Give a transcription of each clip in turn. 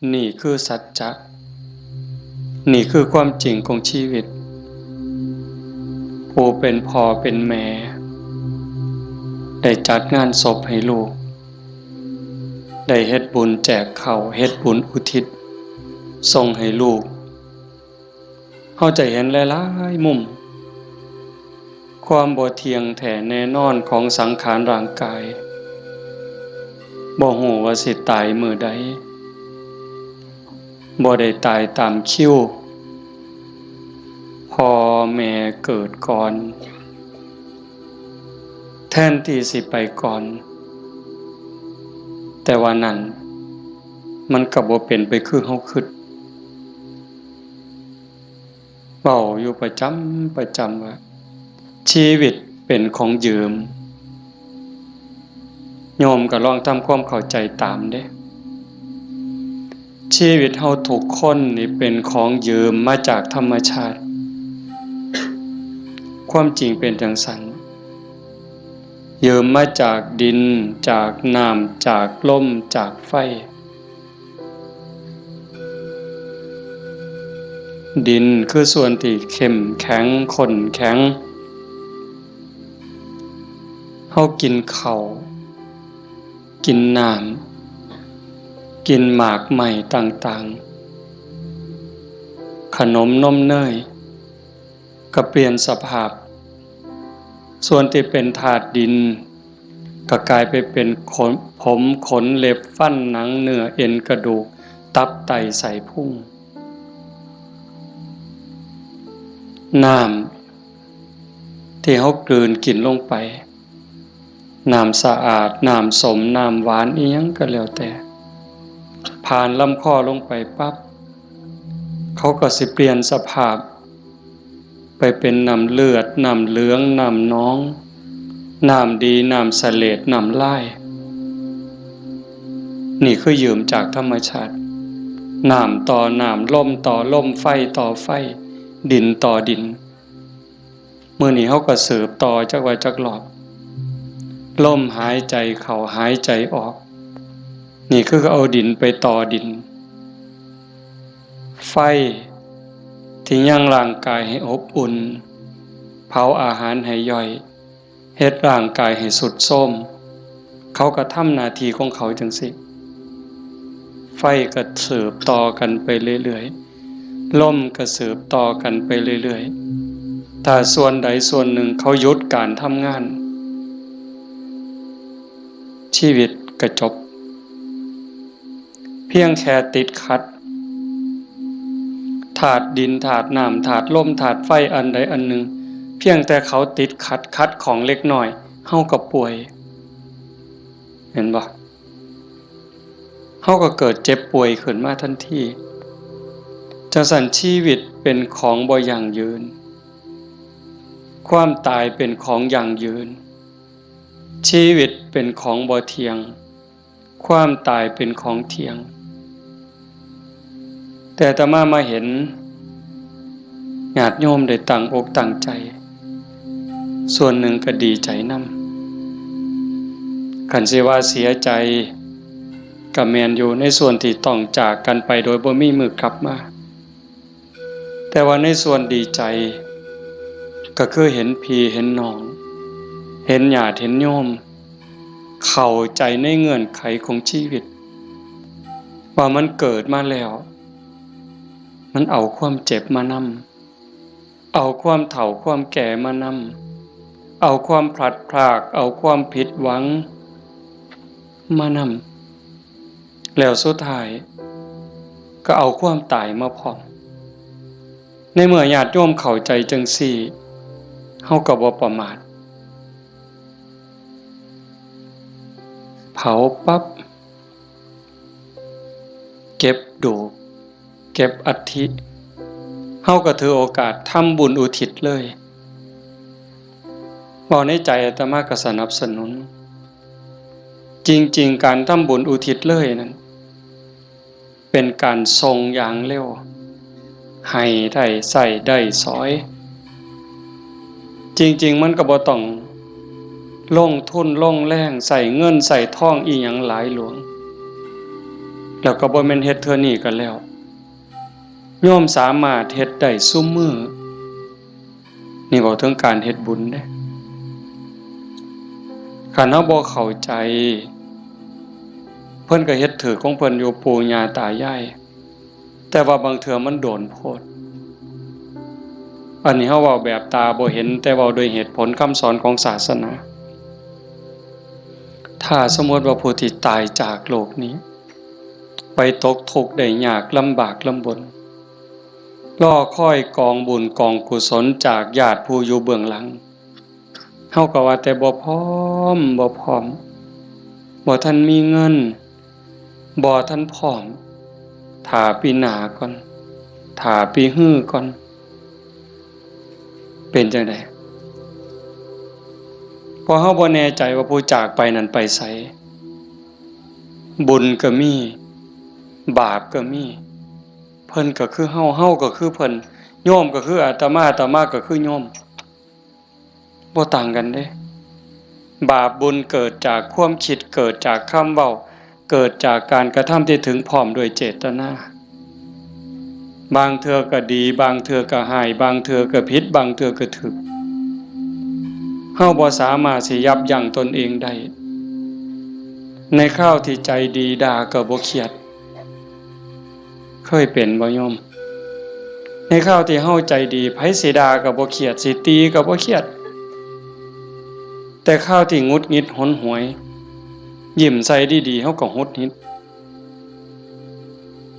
ນີ້ຄືສັດຈະ, ນີ້ຄືຄວາມຈິງຂອງຊີວິດ. ຜູ້ເປັນພໍ່ເປັນແມ່ ໄດ້ຈັດງານສົບໃຫ້ລູກ, ໄດ້ເຮັດບຸນແຈກເຂົ້າ, ເຮັດບຸນອຸທິດສົ່ງໃຫ້ລູກ. ເຮົາຈະເຫັນຫຼາຍໆມຸມ ຄວາມບໍ່ທ່ຽງແທ້ແນ່ນອນຂອງສັງຂານຮ່າງກາຍ, ບໍ່ຮູ້ວ່າຊິຕາຍມື້ໃດ, ບໍ່ໄດ້ຕາຍຕາມຄິວ, ພໍ່ແມ່ເກີດກ່ອນ ແທນທີ່ຊິໄປກ່ອນ, ແຕ່ວ່ານັ້ນມັນກໍບໍ່ເປັນໄປຄືເຮົາຄິດ. ເວົ້າຢູ່ປະຈຳປະຈຳວ່າ ຊີວິດເປັນຂອງຢືມ. ໂຍມກໍລອງທຳຄວາມເຂົ້າໃຈຕາມເດ້. ຊີວິດເຮົາທຸກຄົນນີ້ເປັນຂອງຢືມມາຈາກທຳມະຊາດ. ຄວາມຈິງເປັນຈັ່ງຊັ້ນ. ຢືມມາຈາກດິນ, ຈາກນ້ຳ, ຈາກລົມ, ຈາກໄຟ. ດິນຄືສ່ວນທີ່ເຂັ້ມແຂງ, ເຂັ້ມແຂງ. ເຮົາກິນເຂົ້າ, ກິນນ້ຳ, ກິນໝາກໄມ້ຕ່າງໆ, ຂະໜົມນົມເນີຍ ກໍປ່ຽນສະພາບ. ສ່ວນທີ່ເປັນທາດດິນ ກໍກາຍໄປເປັນຂົນ, ຜົມ, ຂົນ, ເລັບ, ຟັນ, ໜັງ, ເນື້ອ, ເອັນ, ກະດູກ, ຕັບ, ໄຕ, ໄສ້ພຸງ. ນ້ຳທີ່ເຮົາກືນກິນລົງໄປ, ນ້ຳສະອາດ, ນ້ຳສົ້ມ, ນ້ຳຫວານ, ອີ່ຫຍັງກໍແລ້ວແຕ່, ຜ່ານລຳຄໍລົງໄປປັບ, ເຂົາກໍຊິປ່ຽນສະພາບ ໄປເປັນນ້ຳເລືອດ, ນ້ຳເຫຼືອງ, ນ້ຳໜອງ, ນ້ຳດີ, ນ້ຳສະເຫຼດ, ນ້ຳລາຍ. ນີ້ຄືຢືມຈາກທຳມະຊາດ. ນ້ຳຕໍ່ນ້ຳ, ລົມຕໍ່ລົມ, ໄຟຕໍ່ໄຟ, ດິນຕໍ່ດິນ. ມື້ນີ້ເຮົາກໍສືບຕໍ່ຈັກວ່າຈັກລອບ. ລົມຫາຍໃຈເຂົ້າ, ຫາຍໃຈອອກ. ນີ້ຄືເອົາດິນໄປຕໍ່ດິນ. ໄຟທີ່ຍັງຮ່າງກາຍໃຫ້ອົບອຸ່ນ, ເຜົາອາຫານໃຫ້ຍ່ອຍ, ເຮັດຮ່າງກາຍໃຫ້ຊຸດໂຊມ, ເຂົາກໍທຳໜ້າທີ່ຂອງເຂົາຈັ່ງຊີ້. ໄຟກໍສືບຕໍ່ກັນໄປເລື້ອຍໆ, ລົມກໍສືບຕໍ່ກັນໄປເລື້ອຍໆ. ຖ້າສ່ວນໃດສ່ວນໜຶ່ງເຂົາຢຸດການທຳງານ, ຊີວິດກໍຈົບ. ພຽງແຕ່ຕິດຂັດ ທາດດິນ, ທາດນ້ຳ, ທາດລົມ, ທາດໄຟ ອັນໃດອັນໜຶ່ງ, ພຽງແຕ່ເຂົາຕິດຂັດ, ຂັດຂ້ອງເລັກນ້ອຍ, ເຮົາກໍປ່ວຍ. ເຫັນບໍ່? ເຮົາກໍເກີດເຈັບປ່ວຍຂຶ້ນມາທັນທີ. ຈັ່ງຊັ້ນ ຊີວິດເປັນຂອງບໍ່ຢັ້ງຢືນ. ຄວາມຕາຍເປັນຂອງຢັ້ງຢືນ. ຊີວິດເປັນຂອງບໍ່ທ່ຽງ. ຄວາມຕາຍເປັນຂອງທ່ຽງ. ແຕ່ອາດຕະມາມາເຫັນຍາດໂຍມໄດ້ຕັ້ງອົກຕັ້ງໃຈ, ສ່ວນໜຶ່ງກໍດີໃຈນຳ. ຄັນຊິວ່າເສຍໃຈກໍແມ່ນຢູ່, ໃນສ່ວນທີ່ຕ້ອງຈາກກັນໄປໂດຍບໍ່ມີມື້ກັບມາ. ແຕ່ວ່າໃນສ່ວນດີໃຈ ກໍຄືເຫັນພີ່ເຫັນນ້ອງ, ເຫັນຍາດເຫັນໂຍມ, ເຂົ້າໃຈໃນເງື່ອນໄຂຂອງຊີວິດ ວ່າມັນເກີດມາແລ້ວ ມັນເອົາຄວາມເຈັບມານຳ, ເອົາຄວາມເຖົ້າຄວາມແກ່ມານຳ, ເອົາຄວາມພລັດພລາກ, ເອົາຄວາມຜິດຫວັງມານຳ. ແລ້ວສຸດທ້າຍກໍເອົາຄວາມຕາຍມາພ້ອມ. ໃນເມື່ອຍາດໂຍມເຂົ້າໃຈຈັ່ງຊີ້, ເຮົາກໍບໍ່ປະໝາດ. ເຜົາປັບ, ເກັບດູກ, ເກັບອັດຖິ, ເຮົາກໍຖືໂອກາດທຳບຸນອຸທິດເລີຍ. ເວົ້າໃນໃຈອາດຕະມາກໍສະໜັບສະໜູນ. ຈິງໆ ການທຳບຸນອຸທິດເລີຍນັ້ນ ເປັນການສົ່ງຢ່າງເລັວ, ໃຫ້ໄດ້ໃຊ້ໄດ້ສອຍ. ຈິງໆ ມັນກໍບໍ່ຕ້ອງລົງທຶນລົງແຮງ, ໃຊ້ເງິນໃຊ້ທອງອີ່ຫຍັງຫຼາຍຫຼວງ. ແລ້ວກໍບໍ່ແມ່ນເຮັດເທື່ອນີ້ກໍແລ້ວ ໂຍມສາມາດເຮັດໄດ້ຊຸມື້. ນີ້ເວົ້າເຖິງການເຮັດບຸນເດ້. ຄັນເຮົາບໍ່ເຂົ້າໃຈ ເພິ່ນກໍເຮັດຖືກຂອງເພິ່ນຢູ່ ປູ່ຍ່າຕາຍາຍ, ແຕ່ວ່າບາງເທື່ອມັນໂດນໂພດ. ອັນນີ້ເຮົາເວົ້າແບບຕາບໍ່ເຫັນ, ແຕ່ເວົ້າໂດຍເຫດຜົນຄຳສອນຂອງສາສະໜາ. ຖ້າສົມມຸດວ່າຜູ້ທີ່ຕາຍຈາກໂລກນີ້ ໄປຕົກທຸກໄດ້ຍາກລຳບາກລຳບົນ ລໍຄອຍກອງບຸນກອງກຸສົນຈາກຍາດຜູ້ຢູ່ເບື້ອງຫຼັງ, ເຮົາກໍວ່າແຕ່ບໍ່ພ້ອມ, ບໍ່ພ້ອມ, ບໍ່ທັນມີເງິນ, ບໍ່ທັນພ້ອມ, ຖ້າປີໜ້າກ່ອນ, ຖ້າປີຮືກ່ອນ. ເປັນຈັ່ງໃດ? ເພາະເຮົາບໍ່ແນ່ໃຈວ່າຜູ້ຈາກໄປນັ້ນໄປໃສ. ບຸນກໍມີ, ບາບກໍມີ. ເພິ່ນກໍຄືເຮົາ, ເຮົາກໍຄືເພິ່ນ, ໂຍມກໍຄືອາດຕະມາ, ອາດຕະມາກໍຄືໂຍມ. ບໍ່ຕ່າງກັນເດ້. ບາບບຸນເກີດຈາກຄວາມຄິດ, ເກີດຈາກຄຳເວົ້າ, ເກີດຈາກການກະທຳທີ່ເຖິງພ້ອມດ້ວຍເຈດຕະນາ. ບາງເທື່ອກໍດີ, ບາງເທື່ອກໍຮ້າຍ, ບາງເທື່ອກໍຜິດ, ບາງເທື່ອກໍຖືກ. ເຮົາບໍ່ສາມາດຊິຢັບຢັ້ງຕົນເອງໄດ້. ໃນຄາວທີ່ໃຈດີ, ດ່າກໍບໍ່ຄຽດ. ເຄີຍເປັນບໍ່ໂຍມ? ໃນຄາວທີ່ເຮົາໃຈດີ, ໃຜຊິດ່າກໍບໍ່ຄຽດ, ຊິຕີກໍບໍ່ຄຽດ. ແຕ່ຄາວທີ່ຫງຸດຫງິດຫົນຫວຍ, ຍິ້ມໃສ່ດີໆ, ເຮົາກໍຫງຸດຫງິດ.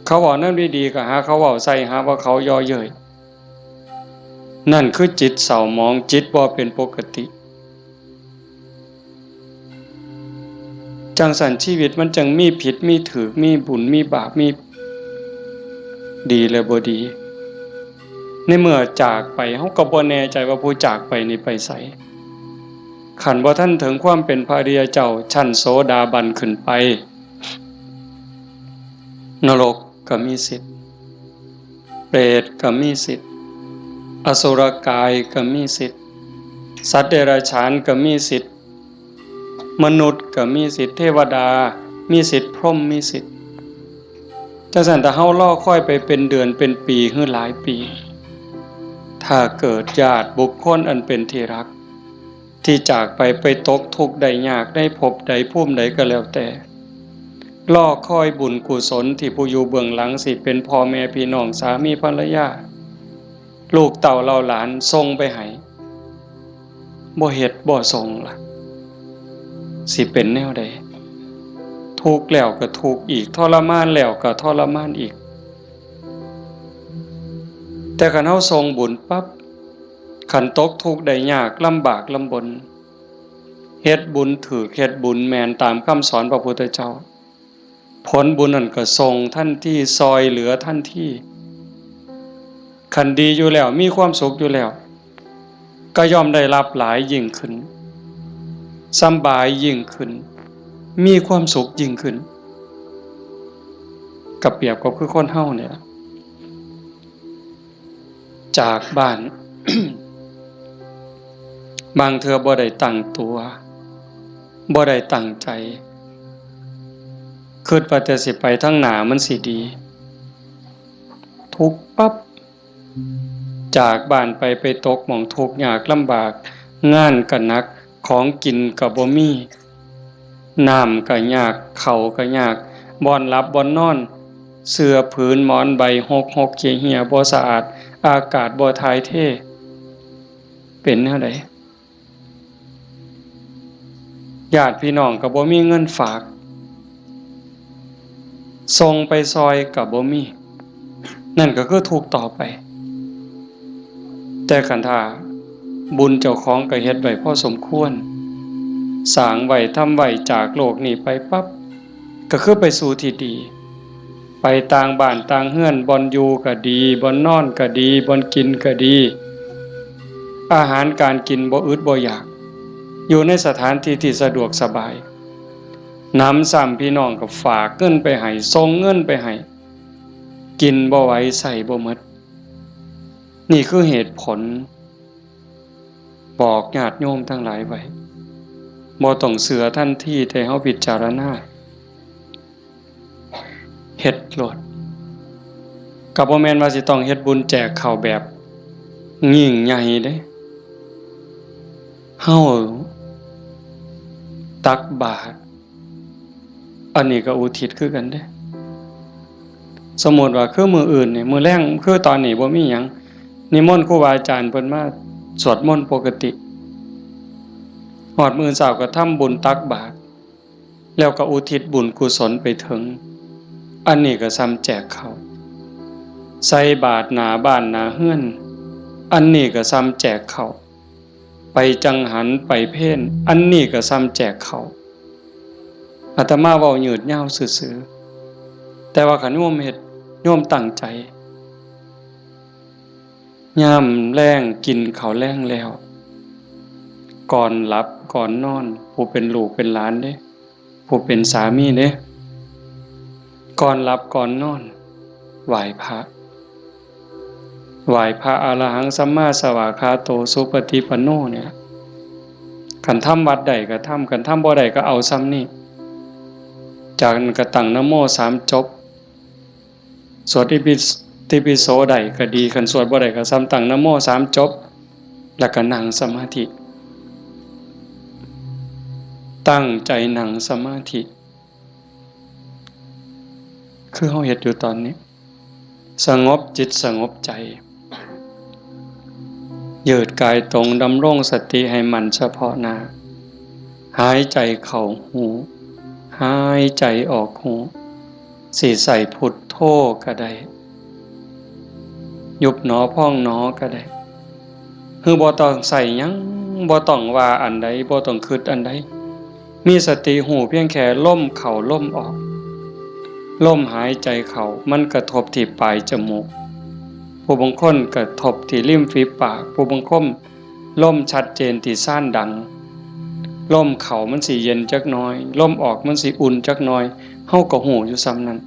ເຂົາເວົ້ານຳດີໆ, ກໍຫາເຂົາເວົ້າໃສ່, ຫາວ່າເຂົາເຍາະເຍີ້ຍ. ນັ້ນຄືຈິດເສົ້າໝອງ, ຈິດບໍ່ເປັນປົກກະຕິ. ຈັ່ງຊັ້ນຊີວິດມັນຈຶ່ງມີຜິດມີຖືກ, ມີບຸນມີບາບ, ມີດີແລະບໍ່ດີ. ໃນເມື່ອຈາກໄປ, ເຮົາກໍບໍ່ແນ່ໃຈວ່າຜູ້ຈາກໄປນີ້ໄປໃສ. ຄັນບໍ່ທັນເຖິງຄວາມເປັນພະອະລິຍະເຈົ້າ, ຊັ້ນໂສດາບັນຂຶ້ນໄປ, ນະລົກກໍມີສິດ. ເປດກໍມີສິດ, ອະສຸລະກາຍກໍມີສິດ, ສັດເດຍລະສານກໍມີສິດ, ມະນຸດກໍມີສິດ, ເທວະດາມີສິດ, ພົມມີສິດ. ຈັ່ງຊັ້ນ ຖ້າເຮົາລໍຄອຍໄປເປັນເດືອນເປັນປີ ຫຼື ຫຼາຍປີ, ຖ້າເກີດຍາດບຸກຄົນອັນເປັນທີ່ຮັກ ທີ່ຈາກໄປ ໄປຕົກທຸກໄດ້ຍາກໃນພົບໃດພູມໃດກໍແລ້ວແຕ່, ລໍຄອຍບຸນກຸສົນທີ່ຜູ້ຢູ່ເບື້ອງຫຼັງ ຊິເປັນພໍ່ແມ່ພີ່ນ້ອງ ສາມີພັນລະຍາ ລູກເຕົ້າເຫຼົ່າຫຼານສົ່ງໄປໃຫ້, ບໍ່ເຮັດບໍ່ສົ່ງລະ ຊິເປັນແນວໃດ? ທຸກແລ້ວກໍທຸກອີກ, ທໍລະມານແລ້ວກໍທໍລະມານອີກ. ແຕ່ຄັນເຮົາສົ່ງບຸນປັບ, ຄັນຕົກທຸກໄດ້ຍາກ, ລຳບາກລຳບົນ, ເຮັດບຸນຖືກ, ເຮັດບຸນແມ່ນຕາມຄຳສອນພະພຸດທະເຈົ້າ, ຜົນບຸນນັ້ນກໍສົ່ງທັນທີ, ຊ່ອຍເຫຼືອທັນທີ. ຄັນດີຢູ່ແລ້ວ, ມີຄວາມສຸກຢູ່ແລ້ວ, ກໍຍ່ອມໄດ້ຮັບຫຼາຍຍິ່ງຂຶ້ນ, ສຳບາຍຍິ່ງຂຶ້ນ, ມີຄວາມສຸກຍິ່ງຂຶ້ນ. ກໍປຽບກໍຄືຄົນເຮົານີ້ລະ. ຈາກບ້ານ ບາງເທື່ອບໍ່ໄດ້ຕັ້ງຕົວ, ບໍ່ໄດ້ຕັ້ງໃຈ, ຄິດວ່າແຕ່ຊິໄປທາງໜ້າມັນຊິດີ, ທຸກປັບ. ຈາກບ້ານໄປ, ໄປຕົກໝ່ອງທຸກຍາກລຳບາກ, ງານກໍໜັກ, ຂອງກິນກໍບໍ່ມີ, ນ້ຳກໍຍາກ, ເຂົ້າກໍຍາກ, ບ່ອນຫຼັບບ່ອນນອນ, ເສື່ອຜືນໝອນໃບຫົກໆເຮຍໆ ບໍ່ສະອາດ, ອາກາດບໍ່ຖ່າຍເທ, ເປັນແນວໃດ? ຍາດພີ່ນ້ອງກໍບໍ່ມີເງິນຝາກ, ສົ່ງໄປຊ່ອຍກໍບໍ່ມີ, ນັ້ນກໍຄືທຸກຕໍ່ໄປ. ແຕ່ຄັນຖ້າບຸນເຈົ້າຂອງກໍເຮັດໄວ້ພໍສົມຄວນ, ສ້າງໄວ້, ທຳໄວ້, ຈາກໂລກນີ້ໄປປັບ, ກໍຄືໄປສູ່ທີ່ດີ, ໄປຕ່າງບ້ານຕ່າງເຮືອນ, ບ່ອນຢູ່ກໍດີ, ບ່ອນນອນກໍດີ, ບ່ອນກິນກໍດີ, ອາຫານການກິນບໍ່ອຶດບໍ່ຢາກ, ຢູ່ໃນສະຖານທີ່ທີ່ສະດວກສະບາຍ. ໜຳຊ້ຳພີ່ນ້ອງກໍຝາກເງິນໄປໃຫ້, ສົ່ງເງິນໄປໃຫ້, ກິນບໍ່ໄຫວ, ໃຊ້ບໍ່ໝົດ. ນີ້ຄືເຫດຜົນ ບອກຍາດໂຍມທັງຫຼາຍໄວ້, ບໍ່ຕ້ອງເຊື່ອທັນທີ, ແຕ່ເຮົາພິຈາລະນາ. ເຮັດໂລດ. ກໍບໍ່ແມ່ນວ່າຊິຕ້ອງເຮັດບຸນແຈກເຂົ້າແບບຍິ່ງໃຫຍ່ເດ້. ເຮົາຕັກບາດ ອັນນີ້ກໍອຸທິດຄືກັນເດ້. ສົມມຸດວ່າຄືມື້ອື່ນນີ້ ມື້ແລງ ຄືຕອນນີ້ບໍ່ມີຫຍັງ ນິມົນຄູບາອາຈານເພິ່ນມາສວດມົນປົກກະຕິ. ຮອດມື້ເຊົ້າກໍທຳບຸນຕັກບາດ ແລ້ວກໍອຸທິດບຸນກຸສົນໄປເຖິງ ອັນນີ້ກໍສ່ຳແຈກເຂົ້າ. ໃສ່ບາດໜ້າບ້ານໜ້າເຮືອນ ອັນນີ້ກໍສ່ຳແຈກເຂົ້າ. ໄປຈັງຫັນໄປເພນ ອັນນີ້ກໍສ່ຳແຈກເຂົ້າ. ອາດຕະມາເວົ້າຍືດຍາວຊື່ໆ ແຕ່ວ່າຄັນໂຍມເຮັດ ໂຍມຕັ້ງໃຈ ຍາມແລງກິນເຂົ້າແລງແລ້ວ ກ່ອນຫຼັບກ່ອນນອນ ຜູ້ເປັນລູກເປັນຫຼານເດ້ ຜູ້ເປັນສາມີເດ້ ກ່ອນຫຼັບກ່ອນນອນ ໄຫວ້ພະ ໄຫວ້ພະອະລະຫັງສຳມາສະຫວາຄາໂຕສຸປະຕິປັນໂນນີ້ລະ. ຄັນທຳວັດໄດ້ກໍທຳ ຄັນທຳບໍ່ໄດ້ກໍເອົາສ່ຳນີ້. ຈາກນັ້ນກໍຕັ້ງນະໂມສາມຈົບ ສວດອິຕິປິໂສໄດ້ກໍດີ ຄັນສວດບໍ່ໄດ້ກໍສ່ຳຕັ້ງນະໂມສາມຈົບ ແລ້ວກໍນັ່ງສະມາທິ ຕັ້ງໃຈນັ່ງສະມາທິ ຄືເຮົາເຮັດຢູ່ຕອນນີ້ ສະຫງົບຈິດສະຫງົບໃຈ ຍືດກາຍຕົງ ດຳລົງສະຕິໃຫ້ໝັ້ນສະເພາະໜ້າ ຫາຍໃຈເຂົ້າຮູ້ ຫາຍໃຈອອກຮູ້ ຊິໃຊ້ພຸດໂທກໍໄດ້ ຍຸບໜໍພອງໜໍກໍໄດ້ ຄືບໍ່ຕ້ອງໃຊ້ຫຍັງ ບໍ່ຕ້ອງວ່າອັນໃດ ບໍ່ຕ້ອງຄິດອັນໃດ ມີສະຕິຮູ້ພຽງແຄ່ລົມເຂົ້າລົມອອກ. ລົມຫາຍໃຈເຂົ້າມັນກະທົບທີ່ປາຍຈະມູກ ຜູ້ບາງຄົນກະທົບທີ່ລິມຝີປາກ ຜູ້ບາງຄົນລົມຊັດເຈນທີ່ຊານດັງ ລົມເຂົ້າມັນຊິເຢັນຈັກໜ້ອຍ ລົມອອກມັນຊິອຸ່ນຈັກໜ້ອຍ ເຮົາກໍຮູ້ຢູ່ສ່ຳນັ້ນ.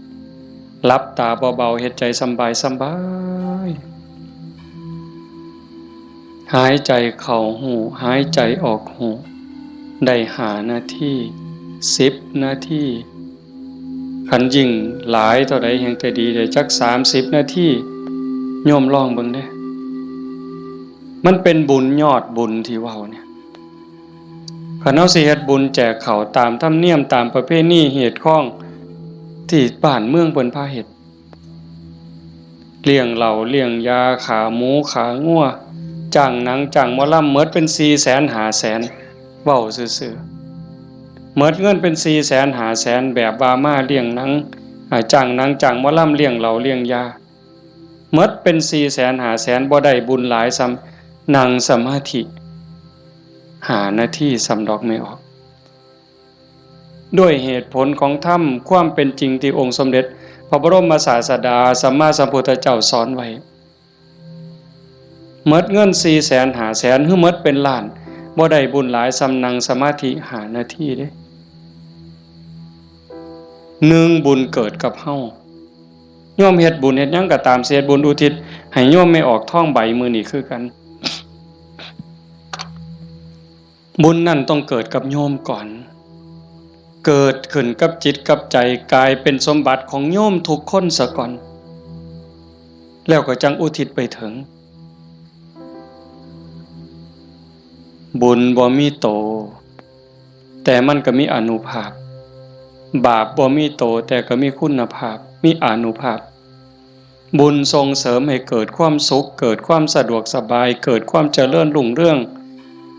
ຫຼັບຕາເບົາໆ ເຮັດໃຈສຳບາຍສຳບາຍ ຫາຍໃຈເຂົ້າຮູ້ ຫາຍໃຈອອກຮູ້ ໄດ້ຫ້ານາທີ ສິບນາທີ ຄັນຍິ່ງຫຼາຍເທົ່າໃດແຮ່ງແຕ່ດີ ໄດ້ຈັກສາມສິບນາທີ ໂຍມລອງເບິ່ງເດ້. ມັນເປັນບຸນຍອດບຸນທີ່ເວົ້ານີ້ ຄັນເຮົາຊິເຮັດບຸນແຈກເຂົ້າຕາມທຳນຽມ ຕາມປະເພນີຮີດຄອງທີ່ບ້ານເມືອງເພິ່ນພາເຮັດ ລ້ຽງເຫຼົ້າລ້ຽງຢາ ຂ້າໝູຂ້າງົວ ຈ້າງໜັງຈ້າງໝໍລຳ ໝົດເປັນສີ່ແສນຫ້າແສນ ເວົ້າຊື່ໆ ໝົດເງິນເປັນສີ່ແສນຫ້າແສນ ແບບວ່າມາລ້ຽງໜັງ ອາ ຈ້າງໜັງຈ້າງໝໍລຳ ລ້ຽງເຫຼົ້າລ້ຽງຢາ ໝົດເປັນສີ່ແສນຫ້າແສນ ບໍ່ໄດ້ບຸນຫຼາຍສ່ຳນັ່ງສະມາທິຫ້ານາທີສ່ຳດອກແມ່ອອກ. ດ້ວຍເຫດຜົນຂອງທຳ ຄວາມເປັນຈິງທີ່ອົງສົມເດັດພະບໍລົມມະສາສະດາສຳມາສຳພຸດທະເຈົ້າສອນໄວ້ ໝົດເງິນສີ່ແສນຫ້າແສນ ຫຼື ໝົດເປັນລ້ານ ບໍ່ໄດ້ບຸນຫຼາຍສ່ຳນັ່ງສະມາທິຫ້ານາທີເດ້. ໜຶ່ງ ບຸນເກີດກັບເຮົາ ໂຍມເຮັດບຸນເຮັດຫຍັງກໍຕາມ ຊິເຮັດບຸນອຸທິດໃຫ້ໂຍມແມ່ອອກທອງໃບມື້ນີ້ຄືກັນ ບຸນນັ້ນຕ້ອງເກີດກັບໂຍມກ່ອນ ເກີດຂຶ້ນກັບຈິດກັບໃຈ ກາຍເປັນສົມບັດຂອງໂຍມທຸກຄົນສາກ່ອນ ແລ້ວກໍຈັ່ງອຸທິດໄປເຖິງ. ບຸນບໍ່ມີໂຕ ແຕ່ມັນກໍມີອານຸພາບ, ບາບບໍ່ມີໂຕ ແຕ່ກໍມີຄຸນນະພາບ, ມີອານຸພາບ. ບຸນສົ່ງເສີມໃຫ້ເກີດຄວາມສຸກ, ເກີດຄວາມສະດວກສະບາຍ, ເກີດຄວາມຈະເລີນຮຸ່ງເຮືອງ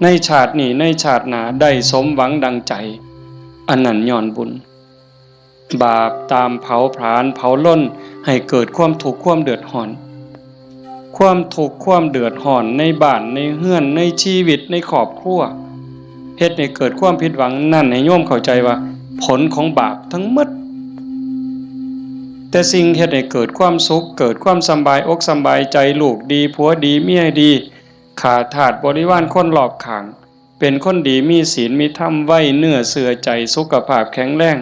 ໃນຊາດນີ້, ໃນຊາດໜ້າ ໄດ້ສົມຫວັງດັ່ງໃຈ, ອັນນັ້ນຍ້ອນບຸນ. ບາບຕາມເຜົາຜານເຜົາລົນໃຫ້ເກີດຄວາມທຸກຄວາມເດືອດຮ້ອນ. ຄວາມທຸກຄວາມເດືອດຮ້ອນໃນບ້ານໃນເຮືອນ ໃນຊີວິດໃນຄອບຄົວ ເຮັດໃຫ້ເກີດຄວາມຜິດຫວັງນັ້ນ ໃຫ້ໂຍມເຂົ້າໃຈວ່າຜົນຂອງບາບທັງໝົດ. ແຕ່ສິ່ງເຮັດໃຫ້ເກີດຄວາມສຸກ ເກີດຄວາມສຳບາຍອົກສຳບາຍໃຈ ລູກດີ ຜົວດີ ເມຍດີ ຂ້າທາດບໍລິວານຄົນລອບຂ້າງ ເປັນຄົນດີ ມີສິນມີທຳ ໄວ້ເນື້ອເຊື່ອໃຈ ສຸຂະພາບແຂງແຮງ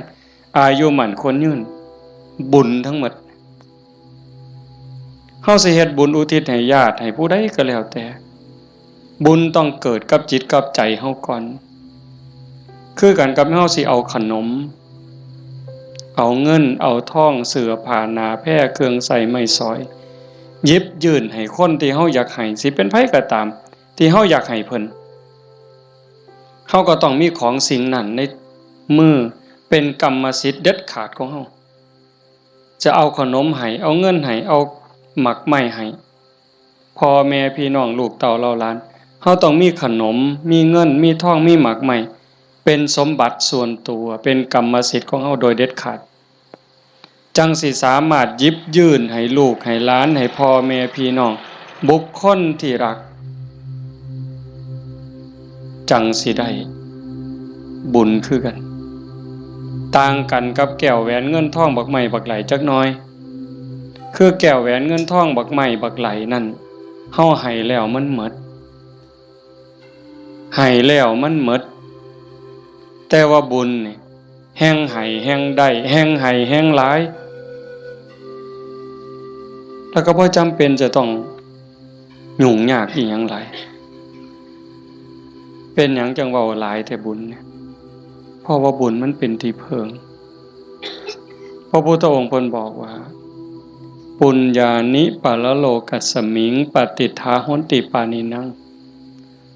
ອາຍຸໝັ້ນຂວັນຍືນ ບຸນທັງໝົດ. ເຮົາຊິເຮັດບຸນອຸທິດໃຫ້ຍາດໃຫ້ຜູ້ໃດກໍແລ້ວແຕ່ ບຸນຕ້ອງເກີດກັບຈິດກັບໃຈເຮົາກ່ອນ. ຄືກັນກັບເຮົາຊິເອົາຂະໜົມ ເອົາເງິນເອົາທອງ ເສື້ອຜ້າໜ້າແພ ເຄື່ອງໃຊ້ໄມ້ສອຍ ຫຍິບຍື່ນໃຫ້ຄົນທີ່ເຮົາຢາກໃຫ້ ຊິເປັນໃຜກໍຕາມທີ່ເຮົາຢາກໃຫ້ເພິ່ນ ເຮົາກໍຕ້ອງມີຂອງສິ່ງນັ້ນໃນມື ເປັນກຳມະສິດເດັດຂາດຂອງເຮົາ. ຈະເອົາຂະໜົມໃຫ້ ເອົາເງິນໃຫ້ ເອົາໝາກໄມ້ໃຫ້ ພໍ່ແມ່ພີ່ນ້ອງ ລູກເຕົ້າເຫຼົ່າຫຼານ ເຮົາຕ້ອງມີຂະໜົມ ມີເງິນ ມີທອງ ມີໝາກໄມ້ ເປັນສົມບັດສ່ວນຕົວ ເປັນກຳມະສິດຂອງເຮົາໂດຍເດັດຂາດ ຈັ່ງຊິສາມາດຫຍິບຍື່ນໃຫ້ລູກໃຫ້ຫຼານ ໃຫ້ພໍ່ແມ່ພີ່ນ້ອງ ບຸກຄົນທີ່ຮັກ ຈັ່ງຊິໄດ້ບຸນຄືກັນ. ຕ່າງກັນກັບແກ້ວແຫວນເງິນທອງບັກໄມ້ບັກໄຫຼຈັກໜ່ອຍ ຄືແກ້ວແຫວນເງິນທອງບັກໄມ້ບັກໄຫຼນັ້ນ ເຮົາໃຫ້ແລ້ວມັນໝົດ ໃຫ້ແລ້ວມັນໝົດ ແຕ່ວ່າບຸນນີ້ ແຮ່ງໃຫ້ແຮ່ງໄດ້ ແຮ່ງໃຫ້ແຮ່ງຫຼາຍ ແລ້ວກໍບໍ່ຈຳເປັນຈະຕ້ອງຫຍຸ້ງຍາກອີ່ຫຍັງຫຼາຍ. ເປັນຫຍັງຈັ່ງເວົ້າຫຼາຍແຕ່ບຸນນີ້? ເພາະວ່າບຸນມັນເປັນທີ່ເພິ່ງ. ພະພຸດທະອົງເພິ່ນບອກວ່າ ປຸນຍານິປະລະໂລກັດສະມິງ ປະຕິດຖາຫົນຕິປານິນັງ.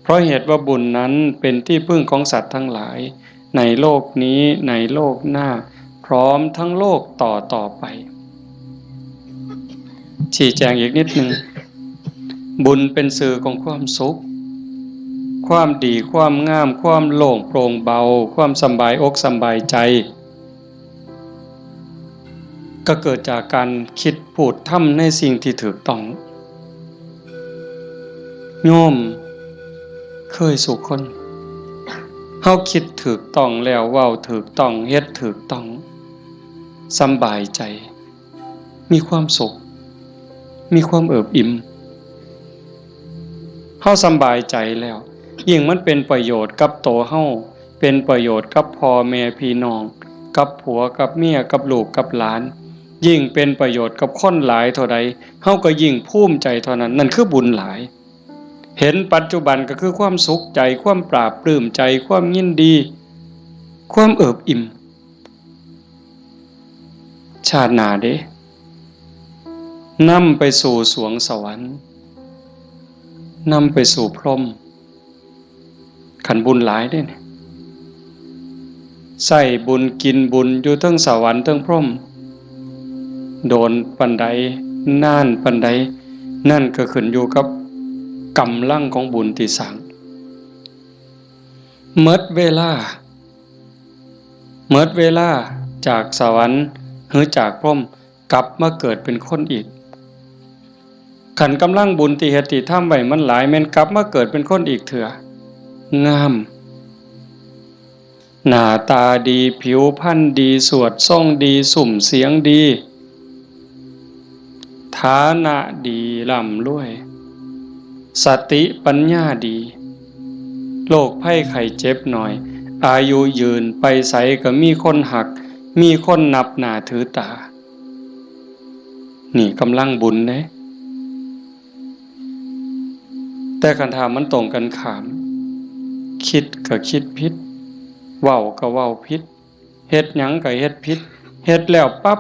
ເພາະເຫດວ່າບຸນນັ້ນເປັນທີ່ເພິ່ງຂອງສັດທັງຫຼາຍ ໃນໂລກນີ້ ໃນໂລກໜ້າ ພ້ອມທັງໂລກຕໍ່ໆໄປ. ຊີ້ແຈງອີກນິດໜຶ່ງ, ບຸນເປັນຊື່ຂອງຄວາມສຸກ, ຄວາມດີ, ຄວາມງາມ, ຄວາມໂລ່ງໂປ່ງເບົາ, ຄວາມສຳບາຍອົກສຳບາຍໃຈ. ກໍເກີດຈາກການຄິດພູດທຳໃນສິ່ງທີ່ຖືກຕ້ອງ. ໂຍມເຄີຍສູ່ຄົນ, ເຮົາຄິດຖືກຕ້ອງແລ້ວ ເວົ້າຖືກຕ້ອງ ເຮັດຖືກຕ້ອງ ສຳບາຍໃຈ ມີຄວາມສຸກ ມີຄວາມເອີບອີ່ມ. ເຮົາສຳບາຍໃຈແລ້ວ ຍິ່ງມັນເປັນປະໂຫຍດກັບໂຕເຮົາ ເປັນປະໂຫຍດກັບພໍ່ແມ່ພີ່ນ້ອງ ກັບຜົວກັບເມຍ ກັບລູກກັບຫຼານ ຍິ່ງເປັນປະໂຫຍດກັບຄົນຫຼາຍເທົ່າໃດ ເຮົາກໍຍິ່ງພູມໃຈເທົ່ານັ້ນ. ນັ້ນຄືບຸນຫຼາຍ. ເຫັນປັດຈຸບັນກໍຄືຄວາມສຸກໃຈ ຄວາມປາບປຶ້ມໃຈ ຄວາມຍິນດີ ຄວາມເອີບອີ່ມ. ຊາດໜ້າເດ້ ນຳໄປສູ່ສວງສະຫວັນ ນຳໄປສູ່ພົມ. ຄັນບຸນຫຼາຍເດ້ນີ້ ໃຊ້ບຸນກິນບຸນຢູ່ເທິງສະຫວັນເທິງພົມ ໂດນປານໃດ ນານປານໃດ ນັ້ນກໍຂຶ້ນຢູ່ກັບກຳລັງຂອງບຸນທີ່ສ້າງ. ໝົດເວລາ ໝົດເວລາຈາກສະຫວັນ ຫຼື ຈາກພົມ ກັບມາເກີດເປັນຄົນອີກ. ຄັນກຳລັງບຸນທີ່ເຮັດທີ່ທຳໄວ້ມັນຫຼາຍ ແມ່ນກັບມາເກີດເປັນຄົນອີກເທື່ອ. ງາມ ໜ້າຕາດີ ຜິວພັນດີ ສວດຊົງດີ ຊຸ່ມສຽງດີ ຖານະດີ ລ່ຳລວຍ ສະຕິປັນຍາດີ ໂລກໄພໄຂ້ເຈັບໜ້ອຍ ອາຍຸຍືນ ໄປໃສກໍມີຄົນຮັກ ມີຄົນນັບໜ້າຖືຕາ. ນີ້ກຳລັງບຸນເດ້. ແຕ່ຄັນຖ້າມັນຕົງກັນຂ້າມ ຄິດກໍຄິດຜິດ ເວົ້າກໍເວົ້າຜິດ ເຮັດຫຍັງກໍເຮັດຜິດ ເຮັດແລ້ວປັບ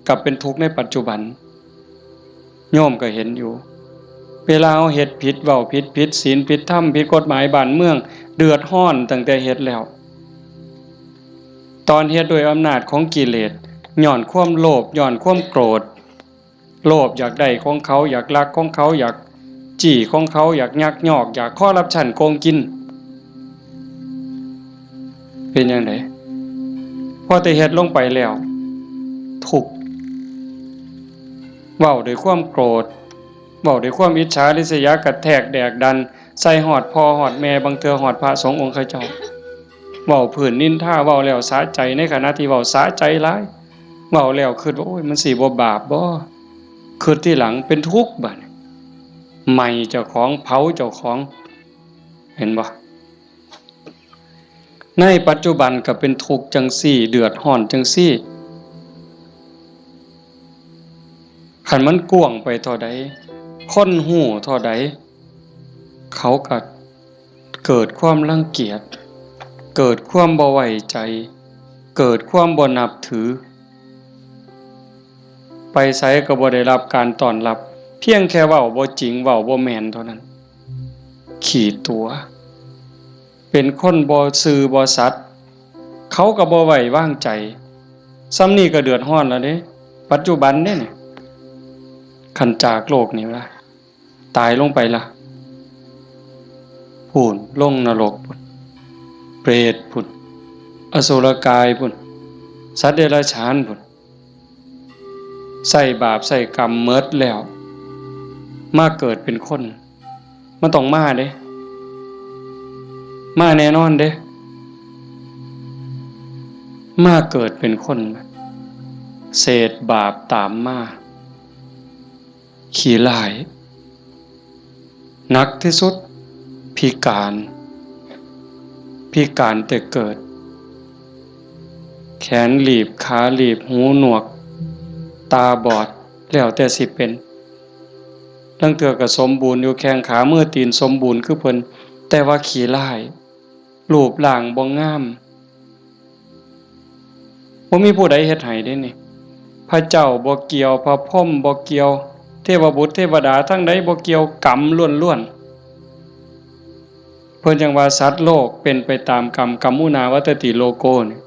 ກໍເປັນທຸກໃນປັດຈຸບັນ. ໂຍມກໍເຫັນຢູ່ ເວລາເຮົາເຮັດຜິດ ເວົ້າຜິດ ຜິດສິນ ຜິດທຳ ຜິດກົດໝາຍບ້ານເມືອງ ເດືອດຮ້ອນຕັ້ງແຕ່ເຮັດແລ້ວ. ຕອນເຮັດດ້ວຍອຳນາດຂອງກິເລດ ຍ້ອນຄວາມໂລບ ຍ້ອນຄວາມໂກດ ໂລບຢາກໄດ້ຂອງເຂົາ ຢາກລັກຂອງເຂົາ ຢາກຈີ້ຂອງເຂົາ ຢາກຍັກຍອກ ຢາກຄໍຣັບຊັນໂກງກິນ ເປັນຈັ່ງໃດ? ພໍແຕ່ເຮັດລົງໄປແລ້ວ ທຸກ ເວົ້າດ້ວຍຄວາມໂກດ ເວົ້າດ້ວຍຄວາມອິດສາລິສະຢາ ກະແທກແດກດັນໃສ່ຮອດພໍ່ຮອດແມ່ ບາງເທື່ອຮອດພະສົງອົງເຂົາເຈົ້າ ເວົ້າພື້ນນິນທາ ເວົ້າແລ້ວສະໃຈ ໃນຂະນະທີ່ເວົ້າສະໃຈຫຼາຍ ເວົ້າແລ້ວຄິດວ່າ ໂອ້ຍ ມັນຊິບໍ່ບາບບໍ? ຄິດທີຫຼັງເປັນທຸກບາດນີ້ ໄໝ້ເຈົ້າຂອງ ເຜົາເຈົ້າຂອງ ເຫັນບໍ່? ໃນປັດຈຸບັນກໍເປັນທຸກຈັ່ງຊີ້ ເດືອດຮ້ອນຈັ່ງຊີ້. ຄັນມັນກວ້າງໄປເທົ່າໃດ ຄົນຮູ້ເທົ່າໃດ ເຂົາກໍເກີດຄວາມລັງກຽດ ເກີດຄວາມບໍ່ໄວ້ໃຈ ເກີດຄວາມບໍ່ນັບຖື ໄປໃສກໍບໍ່ໄດ້ຮັບການຕ້ອນຮັບ, ພຽງແຄ່ເວົ້າບໍ່ຈິງ ເວົ້າບໍ່ແມ່ນເທົ່ານັ້ນ. ຂີ້ຕົວະ, ເປັນຄົນບໍ່ຊື່ບໍ່ສັດ, ເຂົາກໍບໍ່ໄວ້ວາງໃຈ. ສ່ຳນີ້ກໍເດືອດຮ້ອນແລ້ວເດ້, ປັດຈຸບັນເດ້ນີ້. ຄັນຈາກໂລກນີ້ລະ, ຕາຍລົງໄປລະ, ພຸ້ນ ລົງນະລົກພຸ້ນ, ເປດພຸ້ນ, ອະສຸລະກາຍພຸ້ນ, ສັດເດຍລະສານພຸ້ນ. ໃຊ້ບາບໃຊ້ກຳໝົດແລ້ວ, ມາເກີດເປັນຄົນ, ມັນຕ້ອງມາເດ້, ມາແນ່ນອນເດ້, ມາເກີດເປັນຄົນ, ເສດບາບຕາມມາ. ຂີ້ຮ້າຍ, ໜັກທີ່ສຸດ, ພິການ, ພິການແຕ່ເກີດ, ແຂນລີບ, ຂາລີບ, ຫູໜວກ, ຕາບອດ, ແລ້ວແຕ່ຊິເປັນ. ລາງເທື່ອກໍສົມບູນຢູ່, ແຂ້ງຂາມືຕີນສົມບູນຄືເພິ່ນ, ແຕ່ວ່າຂີ້ຮ້າຍ, ຮູບຮ່າງບໍ່ງາມ. ບໍ່ມີຜູ້ໃດເຮັດໃຫ້ເດ້ນີ້. ພະເຈົ້າບໍ່ກ່ຽວ, ພະພົມບໍ່ກ່ຽວ, ເທວະບຸດເທວະດາທັງໃດບໍ່ກ່ຽວ, ກຳລ້ວນໆ. ເພິ່ນຈັ່ງວ່າສັດໂລກເປັນໄປຕາມກຳ, ກຳມຸນາວັດຕະຕິໂລໂກນີ້.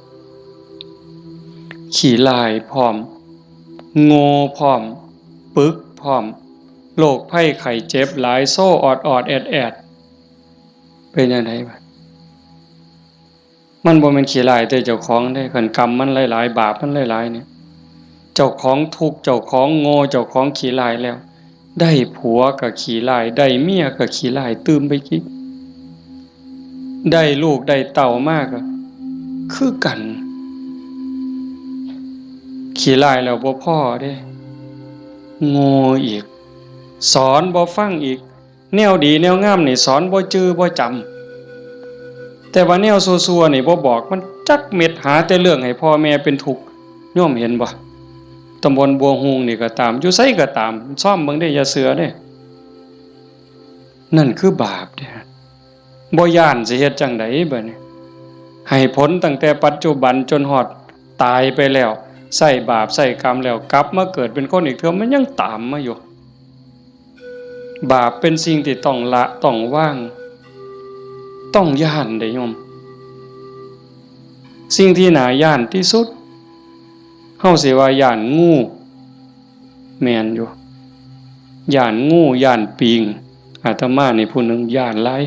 ຂີ້ຮ້າຍພ້ອມ, ໂງ່ພ້ອມ, ປຶກພ້ອມ, ໂລກໄພໄຂ້ເຈັບຫຼາຍ, ໂຊອອດໆແອດໆ. ເປັນຈັ່ງໃດບາດ? ມັນບໍ່ແມ່ນຂີ້ຮ້າຍແຕ່ເຈົ້າຂອງເດ້, ຄັນກຳມັນຫຼາຍໆ, ບາບມັນຫຼາຍໆນີ້, ເຈົ້າຂອງທຸກ, ເຈົ້າຂອງໂງ່, ເຈົ້າຂອງຂີ້ຮ້າຍແລ້ວ, ໄດ້ຜົວກໍຂີ້ຮ້າຍ, ໄດ້ເມຍກໍຂີ້ຮ້າຍຕື່ມໄປອີກ, ໄດ້ລູກໄດ້ເຕົ້າມາກໍຄືກັນ. ຂີ້ຮ້າຍແລ້ວບໍ່ພໍເດ້, ໂງ່ອີກ, ສອນບໍ່ຟັງອີກ. ແນວດີແນວງາມນີ້ສອນບໍ່ຈື່ບໍ່ຈຳ, ແຕ່ວ່າແນວຊົ່ວໆນີ້ບໍ່ບອກມັນຈັກເມັດ, ຫາແຕ່ເລື່ອງໃຫ້ພໍ່ແມ່ເປັນທຸກ. ໂຍມເຫັນບໍ່? ຕຳບົນບົວຮຸ່ງນີ້ກໍຕາມ, ຢູ່ໃສກໍຕາມ, ຊອມເບິ່ງເດ້, ຢ່າເຊື່ອເດ້. ນັ້ນຄືບາບເດ້. ບໍ່ຢ້ານຊິເຮັດຈັ່ງໃດບາດນີ້? ໃຫ້ຜົນຕັ້ງແຕ່ປັດຈຸບັນຈົນຮອດຕາຍໄປແລ້ວ, ໃຊ້ບາບໃຊ້ກຳແລ້ວ, ກັບມາເກີດເປັນຄົນອີກເທື່ອ, ມັນຍັງຕາມມາຢູ່. ບາບເປັນສິ່ງທີ່ຕ້ອງລະ, ຕ້ອງວາງ, ຕ້ອງຢ້ານເດ້ໂຍມ. ສິ່ງທີ່ໜ້າຢ້ານທີ່ສຸດ, ເຮົາຊິວ່າຢ້ານງູ, ແມ່ນຢູ່, ຢ້ານງູ, ຢ້ານປີງ. ອາດຕະມານີ້ຜູ້ໜຶ່ງຢ້ານຫຼາຍ,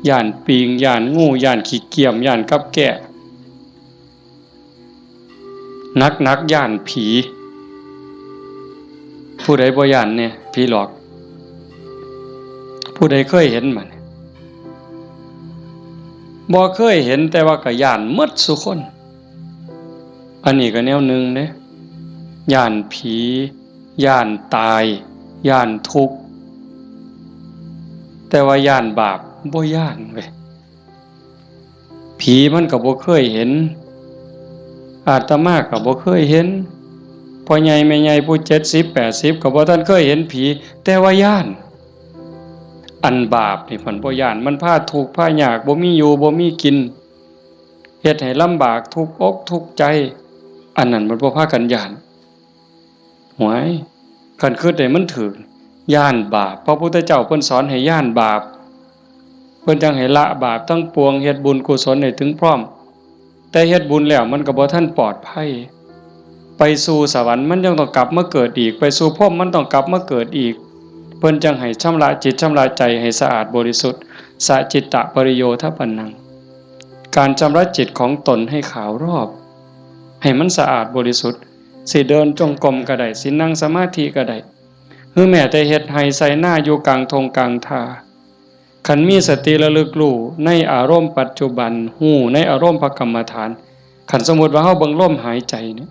ຢ້ານປີງ, ຢ້ານງູ, ຢ້ານຂີ້ກ້ຽມ, ຢ້ານກັບແກ້. ໜັກໆຢ້ານຜີ. ຜູ້ໃດບໍ່ຢ້ານແດ່ ຜີຫຼອກ? ຜູ້ໃດເຄີຍເຫັນບາດນີ້? ບໍ່ເຄີຍເຫັນ, ແຕ່ວ່າກໍຢ້ານໝົດສູ່ຄົນ. ອັນນີ້ກໍແນວໜຶ່ງເດ້, ຢ້ານຜີ, ຢ້ານຕາຍ, ຢ້ານທຸກ, ແຕ່ວ່າຢ້ານບາບບໍ່ຢ້ານເວີຍ. ຜີມັນກໍບໍ່ເຄີຍເຫັນ, ອາດຕະມາກໍບໍ່ເຄີຍເຫັນ, ພໍ່ໃຫຍ່ແມ່ໃຫຍ່ຜູ້ເຈັດສິບແປດສິບກໍບໍ່ທັນເຄີຍເຫັນຜີ, ແຕ່ວ່າຢ້ານ. ອັນບາບນີ້ເພິ່ນບໍ່ຢ້ານ, ມັນພາທຸກພາຍາກ, ບໍ່ມີຢູ່ບໍ່ມີກິນ, ເຮັດໃຫ້ລຳບາກ, ທຸກອົກທຸກໃຈ, ອັນນັ້ນມັນບໍ່ພາກັນຢ້ານ. ຫວຍ, ຄັນຄິດໃຫ້ມັນຖືກ, ຢ້ານບາບ. ພະພຸດທະເຈົ້າເພິ່ນສອນໃຫ້ຢ້ານບາບ, ເພິ່ນຈັ່ງໃຫ້ລະບາບທັງປວງ, ເຮັດບຸນກຸສົນໃຫ້ເຖິງພ້ອມ. ແຕ່ເຮັດບຸນແລ້ວມັນກໍບໍ່ທັນປອດໄພ. ໄປສູ່ສະຫວັນມັນຍັງຕ້ອງກັບມາເກີດອີກ, ໄປສູ່ພົມມັນຕ້ອງກັບມາເກີດອີກ. ເພິ່ນຈັ່ງໃຫ້ຊຳລະຈິດຊຳລະໃຈໃຫ້ສະອາດບໍລິສຸດ, ສະຈິດຕະປະລິໂຍທະປະນັງ. ການຊຳລະຈິດຂອງຕົນໃຫ້ຂາວລອບ, ໃຫ້ມັນສະອາດບໍລິສຸດ. ຊິເດີນຈົງກົມກໍໄດ້, ຊິນັ່ງສະມາທິກໍໄດ້, ຫຼືແມ້ແຕ່ເຮັດໄຮ່ໄຖນາຢູ່ກາງທົ່ງກາງທ່າ, ຄັນມີສະຕິລະລຶກຮູ້ໃນອາລົມປັດຈຸບັນ, ຮູ້ໃນອາລົມພະກຳມະຖານ, ຄັນສົມມຸດວ່າເຮົາເບິ່ງລົມຫາຍໃຈນີ້,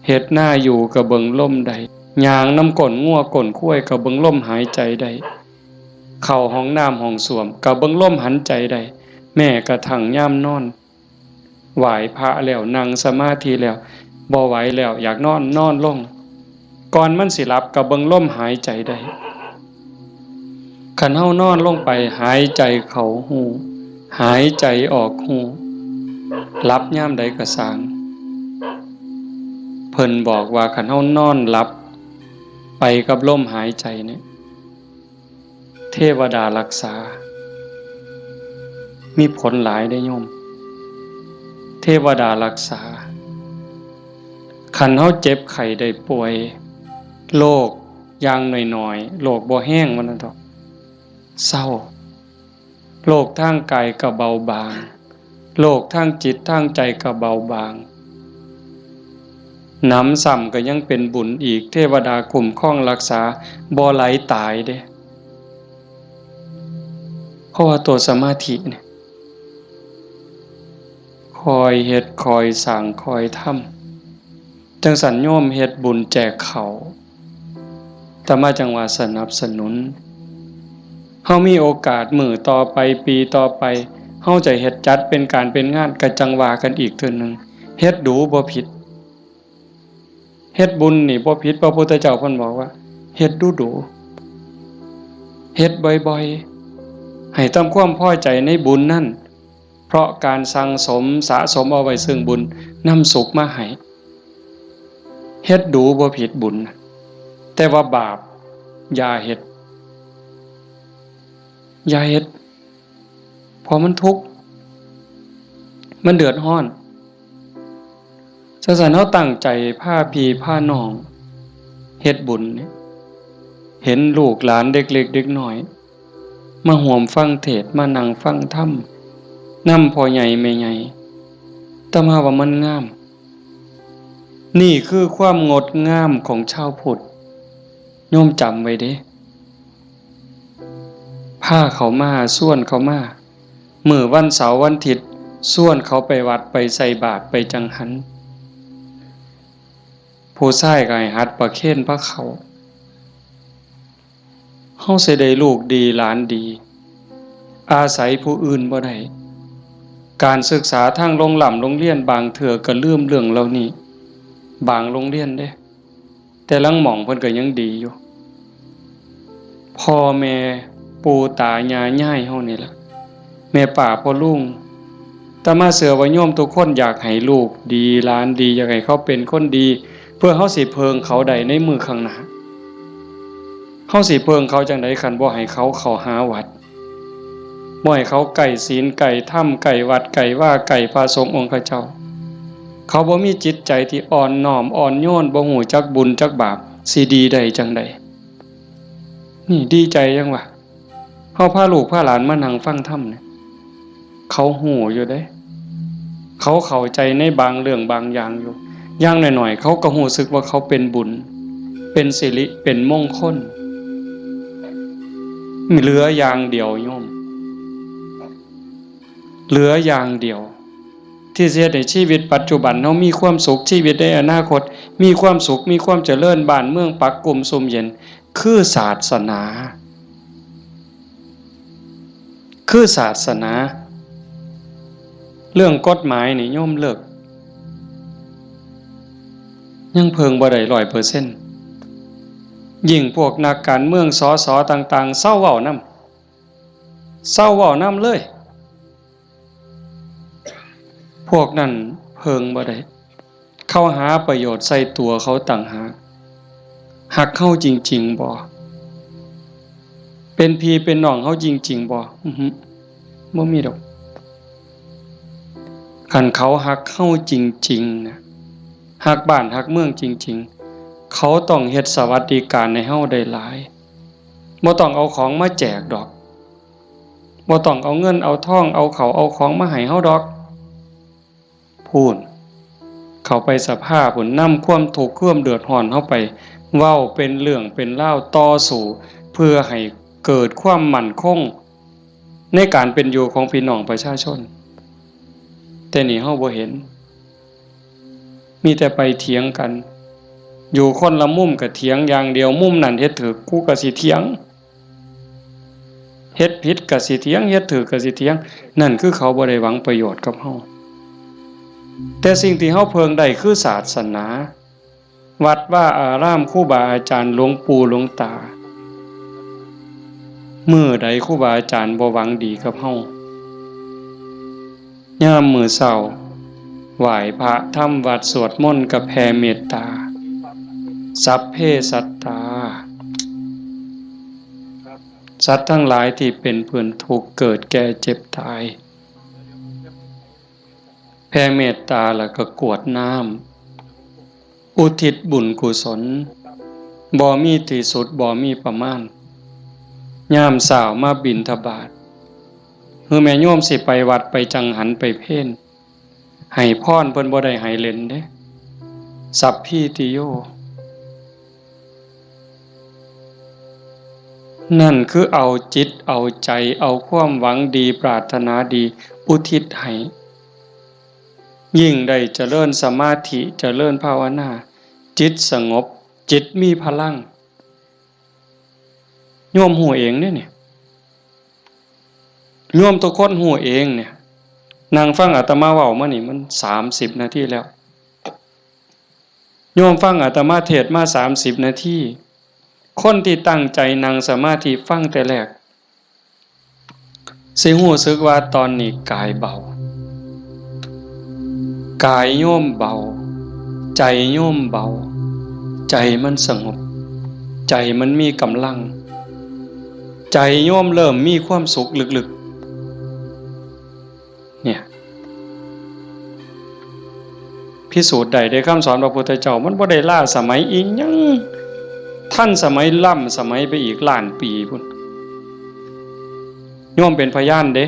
ເຮັດນາຢູ່ກໍເບິ່ງລົມໄດ້, ຍ່າງນຳກົ້ນງົວກົ້ນຄວາຍກໍເບິ່ງລົມຫາຍໃຈໄດ້, ເຂົ້າຫ້ອງນ້ຳຫ້ອງສ້ວມກໍເບິ່ງລົມຫັນໃຈໄດ້, ແມ້ກະທັ່ງຍາມນອນ. ໄຫວ້ພະແລ້ວ, ນັ່ງສະມາທິແລ້ວ, ບໍ່ໄຫວແລ້ວ, ຢາກນອນ, ນອນລົງ. ກ່ອນມັນຊິຫຼັບກໍເບິ່ງລົມຫາຍໃຈໄດ້. ຄັນເຮົານອນລົງໄປ, ຫາຍໃຈເຂົ້າຮູ້, ຫາຍໃຈອອກຮູ້, ຫຼັບຍາມໃດກໍຊ່າງ, ເພ ເພິ່ນບອກວ່າ ຄັນເຮົານອນຫຼັບໄປກັບລົມຫາຍໃຈນີ້ ເທວະດາລັກສາ ມີຜົນຫຼາຍເດ້ໂຍມ. ເທວະດາລັກສາ ຄັນເຮົາເຈັບໄຂ້ໄດ້ປ່ວຍ ໂລກຢ່າງໜ້ອຍໆ ໂລກບໍ່ແຮງ ວ່າຊັ້ນເຖາະ ເຊົາ. ໂລກທາງກາຍກໍເບົາບາງ ໂລກທາງຈິດທາງໃຈກໍເບົາບາງ. ໜຳຊ້ຳກໍຍັງເປັນບຸນອີກ ເທວະດາຄຸ້ມຄອງຮັກສາ ບໍ່ໄຫຼຕາຍເດ້. ເພາະວ່າຕົວສະມາທິນີ້ ຄ່ອຍເຮັດ ຄ່ອຍສ້າງ ຄ່ອຍທຳ. ຈັ່ງຊັ້ນໂຍມເຮັດບຸນແຈກເຂົ້າ ອາດຕະມາຈັ່ງວ່າສະໜັບສະໜູນ. ເຮົາມີໂອກາດມື້ຕໍ່ໄປ ປີຕໍ່ໄປ ເຮົາຈະເຮັດຈັດເປັນການເປັນງານ ກະຈັ່ງວ່າກັນອີກເທື່ອໜຶ່ງ. ເຮັດດູບໍ່ຜິດ ເຮັດບຸນນີ້ບໍ່ຜິດ. ພະພຸດທະເຈົ້າເພິ່ນບອກວ່າ ເຮັດດູໆ ເຮັດບ່ອຍໆ ໃຫ້ທຳຄວາມພໍໃຈໃນບຸນນັ້ນ. ເພາະການສັ່ງສົມສະສົມເອົາໄວ້ເຊິ່ງບຸນ ນຳສຸກມາໃຫ້. ເຮັດດູບໍ່ຜິດບຸນ ແຕ່ວ່າບາບຢ່າເຮັດ ຢ່າເຮັດ ເພາະມັນທຸກ ມັນເດືອດຮ້ອນ. ຈັ່ງຊັ້ນເຮົາຕັ້ງໃຈພາພີ່ພານ້ອງເຮັດບຸນນີ້ ເຫັນລູກຫຼານເດັກເລັກເດັກນ້ອຍ ມາຮ່ວມຟັງເທດ ມານັ່ງຟັງທຳນຳພໍ່ໃຫຍ່ແມ່ໃຫຍ່ ອາດຕະມາວ່າມັນງາມ. ນີ້ຄືຄວາມງົດງາມຂອງຊາວພຸດ ໂຍມຈຳໄວ້ເດ້. ພາເຂົາມາ ຊວນເຂົາມາ ມື້ວັນເສົາວັນທິດ ຊວນເຂົາໄປວັດ ໄປໃສ່ບາດ ໄປຈັງຫັນ. ຜູ້ຊາຍກໍໃຫ້ຫັດປະເຄນພາເຂົ້າ. ເຮົາຊິໄດ້ລູກດີຫຼານດີ ອາໄສຜູ້ອື່ນບໍ່ໄດ້. ການສຶກສາທາງໂຮງລ່ຳໂຮງຮຽນບາງເທື່ອກໍລືມເລື່ອງເຫຼົ່ານີ້ ບາງໂຮງຮຽນເດ້ ແຕ່ລາງໝ່ອງເພິ່ນກໍຍັງດີຢູ່. ພໍ່ແມ່ ປູ່ຕາ ຍ່າຍາຍເຮົານີ້ລະ ແມ່ປ້າພໍ່ລຸງ ອາດຕະມາເຊື່ອວ່າໂຍມທຸກຄົນຢາກໃຫ້ລູກດີ ຫຼານດີ ຢາກໃຫ້ເຂົາເປັນຄົນດີ ເພື່ອເຮົາຊິເພິ່ງເຂົາໄດ້ໃນມື້ຂ້າງໜ້າ. ເຮົາຊິເພິ່ງເຂົາຈັ່ງໃດ ຄັນບໍ່ໃຫ້ເຂົາເຂົ້າຫາວັດ ບໍ່ໃຫ້ເຂົາໃກ້ສິນ ໃກ້ທຳ ໃກ້ວັດ ໃກ້ວາ ໃກ້ພະສົງອົງຂະເຈົ້າ? ເຂົາບໍ່ມີຈິດໃຈທີ່ອ່ອນນ້ອມອ່ອນໂຍນ ບໍ່ຮູ້ຈັກບຸນຈັກບາບ ຊິດີໄດ້ຈັ່ງໃດ? ນີ້ດີໃຈຍັງວະ ເຮົາພາລູກພາຫຼານມານັ່ງຟັງທຳນີ້ ເຂົາຮູ້ຢູ່ເດ້ ເຂົາເຂົ້າໃຈໃນບາງເລື່ອງບາງຢ່າງຢູ່. ຢ່າງໜ້ອຍໆ ເຂົາກໍຮູ້ສຶກວ່າເຂົາເປັນບຸນ ເປັນສິລິ ເປັນມົງຄົນ. ເຫຼືອຢ່າງດຽວໂຍມ ເຫຼືອຢ່າງດຽວ ທີ່ຊິເຮັດໃຫ້ຊີວິດປັດຈຸບັນເຮົາມີຄວາມສຸກ ຊີວິດໃນອະນາຄົດມີຄວາມສຸກ ມີຄວາມຈະເລີນ ບ້ານເມືອງປັກກຸ້ມຊຸ່ມເຢັນ ຄືສາສະໜາ ຄືສາສະໜາ. ເລື່ອງກົດໝາຍນີ້ໂຍມເລີກ ຍັງເພິ່ງບໍ່ໄດ້ຮ້ອຍເປີເຊັນ. ຍິ່ງພວກນັກການເມືອງ ສສ ຕ່າງໆ ເຊົາເວົ້ານຳ ເຊົາເວົ້ານຳເລີຍ. ພວກນັ້ນເພິ່ງບໍ່ໄດ້ ເຂົາຫາປະໂຫຍດໃສ່ຕົວເຂົາຕ່າງຫາກ. ຮັກເຮົາຈິງໆບໍ່? ເປັນພີ່ເປັນນ້ອງເຮົາຈິງໆບໍ່? ອືຫຶ ບໍ່ມີດອກ. ຄັນເຂົາຮັກເຮົາຈິງໆນະ ຮັກບ້ານຮັກເມືອງຈິງໆ ເຂົາຕ້ອງເຮັດສະຫວັດດີການໃຫ້ເຮົາໄດ້ຫຼາຍ. ບໍ່ຕ້ອງເອົາຂອງມາແຈກດອກ. ບໍ່ຕ້ອງເອົາເງິນເອົາທອງ ເອົາເຂົ້າເອົາຂອງມາໃຫ້ເຮົາດອກ. ພຸ້ນ ເຂົ້າໄປສະພາພຸ້ນ ນຳຄວາມທຸກຄວາມເດືອດຮ້ອນເຮົາໄປ ເວົ້າເປັນເລື່ອງເປັນລາວ ຕໍ່ສູ້ເພື່ອໃຫ້ເກີດຄວາມໝັ້ນຄົງໃນການເປັນຢູ່ຂອງພີ່ນ້ອງປະຊາຊົນ. ແຕ່ນີ້ເຮົາບໍ່ເຫັນ ມີແຕ່ໄປຖຽງກັນ ຢູ່ຄົນລະມຸມກໍຖຽງຢ່າງດຽວ ມຸມນັ້ນເຮັດຖືກ ກູກໍຊິຖຽງ ເຮັດຜິດກະຊິຖຽງ ເຮັດຖືກກະຊິຖຽງ. ນັ້ນຄືເຂົາບໍ່ໄດ້ຫວັງປະໂຫຍດກັບເຮົາ. ແຕ່ສິ່ງທີ່ເຮົາເພິ່ງໄດ້ຄືສາສະໜາ ວັດວາອາຣາມ ຄູບາອາຈານ ຫຼວງປູ່ຫຼວງຕາ. ມື້ໃດຄູບາອາຈານບໍ່ຫວັງດີກັບເຮົາ? ຍາມມື້ເຊົ້າ ໄຫວ້ພະ ທຳວັດ ສວດມົນ ກັບແຜ່ເມດຕາ ສັບເພສັດຕາ ສັດທັງຫຼາຍທີ່ເປັນເພື່ອນທຸກ ເກີດແກ່ເຈັບຕາຍ ແຜ່ເມດຕາ ແລ້ວກໍກວດນ້ຳ ອຸທິດບຸນກຸສົນ ບໍ່ມີທີ່ສຸດ ບໍ່ມີປະມານ. ຍາມເຊົ້າມາບິນທະບາດ ຫຼືແມ່ໂຍມຊິໄປວັດ ໄປຈັງຫັນ ໄປເພນ ໃຫ້ພອນເພິ່ນບໍ່ໄດ້ໃຫ້ເລ່ນເດ້ ສັບພີຕິໂຍ. ນັ້ນຄືເອົາຈິດເອົາໃຈ ເອົາຄວາມຫວັງດີ ປາດຖະໜາດີ ອຸທິດໃຫ້. ຍິ່ງໄດ້ຈະເລີນສະມາທິ ຈະເລີນພາວະນາ ຈິດສະຫງົບ ຈິດມີພະລັງ. ໂຍມຮູ້ເອງເດ້ນີ້ ໂຍມທຸກຄົນຮູ້ເອງນີ້. ນັ່ງຟັງອາດຕະມາເວົ້າມານີ້ມັນສາມສິບນາທີແລ້ວ. ໂຍມຟັງອາດຕະມາເທດມາສາມສິບນາທີ. ຄົນທີ່ຕັ້ງໃຈນັ່ງສະມາທິຟັງແຕ່ແລກ ຊິຮູ້ສຶກວ່າຕອນນີ້ກາຍເບົາ, ກາຍໂຍມເບົາ, ໃຈໂຍມເບົາ, ໃຈມັນສະຫງົບ, ໃຈມັນມີກຳລັງ, ໃຈໂຍມເລີ່ມມີຄວາມສຸກເລິກໆ ເນຍ. ພິສູດໄດ້ເດ້ ຄຳສອນພະພຸດທະເຈົ້າ ມັນບໍ່ໄດ້ລ້າສະໄໝອີ່ຫຍັງ, ທັນສະໄໝ ລ້ຳສະໄໝໄປອີກລ້ານປີພຸ້ນ. ໂຍມເປັນພະຍານເດ້,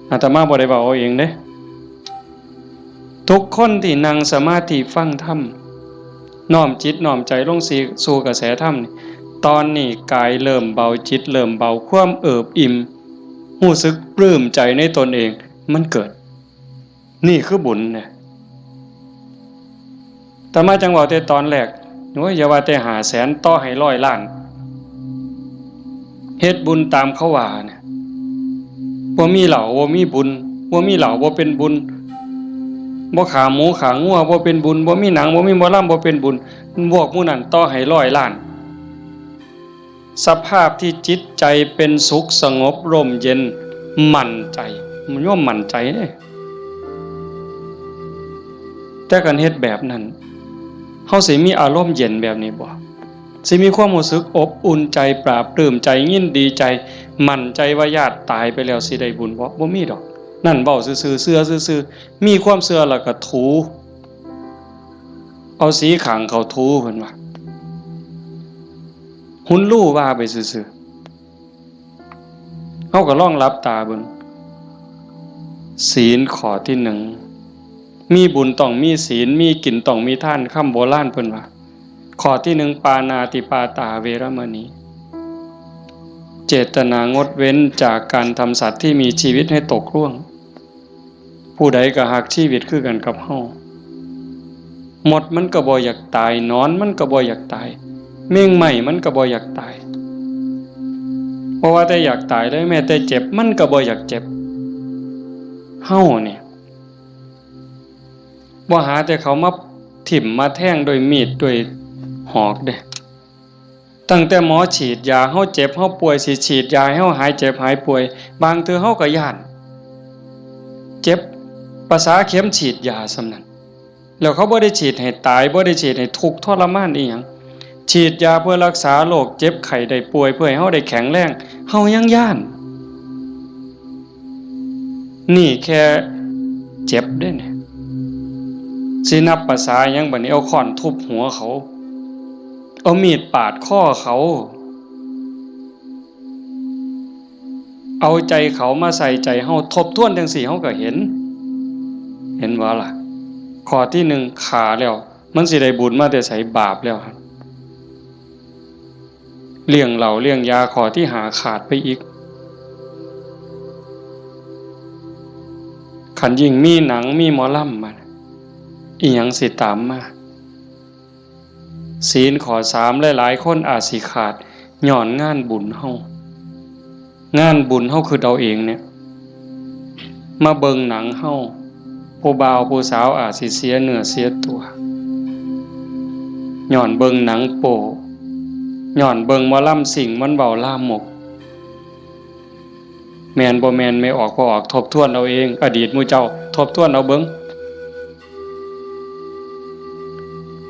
ອາດຕະມາບໍ່ໄດ້ເວົ້າເອົາເອງເດ້. ທຸກຄົນທີ່ນັ່ງສະມາທິຟັງທຳ, ນ້ອມຈິດນ້ອມໃຈລົງສູ່ ສູ່ກະແສທຳນີ້, ຕອນນີ້ກາຍເລີ່ມເບົາ, ຈິດເລີ່ມເບົາ, ຄວາມເອີບອີ່ມ, ຮູ້ສຶກປຶ້ມໃຈໃນຕົນເອງ, ມັນເກີດ. ນີ້ຄືບຸນເດ້. ອາດຕະມາຈັ່ງເວົ້າແຕ່ຕອນແລກ, ໂອ້ຍ, ຢ່າວ່າແຕ່ຫ້າແສນ, ຕໍ່ໃຫ້ຮ້ອຍລ້ານ, ເຮັດບຸນຕາມເຂົາວ່ານະ. ບໍ່ມີເຫຼົ້າ ບໍ່ມີບຸນ, ບໍ່ມີເຫຼົ້າ ບໍ່ເປັນບຸນ, ບໍ່ຂ້າໝູຂ້າງົວ ບໍ່ເປັນບຸນ, ບໍ່ມີໜັງ ບໍ່ມີໝໍລຳ ບໍ່ເປັນບຸນ. ພວກໝູ່ນັ້ນຕໍ່ໃຫ້ຮ້ອຍລ້ານ. ສະພາບທີ່ຈິດໃຈເປັນສຸກສະຫງົບຮົ່ມເຢັນ ໝັ້ນໃຈ, ໂຍມໝັ້ນໃຈເດ້. ແຕ່ຄັນເຮັດແບບນັ້ນ, ເຮົາຊິມີອາລົມເຢັນແບບນີ້ບໍ່? ຊິມີຄວາມຮູ້ສຶກອົບອຸ່ນໃຈ, ປາບປຶ້ມໃຈ, ຍິນດີໃຈ, ໝັ້ນໃຈວ່າຍາດຕາຍໄປແລ້ວຊິໄດ້ບຸນບໍ່? ບໍ່ມີດອກ. ນັ້ນເວົ້າຊື່ໆ, ເຊື່ອຊື່ໆ. ມີຄວາມເຊື່ອແລ້ວກໍຖູ, ເອົາສີຂ້າງເຂົ້າຖູ, ເພິ່ນວ່າ. ຮຸນລູວ່າໄປຊື່ໆ. ເຮົາກໍລອງຫຼັບຕາເບິ່ງ. ສີນຂໍ້ທີໜຶ່ງ, ມີບຸນຕ້ອງມີສີນ, ມີກິນຕ້ອງມີທານ, ຄຳໂບລານເພິ່ນວ່າ. ຂໍ້ທີໜຶ່ງ, ປານາຕິປາຕາເວລະມະນີ, ເຈດຕະນາງົດເວັ້ນຈາກການທຳສັດທີ່ມີຊີວິດໃຫ້ຕົກລ່ວງ. ຜູ້ໃດກໍຮັກຊີວິດຄືກັນກັບເຮົາ. ມົດມັນກໍບໍ່ຢາກຕາຍ, ໜອນມັນກໍບໍ່ຢາກຕາຍ, ແມງໄມ້ມັນກໍບໍ່ຢາກຕາຍ. ບໍ່ວ່າແຕ່ຢາກຕາຍເລີຍ, ແມ້ແຕ່ເຈັບມັນກໍບໍ່ຢາກເຈັບ. ເຮົານີ້ ບໍ່ຫາແຕ່ເຂົາມາຖິ້ມມາແທງດ້ວຍມີດດ້ວຍຫອກເດ້. ຕັ້ງແຕ່ໝໍສີດຢາ, ເຮົາເຈັບເຮົາປ່ວຍ, ຊິສີດຢາໃຫ້ເຮົາຫາຍເຈັບຫາຍປ່ວຍ, ບາງເທື່ອເຮົາກໍຢ້ານເຈັບ, ປະສາເຂັມສີດຢາສ່ຳນັ້ນ. ແລ້ວເຂົາບໍ່ໄດ້ສີດໃຫ້ຕາຍ, ບໍ່ໄດ້ສີດໃຫ້ທຸກທໍລະມານອີ່ຫຍັງ. ສີດຢາເພື່ອລັກສາໂລກເຈັບໄຂ້ໄດ້ປ່ວຍ, ເພື່ອໃຫ້ເຮົາໄດ້ແຂງແຮງ, ເຮົາຍັງຢ້ານ. ນີ້ແຄ່ເຈັບເດ້ນີ້. ຊິນັບປະສາຫຍັງບາດນີ້, ເອົາຄ້ອນທຸບຫົວເຂົາ, ເອົາມີດປາດຄໍເຂົາ, ເອົາໃຈເຂົາມາໃສ່ໃຈເຮົາ, ທົບທວນຈັ່ງຊີ້ເຮົາກໍເຫັນ, ເຫັນບໍ່ລະ? ຂໍ້ທີໜຶ່ງຂ້າແລ້ວ, ມັນຊິໄດ້ບຸນມາແຕ່ໃສ? ບາບແລ້ວ. ລ້ຽງເຫຼົ້າລ້ຽງຢາຂໍ້ທີຫ້າຂາດໄປອີກ. ຄັນຍິ່ງມີໜັງມີໝໍລຳມາ, ອີ່ຫຍັງຊິຕາມມາ? ສີນຂໍ້ສາມ ຫຼາຍໆຄົນອາດຊິຂາດຍ້ອນງານບຸນເຮົາ. ງານບຸນເຮົາຄຶດເອົາເອງນີ້ ມາເບິ່ງໜັງເຮົາ, ຜູ້ບ່າວຜູ້ສາວອາດຊິເສຍເນື້ອເສຍຕົວ ຍ້ອນເບິ່ງໜັງໂປ້, ຍ້ອນເບິ່ງໝໍລຳຊິງມັນເວົ້າລາມົກ. ແມ່ນບໍ່ແມ່ນ ແມ່ອອກ ພໍ່ອອກ ທົບທວນເອົາເອງ, ອະດີດໝູ່ເຈົ້າ ທົບທວນເອົາເບິ່ງ.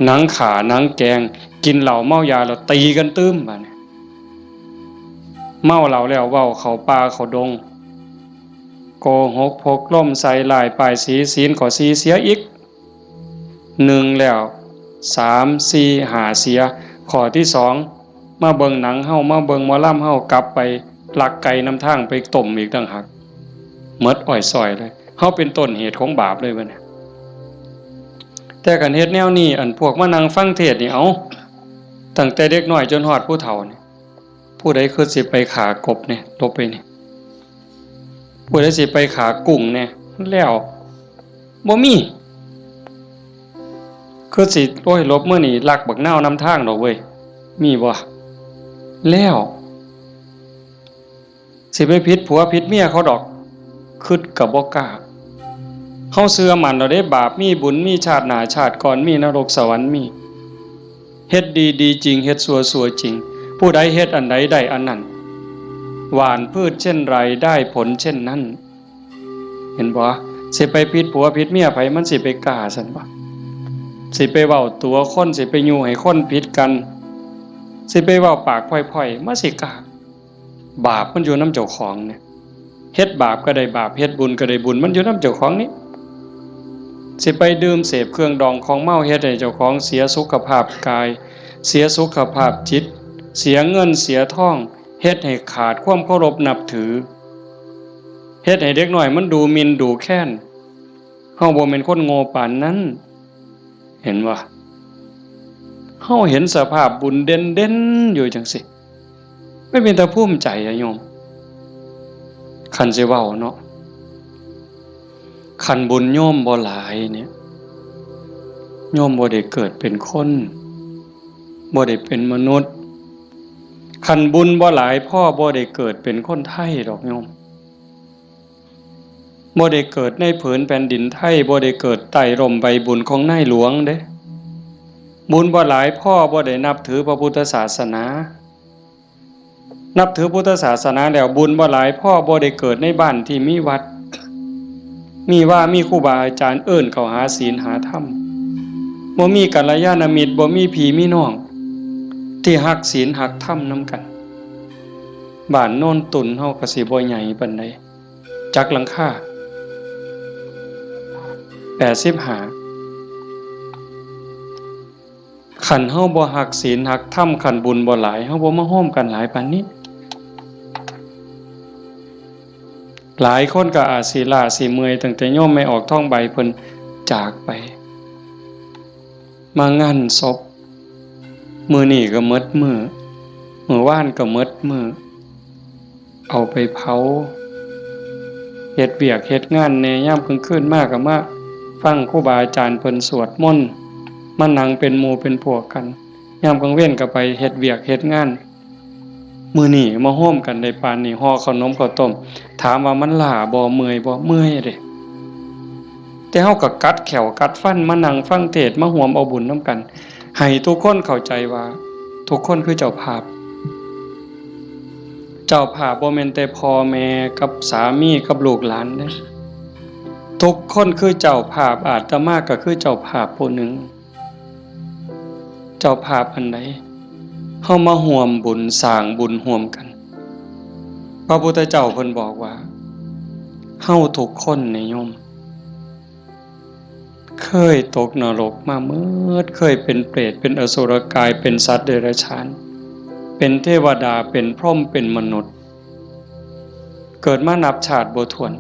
ໜັງຂ້າໜັງແກງ ກິນເຫຼົ້າເມົາຢາແລ້ວຕີກັນຕື່ມ ບາດນີ້ເມົາເຫຼົ້າແລ້ວເວົ້າເຂົ້າປ່າເຂົ້າດົງ ໂກຫົກ ພົກລົມ ໃສ່ຮ້າຍປ້າຍສີ ສີນກໍສີ່ເສຍອີກ ໜຶ່ງແລ້ວ ສາມ ສີ່ ຫ້າ ເສຍ ຂໍ້ທີສອງ ມາເບິ່ງໜັງເຮົາ ມາເບິ່ງໝໍລຳເຮົາ ກັບໄປລັກໄກ່ນຳທາງໄປຕົ້ມອີກຕ່າງຫາກ ໝົດອ້ອຍຊ້ອຍເລີຍ ເຮົາເປັນຕົ້ນເຫດຂອງບາບເລີຍບັດນີ້ ແຕ່ຄັນເຮັດແນວນີ້ ອັນພວກມານັ່ງຟັງເທດນີ້ ເອົາ ຕັ້ງແຕ່ເດັກນ້ອຍຈົນຮອດຜູ້ເຖົ້ານີ້ ຜູ້ໃດຄືຊິໄປຂ້າກົບແດ່ ຫຼົບໄປນີ້ ຜູ້ໃດຊິໄປຂ້າກຸ້ງແດ່ ແລ້ວ ບໍ່ມີ ຄືຊິ ໂອ້ຍ ຫຼົບມື້ນີ້ລັກບັກນາວນຳທາງດອກເວີຍ ມີບໍ່ ແລ້ວ ຊິໄປຜິດຜົວຜິດເມຍເຂົາດອກ ຄິດກໍບໍ່ກ້າ ເຮົາເຊື່ອໝັ້ນແລ້ວເດ້ ບາບມີບຸນມີ ຊາດໜ້າຊາດກ່ອນມີ ນະລົກສະຫວັນມີ ເຮັດດີດີຈິງ ເຮັດຊົ່ວຊົ່ວຈິງ ຜູ້ໃດເຮັດອັນໃດໄດ້ອັນນັ້ນ ຫວ່ານພືດເຊັ່ນไร ໄດ້ຜົນເຊັ່ນນັ້ນ ເຫັນບໍ່ ຊິໄປຜິດຜົວຜິດເມຍໃຜ ມັນຊິໄປກ້າຊັ້ນບໍ່ ຊິໄປເວົ້າຕົວະຄົນ ຊິໄປຍູ້ໃຫ້ຄົນຜິດກັນ ຊິໄປເວົ້າປາກພ້ອຍໆ ມັນຊິກ້າ ບາບມັນຢູ່ນຳເຈົ້າຂອງນີ້ ເຮັດບາບກໍໄດ້ບາບ ເຮັດບຸນກໍໄດ້ບຸນ ມັນຢູ່ນຳເຈົ້າຂອງນີ້ ຊິໄປດື່ມເສບເຄື່ອງດອງຂອງເມົາ ເຮັດໃຫ້ເຈົ້າຂອງເສຍສຸຂະພາບກາຍ ເສຍສຸຂະພາບຈິດ ເສຍເງິນເສຍທອງ ເຮັດໃຫ້ຂາດຄວາມເຄົາລົບນັບຖື ເຮັດໃຫ້ເດັກນ້ອຍມັນດູໝິ່ນດູແຄ້ນ ເຮົາບໍ່ແມ່ນຄົນໂງ່ປານນັ້ນ ເຫັນບໍ່ ເຮົາເຫັນສະພາບບຸນເດັ່ນໆຢູ່ຈັ່ງຊີ້ ມັນເປັນຕາພູມໃຈອະໂຍມ ຄັນຊິເວົ້າເນາະ ຄັນບຸນໂຍມບໍ່ຫຼາຍນີ້ ໂຍມບໍ່ໄດ້ເກີດເປັນຄົນ ບໍ່ໄດ້ເປັນມະນຸດ ຄັນບຸນບໍ່ຫຼາຍພໍ ບໍ່ໄດ້ເກີດເປັນຄົນໄທດອກໂຍມ ບໍ່ໄດ້ເກີດໃນຜືນແຜ່ນດິນໄທ ບໍ່ໄດ້ເກີດໃຕ້ຮົ່ມໃບບຸນຂອງນາຍຫຼວງເດ້ ບຸນບໍ່ຫຼາຍພໍ ບໍ່ໄດ້ນັບຖືພະພຸດທະສາສະໜາ ນັບຖືພຸດທະສາສະໜາແລ້ວ ບຸນບໍ່ຫຼາຍພໍ ບໍ່ໄດ້ເກີດໃນບ້ານທີ່ມີວັດ ມີວາ ມີຄູບາອາຈານເອີ້ນເຂົ້າຫາສິນຫາທຳ ບໍ່ມີກັນລະຍານະມິດ ບໍ່ມີພີ່ມີນ້ອງທີ່ຮັກສິນຮັກທຳນຳກັນ ບ້ານໂນນຕຸນເຮົາກໍຊິບໍ່ໃຫຍ່ປານໃດ ຈັກຫຼັງຄາ ແປດສິບຫ້າ ຄັນເຮົາບໍ່ຮັກສິນຮັກທຳ ຄັນບຸນບໍ່ຫຼາຍ ເຮົາບໍ່ມາໂຮມກັນຫຼາຍປານນີ້ ຫຼາຍຄົນກໍອາດຊິລ້າຊິເມື່ອຍ ຕັ້ງແຕ່ໂຍມແມ່ອອກທອງໃບເພິ່ນຈາກໄປ ມາງານສົບ ມື້ນີ້ກໍໝົດມື້ ມື້ວານກໍໝົດມື້ ເອົາໄປເຜົາ ເຮັດວຽກເຮັດງານແດ່ ຍາມກາງຄືນມາກໍມາຟັງຄູບາອາຈານເພິ່ນສວດມົນ ມານັ່ງເປັນໝູ່ເປັນພວກກັນ ຍາມກາງເວັນກໍໄປເຮັດວຽກເຮັດງານ ມື້ນີ້ມາໂຮມກັນໄດ້ປານນີ້ ຫໍ່ເຂົ້າໜົມເຂົ້າຕົ້ມ ຖາມວ່າມັນລ້າບໍ່ ເມື່ອຍບໍ່ ເມື່ອຍເດ້ ແຕ່ເຮົາກໍກັດແຂ້ວກັດຟັນມານັ່ງຟັງເທດ ມາຮ່ວມເອົາບຸນນຳກັນ ໃຫ້ທຸກຄົນເຂົ້າໃຈວ່າ ທຸກຄົນຄືເຈົ້າພາບ ເຈົ້າພາບບໍ່ແມ່ນແຕ່ພໍ່ແມ່ກັບສາມີກັບລູກຫຼານເດ້ ທຸກຄົນຄືເຈົ້າພາບ ອາດຕະມາກໍຄືເຈົ້າພາບຜູ້ໜຶ່ງ ເຈົ້າພາບອັນໃດ ເຮົາມາຮ່ວມບຸນສ້າງບຸນຮ່ວມກັນ ພະພຸດທະເຈົ້າເພິ່ນບອກວ່າ ເຮົາທຸກຄົນນີ້ໂຍມ ເຄີຍຕົກນະລົກມາໝົດ ເຄີຍເປັນເປດ ເປັນອະສຸລະກາຍ ເປັນສັດເດຍລະສານ ເປັນເທວະດາ ເປັນພົມ ເປັນມະນຸດ ເກີດມານັບຊາດບໍ່ຖ້ວນ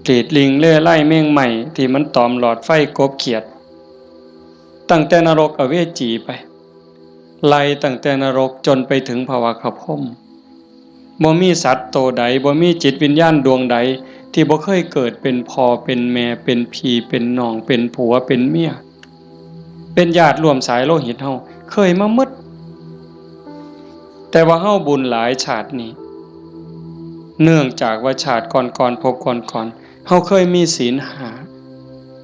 ກຣີດລິງເລໄລແມງໄມ້ທີ່ມັນຕອມຫຼອດໄຟກົບຂຽດ ຕັ້ງແຕ່ນະລົກອະເວຈີໄປ ໄລ່ຕັ້ງແຕ່ນະລົກຈົນໄປເຖິງພະວະຄະພົມ ບໍ່ມີສັດໂຕໃດ ບໍ່ມີຈິດວິນຍານດວງໃດ ທີ່ບໍ່ເຄີຍເກີດເປັນພໍ່ເປັນແມ່ ເປັນພີ່ເປັນນ້ອງ ເປັນຜົວເປັນເມຍ ເປັນຍາດຮ່ວມສາຍໂລຫິດເຮົາ ເຄີຍມາໝົດ ແຕ່ວ່າເຮົາບຸນຫຼາຍຊາດນີ້ ເນື່ອງຈາກວ່າຊາດກ່ອນໆ ພົບກ່ອນໆ ເຮົາເຄີຍມີສິນຫ້າ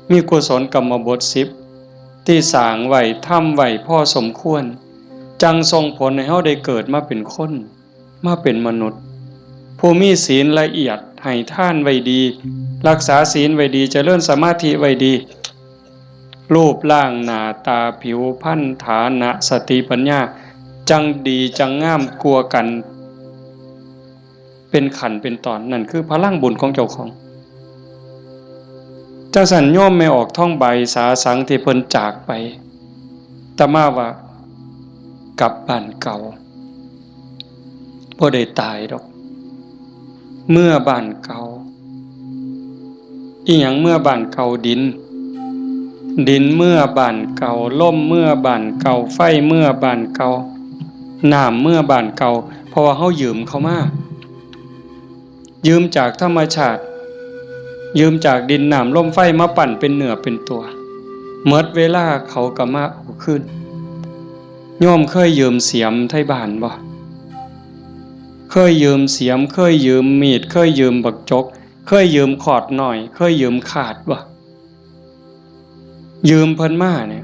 ມີກຸສົນກຳມະບົດສິບ ທີ່ສ້າງໄວ້ ທຳໄວ້ພໍສົມຄວນ ຈັ່ງສົ່ງຜົນໃຫ້ເຮົາໄດ້ເກີດມາເປັນຄົນ ມາເປັນມະນຸດ ຜູ້ມີສິນລະອຽດ ໃຫ້ທານໄວ້ດີ ຮັກສາສິນໄວ້ດີ ຈະເລີນສະມາທິໄວ້ດີ ຮູບຮ່າງໜ້າຕາຜິວພັນຖານະສະຕິປັນຍາ ຈັ່ງດີຈັ່ງງາມກວ່າກັນ ເປັນຂັ້ນເປັນຕອນ ນັ້ນຄືພະລັງບຸນຂອງເຈົ້າຂອງ. ຈັ່ງຊັ້ນ ໂຍມແມ່ອອກທອງໃບສາສັງທີ່ເພິ່ນຈາກໄປ ອາດຕະມາວ່າກັບບ້ານເກົ່າ ບໍ່ໄດ້ຕາຍດອກ ເມືອບ້ານເກົ່າ. ອີຫຍັງເມືອບ້ານເກົ່າ? ດິນ ດິນເມືອບ້ານເກົ່າ, ລົມເມືອບ້ານເກົ່າ, ໄຟເມືອບ້ານເກົ່າ, ນ້ຳເມືອບ້ານເກົ່າ ເພາະວ່າເຮົາຢືມເຂົາມາ ຢືມຈາກທຳມະຊາດ ຢືມຈາກດິນນ້ຳລົມໄຟມາປັ້ນເປັນເນື້ອເປັນຕົວ ໝົດເວລາເຂົາກໍມາເອົາຄືນ. ໂຍມເຄີຍຢືມສຽມໄທບ້ານບໍ່? ເຄີຍຢືມສຽມ, ເຄີຍຢືມມີດ, ເຄີຍຢືມບັກຈົກ, ເຄີຍຢືມຂອດນ້ອຍ, ເຄີຍຢືມຂາດບໍ່? ຢືມເພິ່ນມານີ້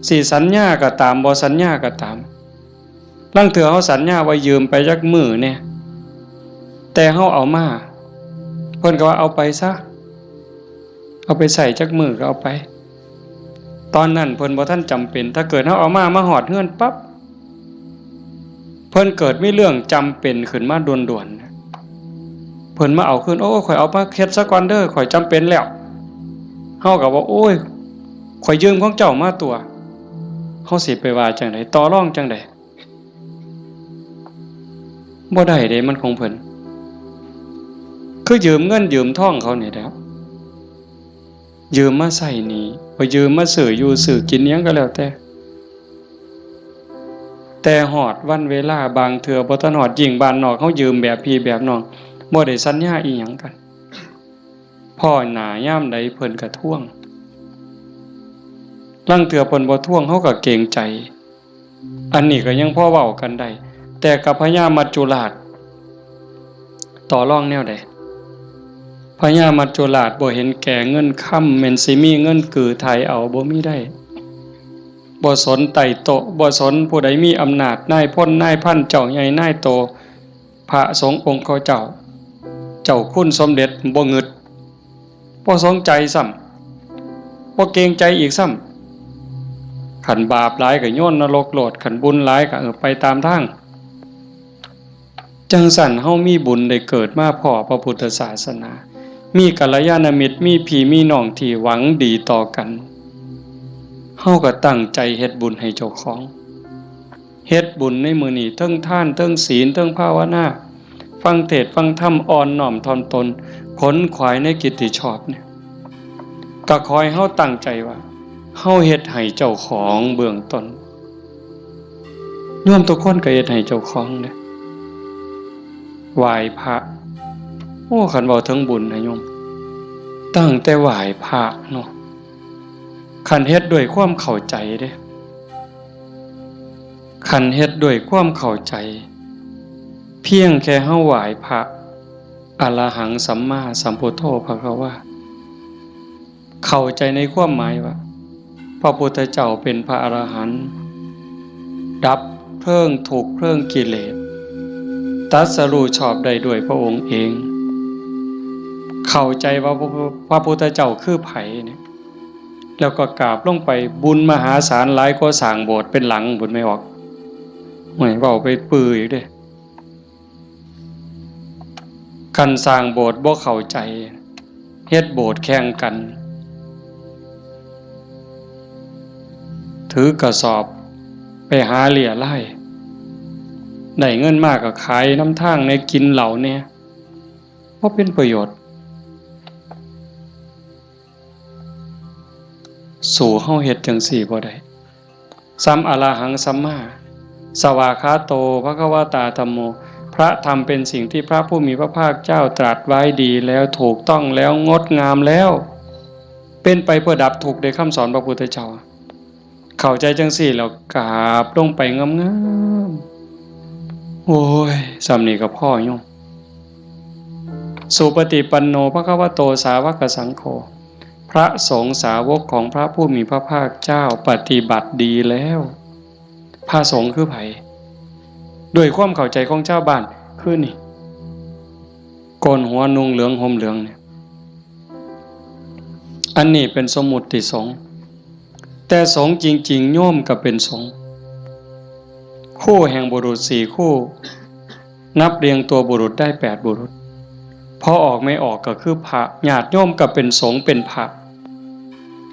ຊິສັນຍາກໍຕາມ ບໍ່ສັນຍາກໍຕາມ ລາງເທື່ອເຮົາສັນຍາວ່າຢືມໄປຈັກມື້ແດ່ ແຕ່ເຮົາເອົາມາ ເພິ່ນກໍວ່າເອົາໄປຊະ ເອົາໄປໃຊ້ຈັກມື້ກໍເອົາໄປ. ຕອນນັ້ນເພິ່ນບໍ່ທັນຈຳເປັນ ຖ້າເກີດເຮົາເອົາມາ ມາຮອດເຮືອນປັບ ເພິ່ນເກີດມີເລື່ອງຈຳເປັນຂຶ້ນມາດ່ວນໆ ເພິ່ນມາເອົາຄືນ ໂອ້ ຂ້ອຍເອົາມາເຮັດສາກ່ອນເດີ ຂ້ອຍຈຳເປັນແລ້ວ. ເຮົາກໍວ່າ ໂອ້ຍ ຂ້ອຍຢືມຂອງເຈົ້າມາຕົວະ. ເຮົາຊິໄປວ່າຈັ່ງໃດ? ຕໍ່ລອງຈັ່ງໃດ? ບໍ່ໄດ້ເດ້ ມັນຂອງເພິ່ນ ຄືຢືມເງິນຢືມທອງເຂົານີ້ແຫຼະ ຢືມມາໃຊ້ໜີ້ ບໍ່ຢືມມາຊື້ຢູ່ຊື້ກິນຫຍັງກໍແລ້ວແຕ່. ແຕ່ຮອດວັນເວລາ ບາງເທື່ອບໍ່ທັນຮອດ ຍິ່ງບ້ານນອກເຮົາຢືມແບບພີ່ແບບນ້ອງ ບໍ່ໄດ້ສັນຍາອີ່ຫຍັງກັນ ພໍ້ໜ້າຍາມໃດເພິ່ນກໍທວງ ລາງເທື່ອເພິ່ນບໍ່ທວງເຮົາກໍເກງໃຈ. ອັນນີ້ກໍຍັງພໍເວົ້າກັນໄດ້ ແຕ່ກັບພະຍາມັດຈຸລາດ ຕໍ່ລອງແນວໃດ? ພະຍາມັດຈຸລາດບໍ່ເຫັນແກ່ເງິນຄຳ ແມ່ນຊິມີເງິນກືໄຖເອົາ ບໍ່ມີໄດ້ ບໍ່ສົນໃຕ້ໂຕະ ບໍ່ສົນຜູ້ໃດມີອຳນາດ ນາຍພົນ ນາຍພັນ ເຈົ້າໃຫຍ່ນາຍໂຕ ພະສົງອົງຄະເຈົ້າ ເຈົ້າຄຸນສົມເດັດ ບໍ່ງຶດ ບໍ່ສົນໃຈຊ້ຳ ບໍ່ເກງໃຈອີກຊ້ຳ. ຄັນບາບຫຼາຍກໍໂຍນນະລົກໂລດ ຄັນບຸນຫຼາຍກໍ ເອີ ໄປຕາມທາງ. ຈັ່ງຊັ້ນ ເຮົາມີບຸນໄດ້ເກີດມາພໍ້ພະພຸດທະສາສະໜາ ມີກັນລະຍານະມິດ ມີພີ່ມີນ້ອງທີ່ຫວັງດີຕໍ່ກັນ ເຮົາກໍຕັ້ງໃຈເຮັດບຸນໃຫ້ເຈົ້າຂອງ. ເຮັດບຸນໃນມື້ນີ້ ເທິງທານ ເທິງສິນ ເທິງພາວະນາ ຟັງເທດຟັງທຳ ອ່ອນນ້ອມຖ່ອມຕົນ ຂົນຂວາຍໃນກິດຕິຊອບນີ້ ກໍຂໍໃຫ້ເຮົາຕັ້ງໃຈວ່າ ເຮົາເຮັດໃຫ້ເຈົ້າຂອງເບື້ອງຕົ້ນ. ໂຍມທຸກຄົນກໍເຮັດໃຫ້ເຈົ້າຂອງເດ້ ໄຫວ້ພະ. ໂອ້ ຄັນເວົ້າເຖິງບຸນນະໂຍມ ຕັ້ງແຕ່ໄຫວ້ພະເນາະ ຄັນເຮັດດ້ວຍຄວາມເຂົ້າໃຈເດ້ ຄັນເຮັດດ້ວຍຄວາມເຂົ້າໃຈ ພຽງແຄ່ເຮົາໄຫວ້ພະ ອະລະຫັງ ສຳມາສຳພຸດໂທ ພະຄະວາ ເຂົ້າໃຈໃນຄວາມໝາຍວ່າ ພະພຸດທະເຈົ້າເປັນພະອະລະຫັນ ດັບເພີງທຸກເພີງກິເລດ ຕັດສະຮູ້ຊອບໄດ້ດ້ວຍພະອົງເອງ ເຂົ້າໃຈວ່າພະ ພະພຸດທະເຈົ້າຄືໃຜນີ້ ແລ້ວກໍກາບລົງໄປ ບຸນມະຫາສານຫຼາຍກວ່າສ້າງໂບດເປັນຫຼັງພຸ້ນ ແມ່ອອກ ໂອ້ຍ ເວົ້າໄປປືອີກເດ້. ຄັນສ້າງໂບດບໍ່ເຂົ້າໃຈ ເຮັດໂບດແຂ່ງກັນ ຖືກະສອບໄປຫາເລຍລາຍ ໄດ້ເງິນມາກໍຂາຍນຳທາງແດ່ ກິນເຫຼົ້າແດ່ ບໍ່ເປັນປະໂຫຍດ. ສູ້ເຮົາເຮັດຈັ່ງຊີ້ບໍ່ໄດ້. ສຳອະລະຫັງສຳມາສະວາຄາໂຕ ພະຄະວະຕາ ທຳໂມ ພະທຳເປັນສິ່ງທີ່ພະຜູ້ມີພະພາກເຈົ້າຕລັດໄວ້ດີແລ້ວ ຖືກຕ້ອງແລ້ວ ງົດງາມແລ້ວ ເປັນໄປເພື່ອດັບທຸກເດ້ ຄຳສອນພະພຸດທະເຈົ້າ. ເຂົ້າໃຈຈັ່ງຊີ້ແລ້ວກາບລົງໄປງາມໆ. ໂອ້ຍ ສ່ຳນີ້ກໍພໍໂຍມ. ສຸປະຕິປັນໂນ ພະຄະວະໂຕ ສາວະກະສັງໂຄ ພະສົງສາວົກຂອງພະຜູ້ມີພະພາກເຈົ້າປະຕິບັດດີແລ້ວ. ພະສົງຄືໃຜ? ດ້ວຍຄວາມເຂົ້າໃຈຂອງຊາວບ້ານຄືນີ້ ໂກນຫົວນຸ່ງເຫຼືອງຫົ່ມເຫຼືອງນີ້ ອັນນີ້ເປັນສົມມຸດຕິສົງ ແຕ່ສົງຈິງໆ ໂຍມກໍເປັນສົງ ຄູ່ແຫ່ງບຸລຸດສີ່ຄູ່ ນັບລຽງຕົວບຸລຸດໄດ້ແປດບຸລຸດ ພໍ່ອອກແມ່ອອກກໍຄືພະ ຍາດໂຍມກໍເປັນສົງເປັນພະ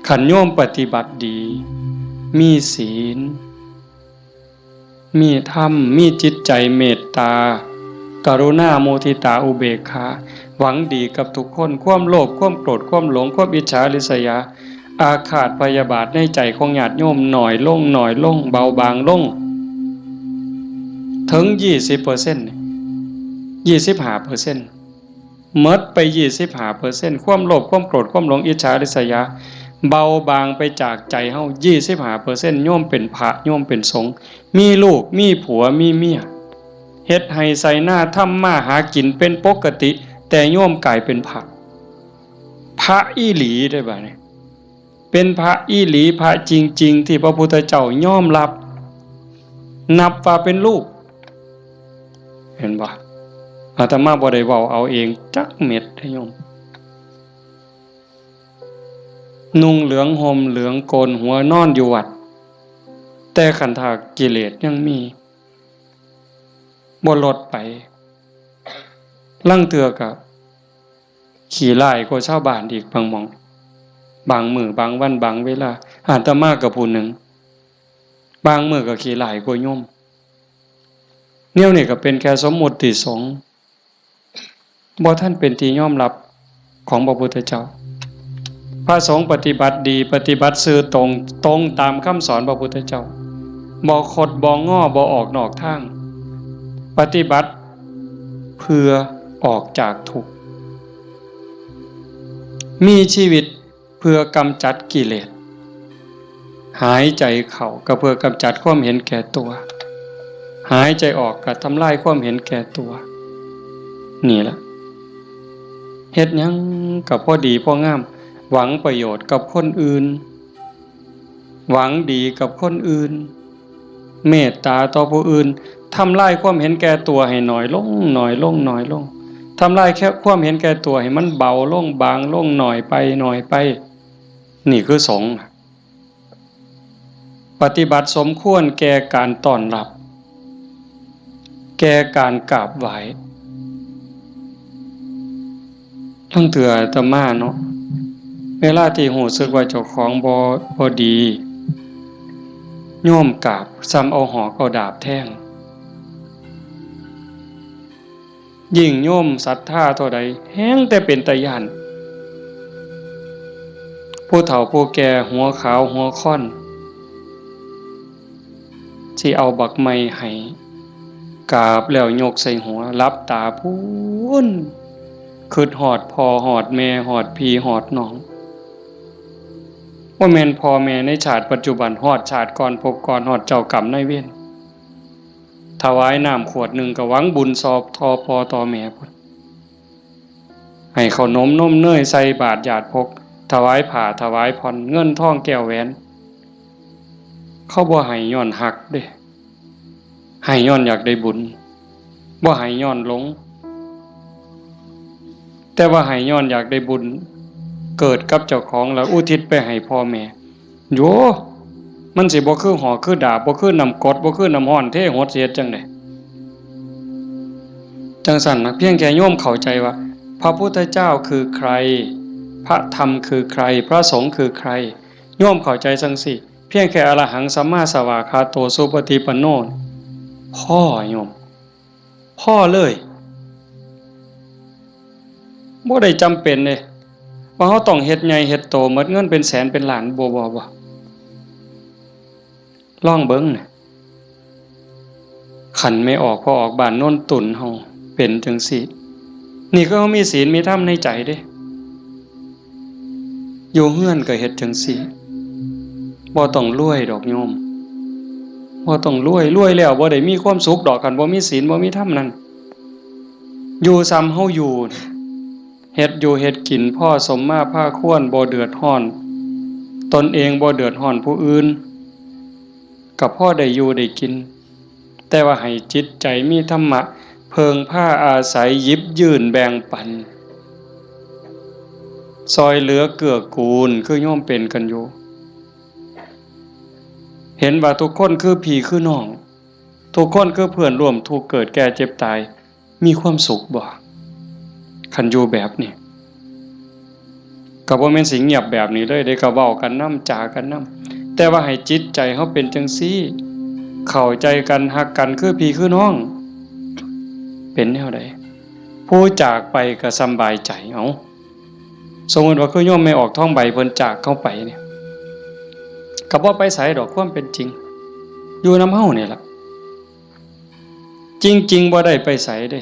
ຄັນໂຍມປະຕິບັດດີ ມີສີນ ມີທຳ ມີຈິດໃຈເມດຕາ ກະລຸນາ ມຸທິຕາ ອຸເບກຂາ ຫວັງດີກັບທຸກຄົນ ຄວາມໂລບ ຄວາມໂກດ ຄວາມຫຼົງ ຄວາມອິດສາ ລິສຍາ ອາຄາດພະຍາບາດໃນໃຈຂອງຍາດໂຍມໜ້ອຍລົງ ໜ້ອຍລົງ ເບົາບາງລົງ ເຖິງ ຊາວເປີເຊັນ ຊາວຫ້າເປີເຊັນ ໝົດໄປ ຊາວຫ້າເປີເຊັນ ຄວາມໂລບ ຄວາມໂກດ ຄວາມຫຼົງ ອິດສາ ລິສຍາ ເບົາບາງໄປຈາກໃຈເຮົາ ຊາວຫ້າເປີເຊັນ ໂຍມເປັນພະ ໂຍມເປັນສົງ ມີລູກ ມີຜົວ ມີເມຍ ເຮັດໄຮ່ໄຖນາ ທຳມາຫາກິນເປັນປົກກະຕິ ແຕ່ໂຍມກາຍເປັນພະ ພະອີ່ຫຼີເດ້ບາດນີ້ ເປັນພະອີ່ຫຼີ ພະຈິງໆ ທີ່ພະພຸດທະເຈົ້າຍອມຮັບ ນັບວ່າເປັນລູກ ເຫັນບໍ່? ອາດຕະມາບໍ່ໄດ້ເວົ້າເອົາເອງຈັກເມັດເດ້ໂຍມ ນຸ່ງເຫຼືອງ ຫົ່ມເຫຼືອງ ໂກນຫົວ ນອນຢູ່ວັດ ແຕ່ຄັນຖ້າກິເລດຍັງມີ ບໍ່ລົດໄປ ລາງເທື່ອກໍຂີ້ຮ້າຍກວ່າຊາວບ້ານອີກບາງໝ່ອງ ບາງມື້ ບາງວັນ ບາງເວລາ ອາດຕະມາກໍຜູ້ໜຶ່ງ ບາງມື້ກໍຂີ້ຮ້າຍກວ່າໂຍມ ແນວນີ້ກໍເປັນແຄ່ສົມມຸດຕິສົງ ບໍ່ທັນເປັນທີ່ຍອມຮັບຂອງພະພຸດທະເຈົ້າ. ພະສົງປະຕິບັດດີ ປະຕິບັດຊື່ຕົງ ຕົງຕາມຄຳສອນພະພຸດທະເຈົ້າ ບໍ່ຄົດ ບໍ່ງໍ ບໍ່ອອກນອກທາງ ປະຕິບັດເພື່ອອອກຈາກທຸກ ມີຊີວິດ ເພື່ອກຳຈັດກິເລດ ຫາຍໃຈເຂົ້າກໍເພື່ອກຳຈັດຄວາມເຫັນແກ່ຕົວ ຫາຍໃຈອອກກໍທຳລາຍຄວາມເຫັນແກ່ຕົວ ນີ້ລະ ເຮັດຫຍັງກໍພໍດີພໍງາມ ຫວັງປະໂຫຍດກັບຄົນອື່ນ ຫວັງດີກັບຄົນອື່ນ ເມດຕາຕໍ່ຜູ້ອື່ນ ທຳລາຍຄວາມເຫັນແກ່ຕົວໃຫ້ໜ້ອຍລົງ ໜ້ອຍລົງ ໜ້ອຍລົງ ທຳລາຍແຄ່ຄວາມເຫັນແກ່ຕົວໃຫ້ມັນເບົາລົງ ບາງລົງ ໜ້ອຍໄປ ໜ້ອຍໄປ ນີ້ຄືສົງ ປະຕິບັດສົມຄວນແກ່ການຕ້ອນຮັບ ແກ່ການກາບໄຫວ້ ລາງເທື່ອອາດຕະມາເນາະ ເວລາທີ່ຮູ້ສຶກວ່າເຈົ້າຂອງບໍ່ ບໍ່ດີ ໂຍມກາບ ສ່ຳເອົາຫອກເອົາດາບແທງ ຍິ່ງໂຍມສັດທາເທົ່າໃດ ແຮ່ງແຕ່ເປັນຕາຢ້ານ ຜູ້ເຖົ້າຜູ້ແກ່ຫົວຂາວຫົວຄ້ອນ ຊິເອົາບັກໄມ້ໃຫ້ ກາບແລ້ວຍົກໃສ່ຫົວ ຫຼັບຕາພຸ້ນ ຄຶດຮອດພໍ່ຮອດແມ່ ຮອດພີ່ຮອດນ້ອງ ບໍ່ແມ່ນພໍ່ແມ່ໃນຊາດປັດຈຸບັນ ຮອດຊາດກ່ອນພົບກ່ອນ ຮອດເຈົ້າກຳນາຍເວນ ຖວາຍນ້ຳຂວດໜຶ່ງກໍຫວັງບຸນຊອບຕໍ່ພໍ່ຕໍ່ແມ່ພຸ້ນ ໃຫ້ເຂົ້າໜົມນົມເນີຍໃສ່ບາດຢາດພົກ ຖວາຍຜ້າຖວາຍຜ່ອນ ເງິນທອງແກ້ວແຫວນ ເຂົາບໍ່ໃຫ້ຍ້ອນຮັກເດ້ ໃຫ້ຍ້ອນຢາກໄດ້ບຸນ ບໍ່ໃຫ້ຍ້ອນຫຼົງ ແຕ່ວ່າໃຫ້ຍ້ອນຢາກໄດ້ບຸນ ເກີດກັບເຈົ້າຂອງແລ້ວອຸທິດໄປໃຫ້ພໍ່ແມ່ ໂຢ ມັນຊິບໍ່ຄືຫອກຄືດາບ ບໍ່ຄືນ້ຳກົດ ບໍ່ຄືນ້ຳຮ້ອນເທຫົດ ຊິເຮັດຈັ່ງໃດ? ຈັ່ງຊັ້ນນະ ພຽງແຄ່ໂຍມເຂົ້າໃຈວ່າ ພະພຸດທະເຈົ້າຄືໃຄ ພະທຳຄືໃຄ ພະສົງຄືໃຄ ໂຍມເຂົ້າໃຈຈັ່ງຊີ້ ພຽງແຄ່ອະລະຫັງ ສຳມາສະຫວາຄາໂຕ ສຸປະຕິປັນໂນ ພໍໂຍມ ພໍເລີຍ ບໍ່ໄດ້ຈຳເປັນເດ້ ວ່າເຮົາຕ້ອງເຮັດໃຫຍ່ເຮັດໂຕ ໝົດເງິນເປັນແສນເປັນລ້ານ ບໍ່ ບໍ່ ບໍ່ ລອງເບິ່ງນະ ຄັນແມ່ອອກພໍ່ອອກບ້ານໂນນຕຸນເຮົາເປັນຈັ່ງຊີ້ ນີ້ຄືເຮົາມີສິນມີທຳໃນໃຈເດ້ ຢູ່ເຮືອນກໍເຮັດຈັ່ງຊີ້ ບໍ່ຕ້ອງລວຍດອກໂຍມ ບໍ່ຕ້ອງລວຍ ລວຍແລ້ວບໍ່ໄດ້ມີຄວາມສຸກດອກ ຄັນບໍ່ມີສິນບໍ່ມີທຳນັ້ນ ຢູ່ສ່ຳເຮົາຢູ່ ເຮັດຢູ່ເຮັດກິນພໍສົມມາພາຄວນ ບໍ່ເດືອດຮ້ອນຕົນເອງ ບໍ່ເດືອດຮ້ອນຜູ້ອື່ນ ກໍພໍໄດ້ຢູ່ໄດ້ກິນ ແຕ່ວ່າໃຫ້ຈິດໃຈມີທຳມະ ເພິ່ງພາອາໄສ ຫຍິບຍື່ນແບ່ງປັນ ຊ່ອຍເຫຼືອເກື້ອກູນ ຄືໂຍມເປັນກັນຢູ່. ເຫັນວ່າທຸກຄົນຄືພີ່ຄືນ້ອງ, ທຸກຄົນຄືເພື່ອນຮ່ວມທຸກເກີດແກ່ເຈັບຕາຍ, ມີຄວາມສຸກບໍ່? ຄັນຢູ່ແບບນີ້ ກໍບໍ່ແມ່ນຊິງຽບແບບນີ້ເລີຍເດ້, ກໍເວົ້າກັນນຳ ຈາກັນນຳ, ແຕ່ວ່າໃຫ້ຈິດໃຈເຮົາເປັນຈັ່ງຊີ້, ເຂົ້າໃຈກັນ ຮັກກັນຄືພີ່ຄືນ້ອງ, ເປັນແນວໃດ? ຜູ້ຈາກໄປກໍສຳບາຍໃຈ. ເອົາ, ສົມມຸດວ່າຄືໂຍມແມ່ອອກທອງໃບເພິ່ນຈາກເຮົາໄປນີ້, ກໍບໍ່ໄປໃສດອກ, ຄວາມເປັນຈິງ ຢູ່ນຳເຮົານີ້ລະ. ຈິງໆ ບໍ່ໄດ້ໄປໃສເດ້,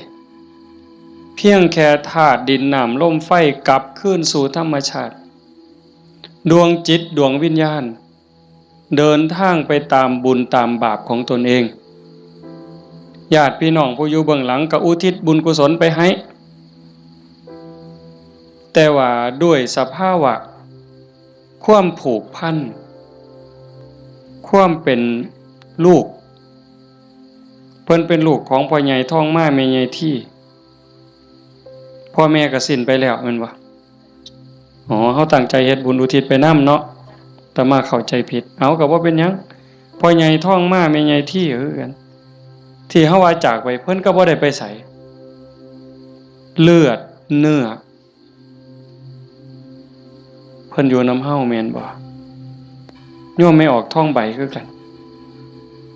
ພຽງແຄ່ທາດດິນນ້ຳລົມໄຟກັບຄືນສູ່ທຳມະຊາດ, ດວງຈິດດວງວິນຍານເດີນທາງໄປຕາມບຸນຕາມບາບຂອງຕົນເອງ. ຍາດພີ່ນ້ອງຜູ້ຢູ່ເບື້ອງຫຼັງກໍອຸທິດບຸນກຸສົນໄປໃຫ້, ແຕ່ວ່າດ້ວຍສະພາວະ ຄວາມຜູກພັນ, ຄວາມເປັນລູກ, ເພິ່ນເປັນລູກຂອງພໍ່ໃຫຍ່ທອງມາແມ່ໃຫຍ່ທີ, ພໍ່ແມ່ກໍສິ້ນໄປແລ້ວແມ່ນບໍ່? ອໍ ເຮົາຕັ້ງໃຈເຮັດບຸນອຸທິດໄປນຳເນາະ, ອາດຕະມາເຂົ້າໃຈຜິດ. ເອົາ ກໍບໍ່ເປັນຫຍັງ, ພໍ່ໃຫຍ່ທອງມາແມ່ໃຫຍ່ທີຄືກັນ, ທີ່ເຮົາວ່າຈາກໄປ ເພິ່ນກໍບໍ່ໄດ້ໄປໃສ, ເລືອດເນື້ອ ເພິ່ນຢູ່ນຳເຮົາແມ່ນບໍ່? ໂຍມແມ່ອອກທອງໃບຄືກັນ,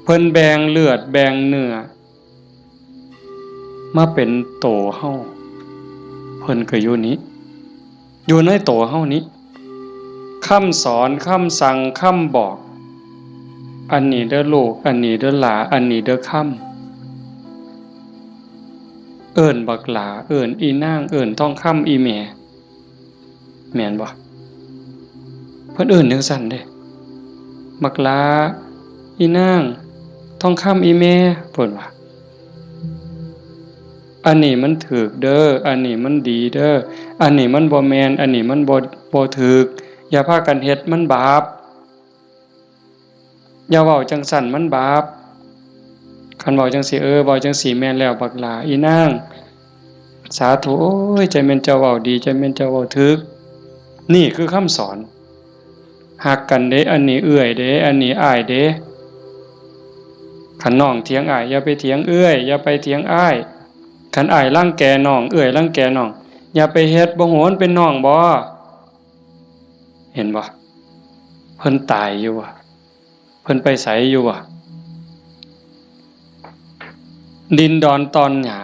ເພິ່ນແບ່ງເລືອດແບ່ງເນື້ອມາເປັນໂຕເຮົາ, ເພິ່ນກໍຢູ່ນີ້, ຢູ່ໃນໂຕເຮົານີ້. ຄຳສອນ ຄຳສັ່ງ ຄຳບອກ, ອັນນີ້ເດີລູກ, ອັນນີ້ເດີຫຼ້າ, ອັນນີ້ເດີຄຳ, ເອີ້ນບັກຫຼ້າ, ເອີ້ນອີນາງ, ເອີ້ນທອງຄຳອີແມ່, ແມ່ນບໍ່? ເພິ່ນເອີ້ນຈັ່ງຊັ້ນເດ້, ບັກຫຼ້າ, ອີນາງ, ທອງຄຳອີແມ່, ເພິ່ນວ່າ ອັນນີ້ມັນຖືກເດີ, ອັນນີ້ມັນດີເດີ, ອັນນີ້ມັນບໍ່ແມ່ນ, ອັນນີ້ມັນບໍ່ ບໍ່ຖືກ, ຢ່າພາກັນເຮັດ, ມັນບາບ. ຢ່າເວົ້າຈັ່ງຊັ້ນ ມັນບາບ. ຄັນເວົ້າຈັ່ງຊີ້, ເອີ ເວົ້າຈັ່ງຊີ້ແມ່ນແລ້ວ ບັກຫຼ້າ ອີນາງ, ສາທຸ, ໂອ້ຍ ໃຈແມ່ນເຈົ້າເວົ້າດີ, ໃຈແມ່ນເຈົ້າເວົ້າຖືກ. ນີ້ຄືຄຳສອນ. ຮັກກັນເດ້, ອັນນີ້ເອື້ອຍເດ້, ອັນນີ້ອ້າຍເດ້. ຄັນນ້ອງຖຽງອ້າຍ, ຢ່າໄປຖຽງເອື້ອຍ, ຢ່າໄປຖຽງອ້າຍ. ຄັນອ້າຍລັງແກນ້ອງ, ເອື້ອຍລັງແກນ້ອງ, ຢ່າໄປເຮັດ, ບໍ່ຮູ້ມັນເປັນນ້ອງບໍ່? ເຫັນບໍ່? ເພິ່ນຕາຍຢູ່ຫວາ? ເພິ່ນໄປໃສຢູ່ຫວາ? ດິນດອນຕອນຫຍ້າ,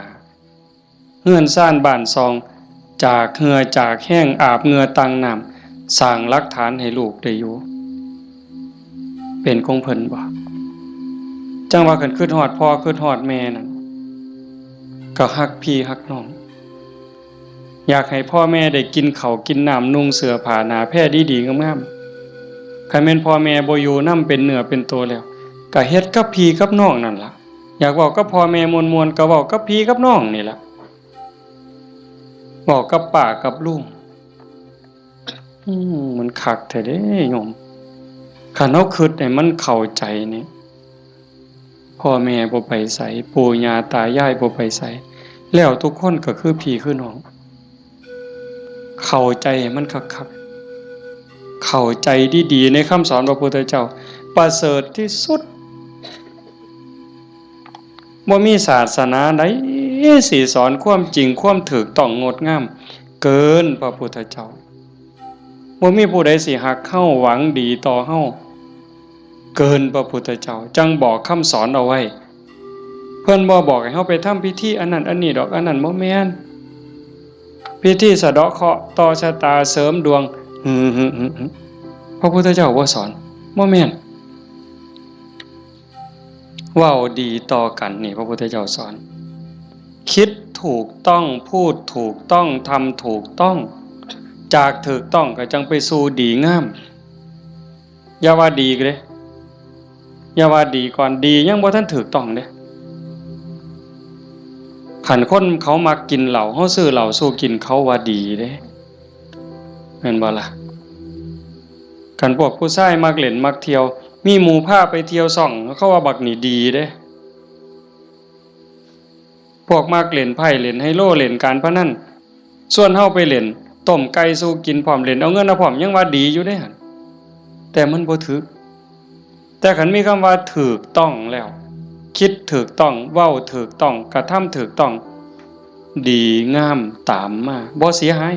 ເຮືອນຊານບ້ານຊ່ອງ, ຈາກເຫື່ອຈາກແຮງ, ອາບເຫື່ອຕ່າງນ້ຳ, ສ້າງຫຼັກຖານໃຫ້ລູກໄດ້ຢູ່, ເປັນຂອງເພິ່ນບໍ່? ຈັ່ງວ່າຄັນຄິດຮອດພໍ່, ຄິດຮອດແມ່ນັ້ນ, ກໍຮັກພີ່ຮັກນ້ອງ. ຢາກໃຫ້ພໍ່ແມ່ໄດ້ກິນເຂົ້າກິນນ້ຳ, ນຸ່ງເສື້ອຜ້າໜ້າແພດີໆງາມໆ. ຄັນແມ່ນພໍ່ແມ່ບໍ່ຢູ່ນຳເປັນເນື້ອເປັນໂຕແລ້ວ, ກະເຮັດກັບພີ່ກັບນ້ອງນັ້ນລະ. ຢາກເວົ້າກັບພໍ່ແມ່ມ່ວນໆ, ກະເວົ້າກັບພີ່ກັບນ້ອງນີ້ລະ, ເວົ້າກັບປ້າກັບລຸງ. ອືມ ມັນຄັກແທ້ເດ້ໂຍມ. ຄັນເຮົາຄິດໃຫ້ມັນເຂົ້າໃຈນີ້, ພໍ່ແມ່ບໍ່ໄປໃສ, ປູ່ຍ່າຕາຍາຍບໍ່ໄປໃສ, ແລ້ວທຸກຄົນກໍຄືພີ່ຄືນ້ອງ. ເຂົ້າໃຈໃຫ້ມັນຄັກໆ, ເຂົ້າໃຈດີໆໃນຄຳສອນພະພຸດທະເຈົ້າ, ປະເສີດທີ່ສຸດ. ບໍ່ມີສາສະໜາໃດຊິສອນຄວາມຈິງ, ຄວາມຖືກຕ້ອງ, ງົດງາມເກີນພະພຸດທະເຈົ້າ. ບໍ່ມີຜູ້ໃດຊິຮັກເຮົາ, ຫວັງດີຕໍ່ເຮົາເກີນພະພຸດທະເຈົ້າ, ຈັ່ງບອກຄຳສອນເອົາໄວ້. ເພິ່ນບໍ່ບອກໃຫ້ເຮົາໄປທຳພິທີອັນນັ້ນອັນນີ້ດອກ, ອັນນັ້ນບໍ່ແມ່ນພິທີສະເດາະເຄາະ, ຕໍ່ຊະຕາ, ເສີມດວງ. ຫືໆໆ ພະພຸດທະເຈົ້າບໍ່ສອນ, ບໍ່ແມ່ນ. ເວົ້າດີຕໍ່ກັນນີ້ ພະພຸດທະເຈົ້າສອນ, ຄິດຖືກຕ້ອງ, ພູດຖືກຕ້ອງ, ທຳຖືກຕ້ອງ, ຈາກຖືກຕ້ອງກໍຈັ່ງໄປສູ່ດີງາມ. ຢ່າວ່າດີເດ້, ຢ່າວ່າດີກ່ອນ, ດີຍັງບໍ່ທັນຖືກຕ້ອງເດ້. ຄັນຄົນເຂົາມັກກິນເຫຼົ້າ, ເຮົາຊື້ເຫຼົ້າສູ່ກິນ, ເຂົາວ່າດີເດ້, ແມ່ນບໍ່ລະ? ຄັນພວກຜູ້ຊາຍມັກຫຼິ້ນມັກທ່ຽວ, ມີໝູ່ພາໄປທ່ຽວຊ່ອງ, ເຂົາວ່າບັກນີ້ດີເດ້. ພວກມັກຫຼິ້ນໄພ້, ຫຼິ້ນໄຮໂລ, ຫຼິ້ນການພະນັນ, ຊວນເຮົາໄປຫຼິ້ນ, ຕົ້ມໄກ່ສູ່ກິນພ້ອມ ຫຼິ້ນເອົາເງິນເອົາພ້ອມ ຍັງວ່າດີຢູ່ເດ້ຫັ້ນ ແຕ່ມັນບໍ່ຖືກ. ແຕ່ຄັນມີຄຳວ່າຖືກຕ້ອງແລ້ວ ຄິດຖືກຕ້ອງ ເວົ້າຖືກຕ້ອງ ກະທຳຖືກຕ້ອງ ດີງາມຕາມມາ ບໍ່ເສຍຫາຍ.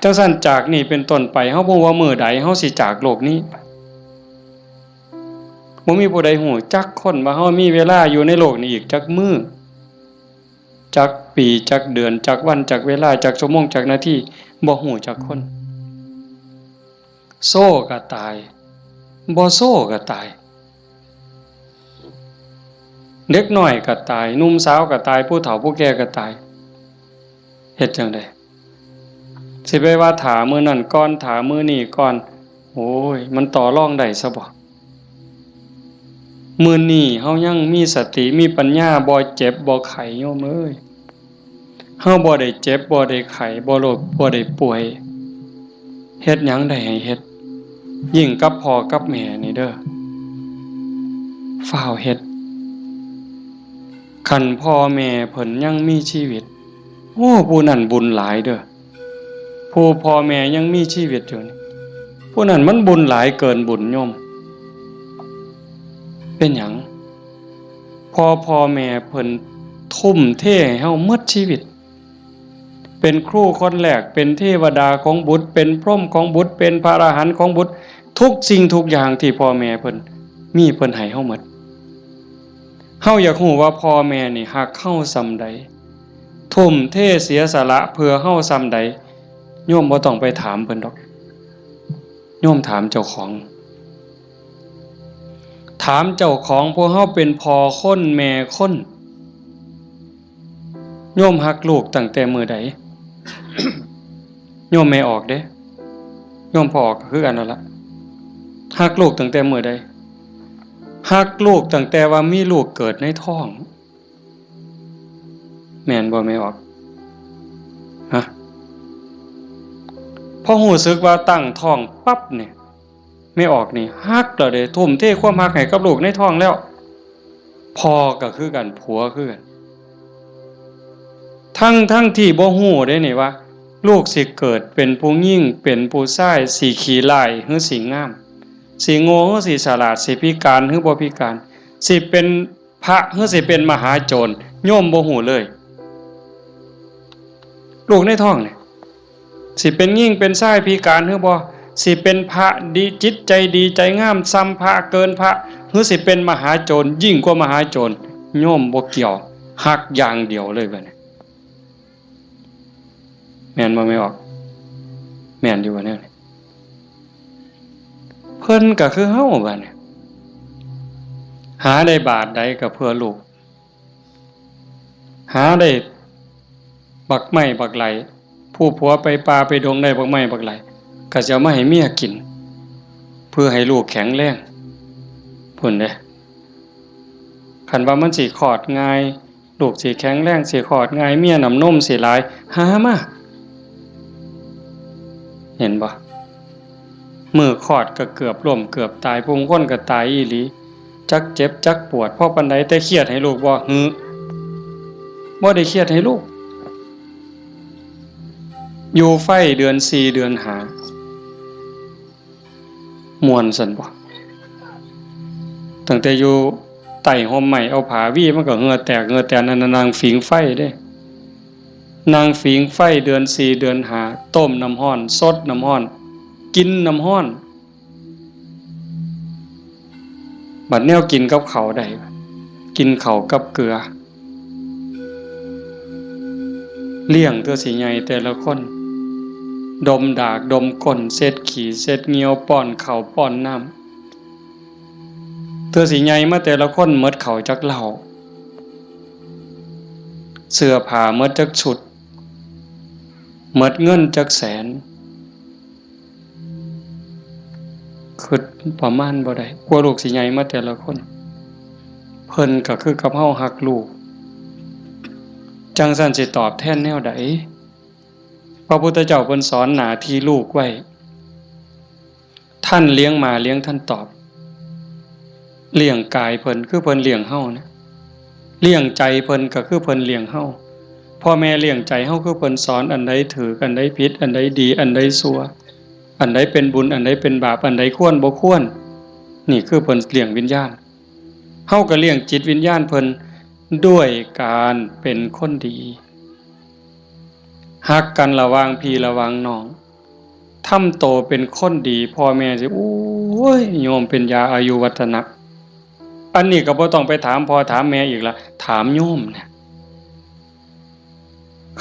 ຈັ່ງຊັ້ນ ຈາກນີ້ເປັນຕົ້ນໄປ ເຮົາບໍ່ຮູ້ວ່າມື້ໃດເຮົາຊິຈາກໂລກນີ້ໄປ. ບໍ່ມີຜູ້ໃດຮູ້ຈັກຄົນວ່າເຮົາມີເວລາຢູ່ໃນໂລກນີ້ອີກຈັກມື້ ຈັກປີ ຈັກເດືອນ ຈັກວັນ ຈັກເວລາ ຈັກຊົ່ວໂມງ ຈັກນາທີ ບໍ່ຮູ້ຈັກຄົນ. ໂຊກະຕາຍ ບໍ່ໂຊກະຕາຍ ເດັກນ້ອຍກະຕາຍ ໜຸ່ມສາວກະຕາຍ ຜູ້ເຖົ້າຜູ້ແກ່ກະຕາຍ. ເຮັດຈັ່ງໃດ? ຊິໄປວ່າຖ້າມື້ນັ້ນກ່ອນ ຖ້າມື້ນີ້ກ່ອນ ໂອ້ຍ ມັນຕໍ່ລອງໄດ້ຊະບໍ່? ມື້ນີ້ເຮົາຍັງມີສະຕິ ມີປັນຍາ ບໍ່ເຈັບບໍ່ໄຂ້ ໂຍມເອີຍ. ເຮົາບໍ່ໄດ້ເຈັບ ບໍ່ໄດ້ໄຂ້ ບໍ່ໂລບ ບໍ່ໄດ້ປ່ວຍ ເຮັດຫຍັງໄດ້ໃຫ້ເຮັດ. ຍິ່ງກັບພໍ່ກັບແມ່ນີ້ເດີ້ ຟ້າວເຮັດ. ຄັນພໍ່ແມ່ເພິ່ນຍັງມີຊີວິດ ໂອ້ ຜູ້ນັ້ນບຸນຫຼາຍເດີ້. ຜູ້ພໍ່ແມ່ຍັງມີຊີວິດຢູ່ນີ້ ຜູ້ນັ້ນມັນບຸນຫຼາຍເກີນບຸນໂຍມ. ເປັນຫຍັງ? ເພາະພໍ່ແມ່ເພິ່ນທຸ່ມເທໃຫ້ເຮົາໝົດຊີວິດ ເປັນຄູຄົນແລກ ເປັນເທວະດາຂອງບຸດ ເປັນພົມຂອງບຸດ ເປັນພະອະລະຫັນຂອງບຸດ ທຸກສິ່ງທຸກຢ່າງທີ່ພໍ່ແມ່ເພິ່ນມີ ເພິ່ນໃຫ້ເຮົາໝົດ. ເຮົາຢາກຮູ້ວ່າພໍ່ແມ່ນີ້ຮັກເຮົາສ່ຳໃດ ທຸ່ມເທເສຍສະຫຼະເພື່ອເຮົາສ່ຳໃດ ໂຍມບໍ່ຕ້ອງໄປຖາມເພິ່ນດອກ ໂຍມຖາມເຈົ້າຂອງ ຖາມເຈົ້າຂອງ. ພວກເຮົາເປັນພໍ່ຄົນແມ່ຄົນ ໂຍມຮັກລູກຕັ້ງແຕ່ມື້ໃດ? ໂຍມແມ່ອອກເດ້ ໂຍມພໍ່ອອກກະຄືກັນນັ້ນລະ ຮັກລູກຕັ້ງແຕ່ມື້ໃດ? ຮັກລູກຕັ້ງແຕ່ວ່າມີລູກເກີດໃນທ້ອງ ແມ່ນບໍ່ແມ່ອອກ? ຮະ ພໍຮູ້ສຶກວ່າຕັ້ງທ້ອງປັບນີ້ ແມ່ອອກນີ້ຮັກແລ້ວເດ້ ທຸ່ມເທຄວາມຮັກໃຫ້ກັບລູກໃນທ້ອງແລ້ວ. ພໍ່ກະຄືກັນ ຜົວຄືກັນ ທັງໆທີ່ບໍ່ຮູ້ເດ້ນີ້ວ່າ ລູກຊິເກີດເປັນຜູ້ຍິງ ເປັນຜູ້ຊາຍ ຊິຂີ້ຮ້າຍ ຫຼື ຊິງາມ ຊິໂງ່ ຫຼື ຊິສະຫຼາດ ຊິພິການ ຫຼື ບໍ່ພິການ ຊິເປັນ ພະ ຫຼື ຊິເປັນມະຫາໂຈນ ໂຍມບໍ່ຮູ້ເລີຍ. ລູກໃນທ້ອງນີ້ ຊິເປັນຍິງເປັນຊາຍພິການ ຫຼື ບໍ່ ຊິເປັນພະດີ ຈິດໃຈດີໃຈງາມສ່ຳພະ ເກີນພະ ຫຼື ຊິເປັນມະຫາໂຈນ ຍິ່ງກວ່າມະຫາໂຈນ ໂຍມບໍ່ກ່ຽວ ຮັກຢ່າງດຽວເລີຍບາດນີ້. ແມ່ນບໍ່ແມ່ອອກ? ແມ່ນຢູ່ບໍ່ແນວນີ້? ເພິ່ນກະຄືເຮົາບາດນີ້ ຫາໄດ້ບາດໃດກະເພື່ອລູກ ຫາໄດ້ບັກໄມ້ບັກໄຫຼ ຜູ້ຜົວໄປປ່າໄປດົງໄດ້ບັກໄມ້ບັກໄຫຼ ກະຊິເອົາມາໃຫ້ເມຍກິນ ເພື່ອໃຫ້ລູກແຂງແຮງ ພຸ້ນເດ້. ຄັນວ່າມັນຊິຄອດງ່າຍ ລູກຊິແຂງແຮງ ຊິຄອດງ່າຍ ເມຍນ້ຳນົມຊິຫຼາຍ ຫາມາ ເຫັນບໍ່? ມື້ຄອດກະເກືອບລົ້ມເກືອບຕາຍ ຜູ້ບາງຄົນກະຕາຍອີ່ຫຼີ ຈັກເຈັບຈັກປວດພໍປານໃດ ແຕ່ຄຽດໃຫ້ລູກບໍ່? ຫື ບໍ່ໄດ້ຄຽດໃຫ້ລູກ. ຢູ່ໄຟເດືອນສີ່ເດືອນຫ້າ ມ່ວນຊັ້ນບໍ່? ຕັ້ງແຕ່ຢູ່ໃຕ້ຮົ່ມໄມ້ ເອົາຜ້າວີ ມັນກະເຫື່ອແຕກເຫື່ອແຕນ ອັນນັ້ນນາງຝີງໄຟເດ້ ນາງຝີງໄຟເດືອນສີ່ເດືອນຫ້າ ຕົ້ມນ້ຳຮ້ອນ ສົດນ້ຳຮ້ອນ ກິນນ້ຳຮ້ອນ. ບັດແນວກິນກັບເຂົ້າໄດ້ ກິນເຂົ້າກັບເກືອ ລ້ຽງເທື່ອຊິໃຫຍ່ແຕ່ລະຄົນ ດົມດາກດົມກົ້ນ ເຊັດຂີ້ເຊັດຍ່ຽວ ປ້ອນເຂົ້າປ້ອນນ້ຳ ເທື່ອຊິໃຫຍ່ມາແຕ່ລະຄົນ ໝົດເຂົ້າຈັກເຫຼົ່າ ເສື້ອຜ້າໝົດຈັກຊຸດ ໝົດເງິນຈັກແສນ ຄິດປະມານບໍ່ໄດ້ ກວ່າລູກຊິໃຫຍ່ມາແຕ່ລະຄົນ ເພິ່ນກະຄືກັບເຮົາຮັກລູກ ຈັ່ງຊັ້ນຊິຕອບແທນແນວໃດ? ພະພຸດທະເຈົ້າເພິ່ນສອນໜ້າທີ່ລູກໄວ້ ທ່ານລ້ຽງໝາລ້ຽງທ່ານຕອບ ລ້ຽງກາຍເພິ່ນຄືເພິ່ນລ້ຽງເຮົານະ ລ້ຽງໃຈເພິ່ນກະຄືເພິ່ນລ້ຽງເຮົາ ພໍ່ແມ່ລ້ຽງໃຈເຮົາຄືເພິ່ນສອນ ອັນໃດຖືກ ອັນໃດຜິດ ອັນໃດດີ ອັນໃດຊົ່ວ ອັນໃດເປັນບຸນ ອັນໃດເປັນບາບ ອັນໃດຄວນບໍ່ຄວນ ນີ້ຄືເພິ່ນລ້ຽງວິນຍານ. ເຮົາກໍລ້ຽງຈິດວິນຍານເພິ່ນດ້ວຍການເປັນຄົນດີ ຮັກກັນລະຫວ່າງພີ່ລະຫວ່າງນ້ອງ ທຳໂຕເປັນຄົນດີ ພໍ່ແມ່ຊິ ໂອ້ຍ ໂຍມເປັນຢາອາຍຸວັດທະນະ. ອັນນີ້ກໍບໍ່ຕ້ອງໄປຖາມພໍ່ຖາມແມ່ອີກລະ ຖາມໂຍມນະ.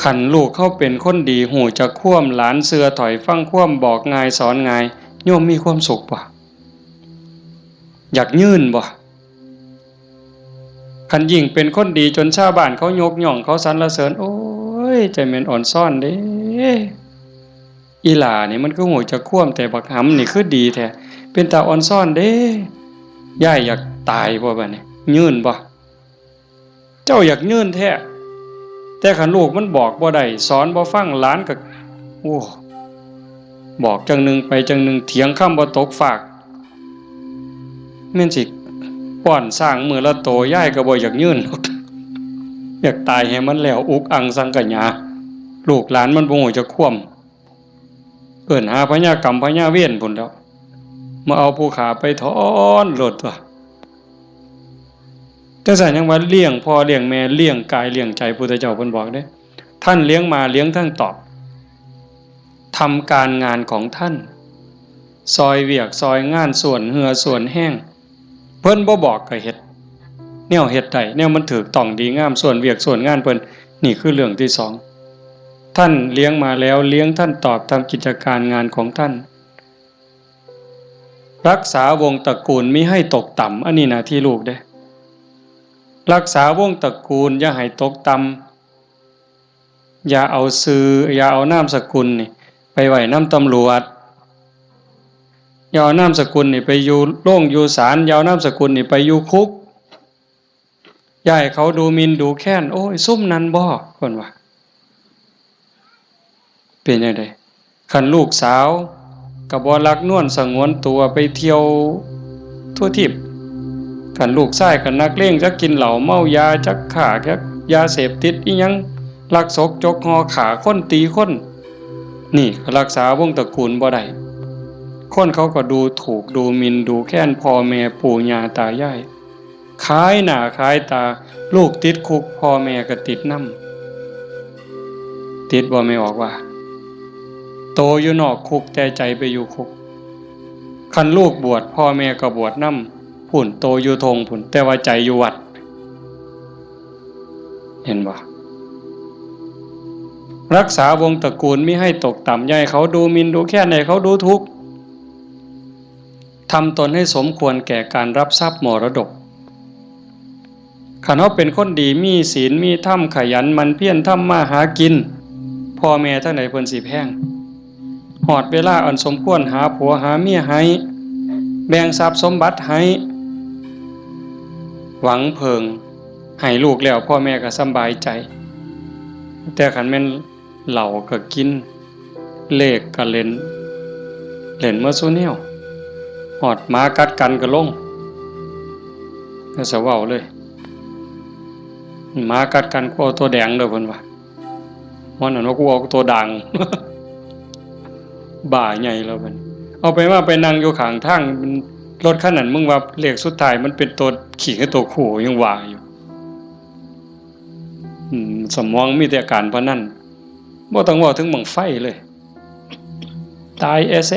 ຄັນລູກເຮົາເປັນຄົນດີ ຮູ້ຈັກຄວາມ ຫຼານເຊື່ອຖອຍຟັງຄວາມ ບອກງ່າຍສອນງ່າຍ ໂຍມມີຄວາມສຸກບໍ່? ຢາກຍືນບໍ່? ຄັນຍິ່ງເປັນຄົນດີຈົນຊາວບ້ານເຂົາຍົກຍ້ອງ ເຂົາສັນລະເສີນ ໂອ້ຍ ໃຈແມ່ນອ່ອນຊອນເດ້ ອີ່ຫຼ້ານີ້ມັນຄືຮູ້ຈັກຄວາມແທ້ ບັກຫຳນີ້ຄືດີແທ້ ເປັນຕາອ່ອນຊອນເດ້ ຍາຍຢາກຕາຍບໍ່ບາດນີ້? ຍືນບໍ່? ເຈົ້າຢາກຍືນແທ້ ແຕ່ຄັນລູກມັນບອກບໍ່ໄດ້ ສອນບໍ່ຟັງ ຫຼານກໍ ໂອ້ ບອກຈັ່ງໜຶ່ງໄປຈັ່ງໜຶ່ງ ຖຽງຄຳບໍ່ຕົກຟາກ ແມ່ນຊິປ້ອນຊ້າງມື້ລະໂຕ ຍາຍກໍບໍ່ຢາກຍືນດອກ ຢາກຕາຍໃຫ້ມັນແລ້ວ ອຸກອັ່ງສັງກະຫຍາ ລູກຫຼານມັນບໍ່ຮູ້ຈັກຄວາມ ເອີ້ນຫາພະຍາກຳພະຍາເວນພຸ້ນແລ້ວ ມາເອົາຜູ້ຂ້າໄປຖອນໂລດຕົວະ. ຈັ່ງຊັ້ນຍັງວ່າລ້ຽງພໍ່ລ້ຽງແມ່ ລ້ຽງກາຍລ້ຽງໃຈ ພຸດທະເຈົ້າເພິ່ນບອກເດ້ ທ່านเลี้ยงมาเลี้ยงท่านตอบ ทำการงานของท่าน ຊ່ອຍວຽກຊ່ອຍງານ ສ່ວນເຫື່ອສ່ວນແຮງ ເພິ່ນບໍ່ບອກກໍເຮັດ ແນວເຮັດໄດ້ ແນວມັນຖືກຕ້ອງດີງາມ ສ່ວນວຽກສ່ວນງານເພິ່ນ ນີ້ຄືເລື່ອງທີສອງ ท่านเลี้ยงมาแล้วเลี้ยงท่านตอบ ทำกิจการงานของท่าน รักษาวงศ์ตระกูลมิให้ตกต่ำ ອັນນີ້ໜ້າທີ່ລູກເດ້ ລັກສາວົງຕະກູນຢ່າໃຫ້ຕົກຕ່ຳ ຢ່າເອົາຊື່ ຢ່າເອົານາມສະກຸນນີ້ໄປໄວ້ນຳຕຳຫຼວດ ຢ່າເອົານາມສະກຸນນີ້ໄປຢູ່ໂລງຢູ່ສານ ຢ່າເອົານາມສະກຸນນີ້ໄປຢູ່ຄຸກ ຢ່າໃຫ້ເຂົາດູໝິ່ນດູແຄນ ໂອ້ຍ ຊຸມນັ້ນບໍ ເພິ່ນວ່າ. ເປັນຈັ່ງໃດ? ຄັນລູກສາວກໍບໍ່ລັກນວນສະຫງວນຕົວໄປທ່ຽວທົ່ວທີບ, ຄັນລູກຊາຍກໍນັກເລງ ຈັກກິນເຫຼົ້າເມົາຢາ ຈັກຄ້າ ຈັກຢາເສບຕິດອີ່ຫຍັງ ລັກສົກຈົກຫໍ່ ຂ້າຄົນຕີຄົນ ນີ້ກໍລັກສາວົງຕະກູນບໍ່ໄດ້. ຄົນເຂົາກໍດູຖູກດູໝິ່ນດູແຄນພໍ່ແມ່ປູ່ຍ່າຕາຍາຍ. ຂາຍໜ້າຂາຍຕາ ລູກຕິດຄຸກ ພໍ່ແມ່ກໍຕິດນຳ. ຕິດບໍ່ແມ່ອອກວ່າ ໂຕຢູ່ນອກຄຸກແຕ່ໃຈໄປຢູ່ຄຸກ. ຄັນລູກບວດ ພໍ່ແມ່ກໍບວດນຳ ພຸ້ນ ໂຕຢູ່ທົ່ງພຸ້ນ ແຕ່ວ່າໃຈຢູ່ວັດ. ເຫັນບໍ່? ລັກສາວົງຕະກູນມິໃຫ້ຕົກຕ່ຳ ຢ່າໃຫ້ເຂົາດູໝິ່ນດູແຄນ ໃຫ້ເຂົາດູທຸກ. ທຳຕົນໃຫ້ສົມຄວນແກ່ການຮັບຊັບມໍລະດົກ. ຄັນເຮົາເປັນຄົນດີ ມີສິນ ມີທຳ ຂະຫຍັນໝັ່ນພຽນທຳມາຫາກິນ ພໍ່ແມ່ທາງໃດເພິ່ນຊິແພງ? ຮອດເວລາອັນສົມຄວນ ຫາຜົວຫາເມຍໃຫ້ ແບ່ງຊັບສົມບັດໃຫ້ ຫວັງເພິ່ງໃຫ້ລູກແລ້ວ ພໍ່ແມ່ກໍສຳບາຍໃຈ. ແຕ່ຄັນແມ່ນ ເຫຼົ້າກໍກິນ ເລກກໍເຫຼັ້ນ ເຫຼັ້ນໝົດສູ່ແນວ ຮອດໝາກັດກັນກໍລົງ. ແລ້ວສະເວົ້າເລີຍ ໝາກັດກັນ ກູເອົາໂຕແດງເດີ້ ເພິ່ນວ່າ ມັນນັ້ນວ່າ ກູເອົາໂຕດ່າງ. ບ້າໃຫຍ່ແລ້ວບັດນີ້ ເອົາໄປມາໄປນັ່ງຢູ່ຂ້າງທາງ ລົດຄັນນັ້ນ ມຶງວ່າເລກສຸດທ້າຍມັນເປັນໂຕຂີ້ ຄືໂຕຄູ່ ຍັງວ່າຢູ່. ອືມ ສະໝອງມີແຕ່ການພະນັນ ບໍ່ຕ້ອງເວົ້າເຖິງບັ້ງໄຟເລີຍ ຕາຍແອແຊ.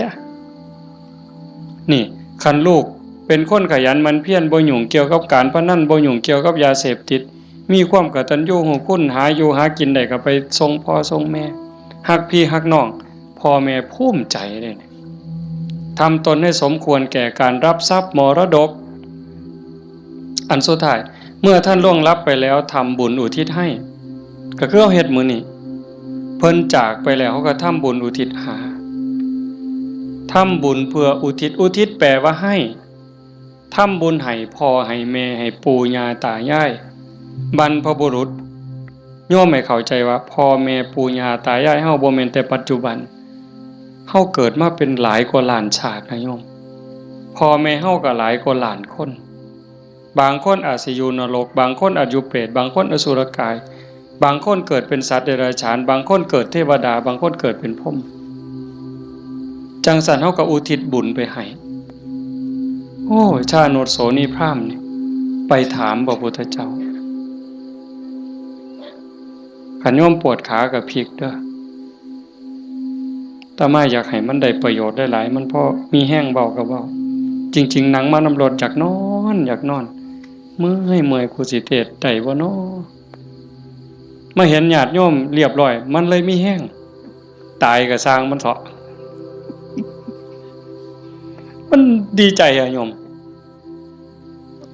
ນີ້ ຄັນລູກເປັນຄົນຂະຫຍັນໝັ່ນພຽນ ບໍ່ຫຍຸ້ງກ່ຽວກັບການພະນັນ ບໍ່ຫຍຸ້ງກ່ຽວກັບຢາເສບຕິດ ມີຄວາມກະຕັນຍູຮູ້ຄຸນ ຫາຢູ່ຫາກິນໄດ້ກໍໄປສົ່ງພໍ່ສົ່ງແມ່ ຮັກພີ່ຮັກນ້ອງ ພໍ່ແມ່ພູມໃຈເດ້ນີ້ ທຳຕົນໃຫ້ສົມຄວນແກ່ການຮັບຊັບມໍລະດົກ. ອັນສຸດທ້າຍ ເມື່ອທ່ານລ່ວງລັບໄປແລ້ວ ທຳບຸນອຸທິດໃຫ້ ກໍຄືເຮົາເຮັດມື້ນີ້ ເພິ່ນຈາກໄປແລ້ວ ເຮົາກໍທຳບຸນອຸທິດຫາ ທຳບຸນເພື່ອອຸທິດ ອຸທິດແປວ່າໃຫ້ ທຳບຸນໃຫ້ພໍ່ໃຫ້ແມ່ ໃຫ້ປູ່ຍ່າຕາຍາຍ ບັນພະບຸລຸດ. ໂຍມໃຫ້ເຂົ້າໃຈວ່າ ພໍ່ແມ່ປູ່ຍ່າຕາຍາຍເຮົາບໍ່ແມ່ນແຕ່ປັດຈຸບັນ ເຮົາເກີດມາເປັນຫຼາຍກວ່າລ້ານຊາດນະໂຍມ ພໍ່ແມ່ເຮົາກໍຫຼາຍກວ່າລ້ານຄົນ. ບາງຄົນອາດຊິຢູ່ນະລົກ ບາງຄົນອາດຢູ່ເປດ ບາງຄົນອະສຸລະກາຍ ບາງຄົນເກີດເປັນສັດເດຍລະສານ, ບາງຄົນເກີດເທວະດາ, ບາງຄົນເກີດເປັນພົມ. ຈັ່ງຊັ້ນເຮົາກໍອຸທິດບຸນໄປໃຫ້. ໂອ້ ຊານຸດໂສນີພຣາມນີ້ ໄປຖາມພະພຸດທະເຈົ້າ, ຄັນໂຍມປວດຂາກໍພິກເດີ້. ອາດຕະມາຢາກໃຫ້ມັນໄດ້ປະໂຫຍດຫຼາຍໆ, ມັນພໍມີແຮງເວົ້າກໍເວົ້າ. ຈິງໆ ນັ່ງມານຳລົດ ຢາກນອນ ຢາກນອນ, ເມື່ອຍ ເມື່ອຍ ກູຊິເທດໄດ້ບໍ່ນໍ? ມາເຫັນຍາດໂຍມລຽບລ້ອຍ ມັນເລີຍມີແຮງ. ຕາຍກໍຊ່າງມັນເຖາະ. ມັນດີໃຈອະໂຍມ,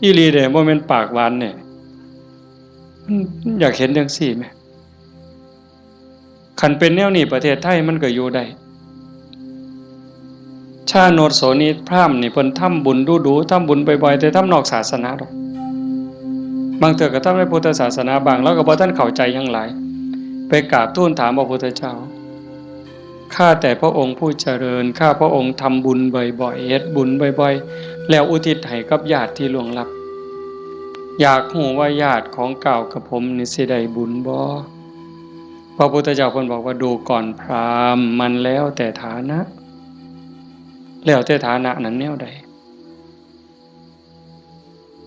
ອີ່ຫຼີເດ້, ບໍ່ແມ່ນປາກຫວານເດ້. ມັນຢາກເຫັນຈັ່ງຊີ້ແໝ. ຄັນເປັນແນວນີ້ ປະເທດໄທມັນກໍຢູ່ໄດ້. ຊານຸດໂສນີພຣາມນີ້ ເພິ່ນທຳບຸນດຸໆ ທຳບຸນບ່ອຍໆ ແຕ່ທຳນອກສາສະໜາດອກ. ບາງເທື່ອກໍທຳໃນພຸດທະສາສະໜາບ້າງ, ລາວກໍບໍ່ທັນເຂົ້າໃຈຫຍັງຫຼາຍ. ໄປກາບທູນຖາມພະພຸດທະເຈົ້າ, ຂ້າแต่พระองค์ผู้เจริญ, ข้าพระองค์ทำบุญบ่อยๆ เฮ็ดบุญบ่อยๆ แล้วอุทิศให้กับญาติที่ล่วงลับ. อยากรู้ว่าญาติของก้าวกับผมนี่สิได้บุญบ่? พระพุทธเจ้าเพิ่นบอกว่า ดูก่อนพราหมณ์ มันแล้วแต่ฐานะ. แล้วแต่ฐานะนั้นแนวใด?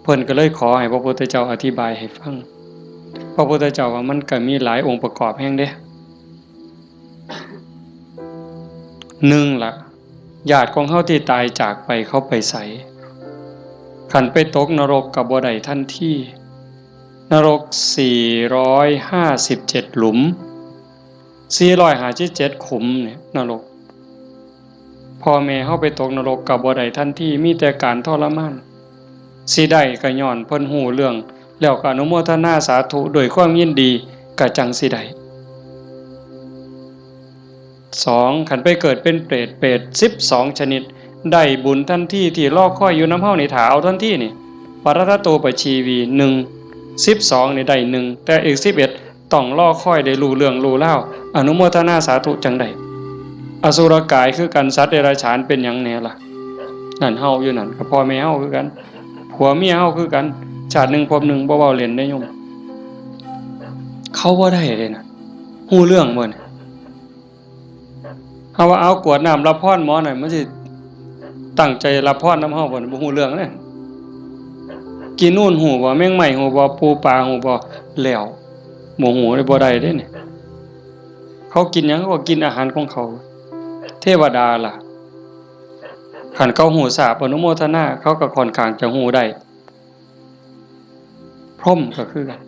เพิ่นก็เลยขอให้พระพุทธเจ้าอธิบายให้ฟัง. พระพุทธเจ้าว่ามันก็มีหลายองค์ประกอบแฮงเด้. หนึ่งละ ญาติของเฮาที่ตายจากไปเขาไปไส? คันไปตกนรกก็บ่ได้ทันที. นรกสี่ร้อยห้าสิบเจ็ดหลุม สี่ร้อยห้าสิบเจ็ดขุมเนี่ยนรก พ่อแม่เฮาไปตกนรกก็บ่ได้ทันที มีแต่การทรมาน. สิได้ก็ย้อนเพิ่นฮู้เรื่อง แล้วก็อนุโมทนาสาธุด้วยความยินดี ก็จั่งสิได้. สอง คันไปเกิดเป็นเปรต เปรตสิบสองชนิด ได้บุญทันที ที่รอคอยอยู่นำเฮานี่ ถ้าเอาทันทีนี่ ปรัตตโตปะชีวี หนึ่ง สิบสองนี่ได้หนึ่ง แต่อีกสิบเอ็ด ต้องรอคอยได้รู้เรื่องรู้ราว อนุโมทนาสาธุจั่งได้. อสุรกายคือกัน สัตว์เดรัจฉานเป็นหยังแหน่ล่ะ? นั่นเฮาอยู่นั่น ก็พ่อแม่เฮาคือกัน ผัวเมียเฮาคือกัน ชาติหนึ่งภพหนึ่ง บ่เว้าเล่นเด้โยม เขาบ่ได้เด้นะ ฮู้เรื่องบ่นี่? เฮาว่าเอากวดน้ำรับพรหมอนั่น มันสิตั้งใจรับพรนำเฮาบ่นี่ บ่ฮู้เรื่องเด้. กินนูนฮู้บ่ แมงไม้ฮู้บ่ ปูปลาฮู้บ่ แล้ว บ่ฮู้เด้ บ่ได้เด้นี่. เขากินหยัง เขาก็กินอาหารของเขา เทวดาล่ะ คันเขาฮู้ทราบ อนุโมทนา เขาก็ค่อนข้างจะฮู้ได้. พรหมก็คือกัน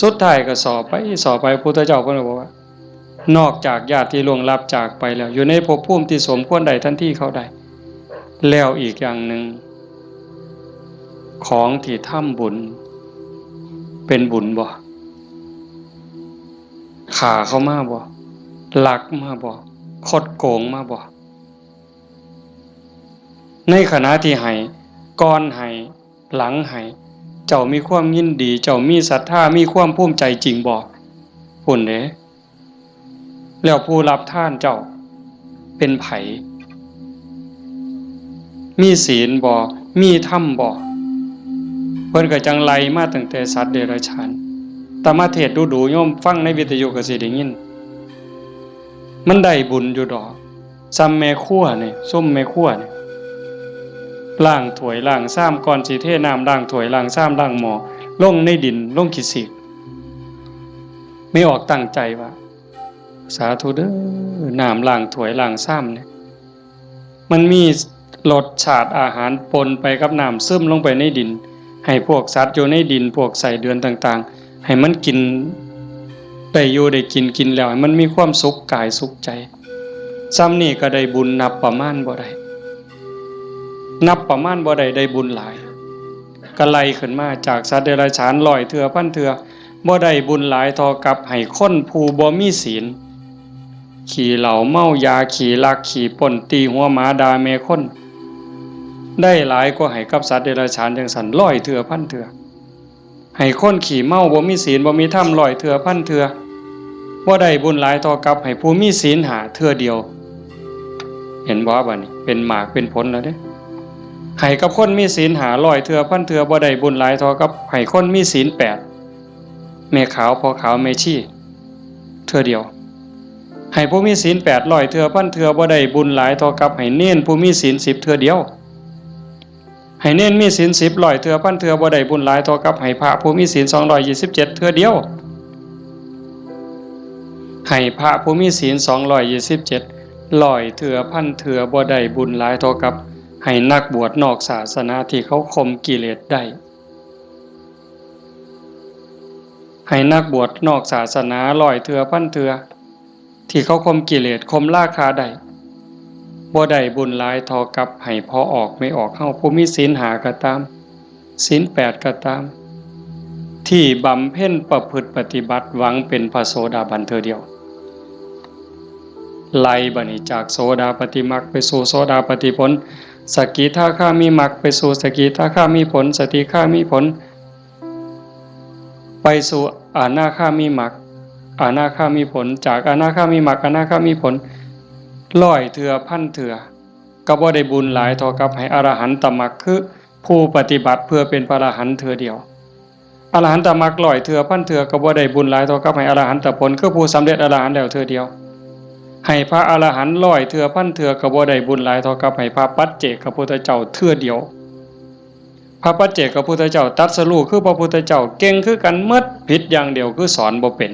สุดท้ายก็สอบไป สอบไป พุทธเจ้าเพิ่นก็บอกว่า นอกจากญาติที่ล่วงลับจากไปแล้ว อยู่ในภพภูมิที่สมควรได้ทันทีเขาได้ แล้วอีกอย่างหนึ่ง ของที่ทำบุญ เป็นบุญบ่? ฆ่าเขามาบ่? ลักมาบ่? คดโกงมาบ่? ในขณะที่ให้ ก่อนให้ หลังให้ เจ้ามีความยินดี เจ้ามีศรัทธา มีความภูมิใจจริงบ่? พุ้นเด้ แล้วผู้รับทานเจ้าเป็นไผ? มีศีลบ่? มีธรรมบ่? เพิ่นก็จั่งไล่มาตั้งแต่สัตว์เดรัจฉาน อาตมาเทศน์ดูๆ โยมฟังในวิทยุก็สิได้ยิน มันได้บุญอยู่ดอก ซ่ำแม่ครัวนี่ ซุมแม่ครัวนี่ ล้างถ้วยล้างชาม ก่อนสิเทน้ำล้างถ้วยล้างชามล้างหม้อ ลงในดิน ลงขี้ซีก แม่ออกตั้งใจว่า สาธุเด้อ น้ำล้างถ้วยล้างชามนี่ มันมีรสชาติอาหารปนไปกับน้ำ ซึมลงไปในดิน ให้พวกสัตว์อยู่ในดิน พวกไส้เดือนต่างๆ ให้มันกิน ได้อยู่ได้กิน กินแล้วให้มันมีความสุขกายสุขใจ ซ่ำนี่ก็ได้บุญนับประมาณบ่ได้ นับประมาณบ่ได้ ได้บุญหลาย ก็ไล่ขึ้นมาจากสัตว์เดรัจฉานร้อยเทื่อพันเทื่อ บ่ได้บุญหลายเท่ากับให้คนผู้บ่มีศีล ขี้เหล้าเมายา ขี้ลักขี้ปล้น ตีหัวหมา ด่าแม่คน ได้หลายกว่าให้กับสัตว์เดรัจฉานจั่งซั้นร้อยเทื่อพันเทื่อ ให้คนขี้เมา บ่มีศีล บ่มีธรรม ร้อยเทื่อพันเทื่อ บ่ได้บุญหลายเท่ากับให้ผู้มีศีลห้าเทื่อเดียว เห็นบ่ บัดนี้เป็นหมากเป็นผลแล้วเด้ ให้กับคนมีศีลห้าร้อยเทื่อพันเทื่อ บ่ได้บุญหลายเท่ากับให้คนมีศีลแปด ແມ່ຂາວ ພໍ່ຂາວ ແມ່ຊີ ເທື່ອດຽວ. ໃຫ້ຜູ້ມີສິນແປດຮ້ອຍເທື່ອພັນເທື່ອ ບໍ່ໄດ້ບຸນຫຼາຍເທົ່າກັບໃຫ້ເນນຜູ້ມີສິນສິບເທື່ອດຽວ. ໃຫ້ເນນມີສິນສິບຮ້ອຍເທື່ອພັນເທື່ອ ບໍ່ໄດ້ບຸນຫຼາຍເທົ່າກັບໃຫ້ພະຜູ້ມີສິນສອງຮ້ອຍຊາວເຈັດເທື່ອດຽວ. ໃຫ້ພະຜູ້ມີສິນສອງຮ້ອຍຊາວເຈັດ ຮ້ອຍເທື່ອພັນເທື່ອ ບໍ່ໄດ້ບຸນຫຼາຍເທົ່າກັບໃຫ້ນັກບວດນອກສາສະໜາທີ່ເຂົາຂົ່ມກິເລດໄດ້. ໃຫ້ນັກບວດນອກສາສະໜາຮ້ອຍເທື່ອພັນເທື່ອ ທີ່ເຂົາຂົ່ມກິເລດ ຂົ່ມລາຄາໄດ້ ບໍ່ໄດ້ບຸນຫຼາຍເທົ່າກັບໃຫ້ພໍ່ອອກແມ່ອອກເຮົາ ຜູ້ມີສິນຫ້າກໍຕາມ ສິນແປດກໍຕາມ ທີ່ບຳເພັນປະພຶດປະຕິບັດ ຫວັງເປັນພະໂສດາບັນເທື່ອດຽວ. ໄລ່ບາດນີ້ ຈາກໂສດາປະຕິມັກໄປສູ່ໂສດາປະຕິຜົນ, ສະກິທາຄາມີມັກໄປສູ່ສະກິທາຄາມີຜົນ, ສະຕິຄາມີຜົນ ໄປສູ່ອະນາຄາມີມັກ ອະນາຄາມີຜົນ, ຈາກອະນາຄາມີມັກ ອະນາຄາມີຜົນ ຮ້ອຍເທື່ອພັນເທື່ອ ກໍບໍ່ໄດ້ບຸນຫຼາຍເທົ່າກັບໃຫ້ອະລະຫັນຕະມັກ ຄືຜູ້ປະຕິບັດເພື່ອເປັນພະອະລະຫັນເທື່ອດຽວ. ອະລະຫັນຕະມັກຮ້ອຍເທື່ອພັນເທື່ອ ກໍບໍ່ໄດ້ບຸນຫຼາຍເທົ່າກັບໃຫ້ອະລະຫັນຕະຜົນ ຄືຜູ້ສຳເລັດອະລະຫັນແລ້ວເທື່ອດຽວ. ໃຫ້ພະອະລະຫັນຮ້ອຍເທື່ອພັນເທື່ອ ກໍບໍ່ໄດ້ບຸນຫຼາຍເທົ່າກັບໃຫ້ພະປັດເຈກກະພຸດທະເຈົ້າເທື່ອດຽວ. ພະປັດເຈກກະພຸດທະເຈົ້າຕັດສະຮູ້ຄືພະພຸດທະເຈົ້າ ເກັ່ງຄືກັນໝົດ ຜິດຢ່າງດຽວຄືສອນບໍ່ເປັນ.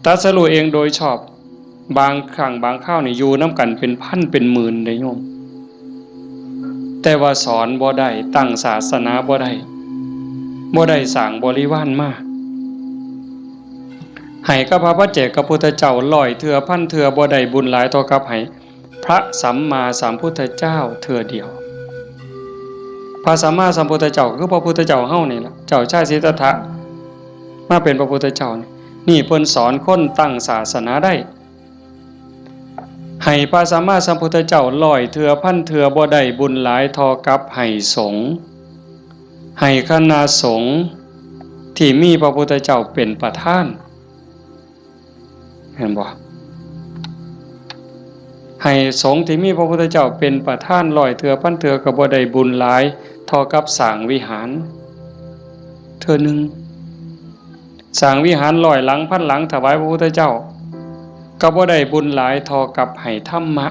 ຕັດສະຮູ້ເອງໂດຍຊອບ ບາງຄັ້ງບາງຄາວນີ້ຢູ່ນຳກັນເປັນພັນເປັນໝື່ນເດ້ໂຍມ, ແຕ່ວ່າສອນບໍ່ໄດ້ ຕັ້ງສາສະໜາບໍ່ໄດ້ ບໍ່ໄດ້ສ້າງບໍລິວານມາ. ໃຫ້ກັບພະປັດເຈກກະພຸດທະເຈົ້າຮ້ອຍເທື່ອພັນເທື່ອ ບໍ່ໄດ້ບຸນຫຼາຍເທົ່າກັບໃຫ້ ພະສຳມາສຳພຸດທະເຈົ້າເທື່ອດຽວ. ພະສຳມາສຳພຸດທະເຈົ້າກໍຄືພະພຸດທະເຈົ້າເຮົານີ້ລະ ເຈົ້າຊາຍສິດທັດຖະ ມາເປັນພະພຸດທະເຈົ້ານີ້ ນີ້ເພິ່ນສອນຄົນຕັ້ງສາສະໜາໄດ້. ໃຫ້ພະສຳມາສຳພຸດທະເຈົ້າຮ້ອຍເທື່ອພັນເທື່ອ ບໍ່ໄດ້ບຸນຫຼາຍເທົ່າກັບໃຫ້ສົງ ໃຫ້ຄະນະສົງທີ່ມີພະພຸດທະເຈົ້າເປັນປະທານ. ເຫັນບໍ່? ໃຫ້ສົງທີ່ມີພະພຸດທະເຈົ້າເປັນປະທານຮ້ອຍເທື່ອພັນເທື່ອ ກໍບໍ່ໄດ້ບຸນຫຼາຍເທົ່າກັບສ້າງວິຫານເທື່ອໜຶ່ງ. ສ້າງວິຫານຮ້ອຍຫຼັງພັນຫຼັງຖວາຍພະພຸດທະເຈົ້າ ກໍບໍ່ໄດ້ບຸນຫຼາຍເທົ່າກັບໃຫ້ທຳມະ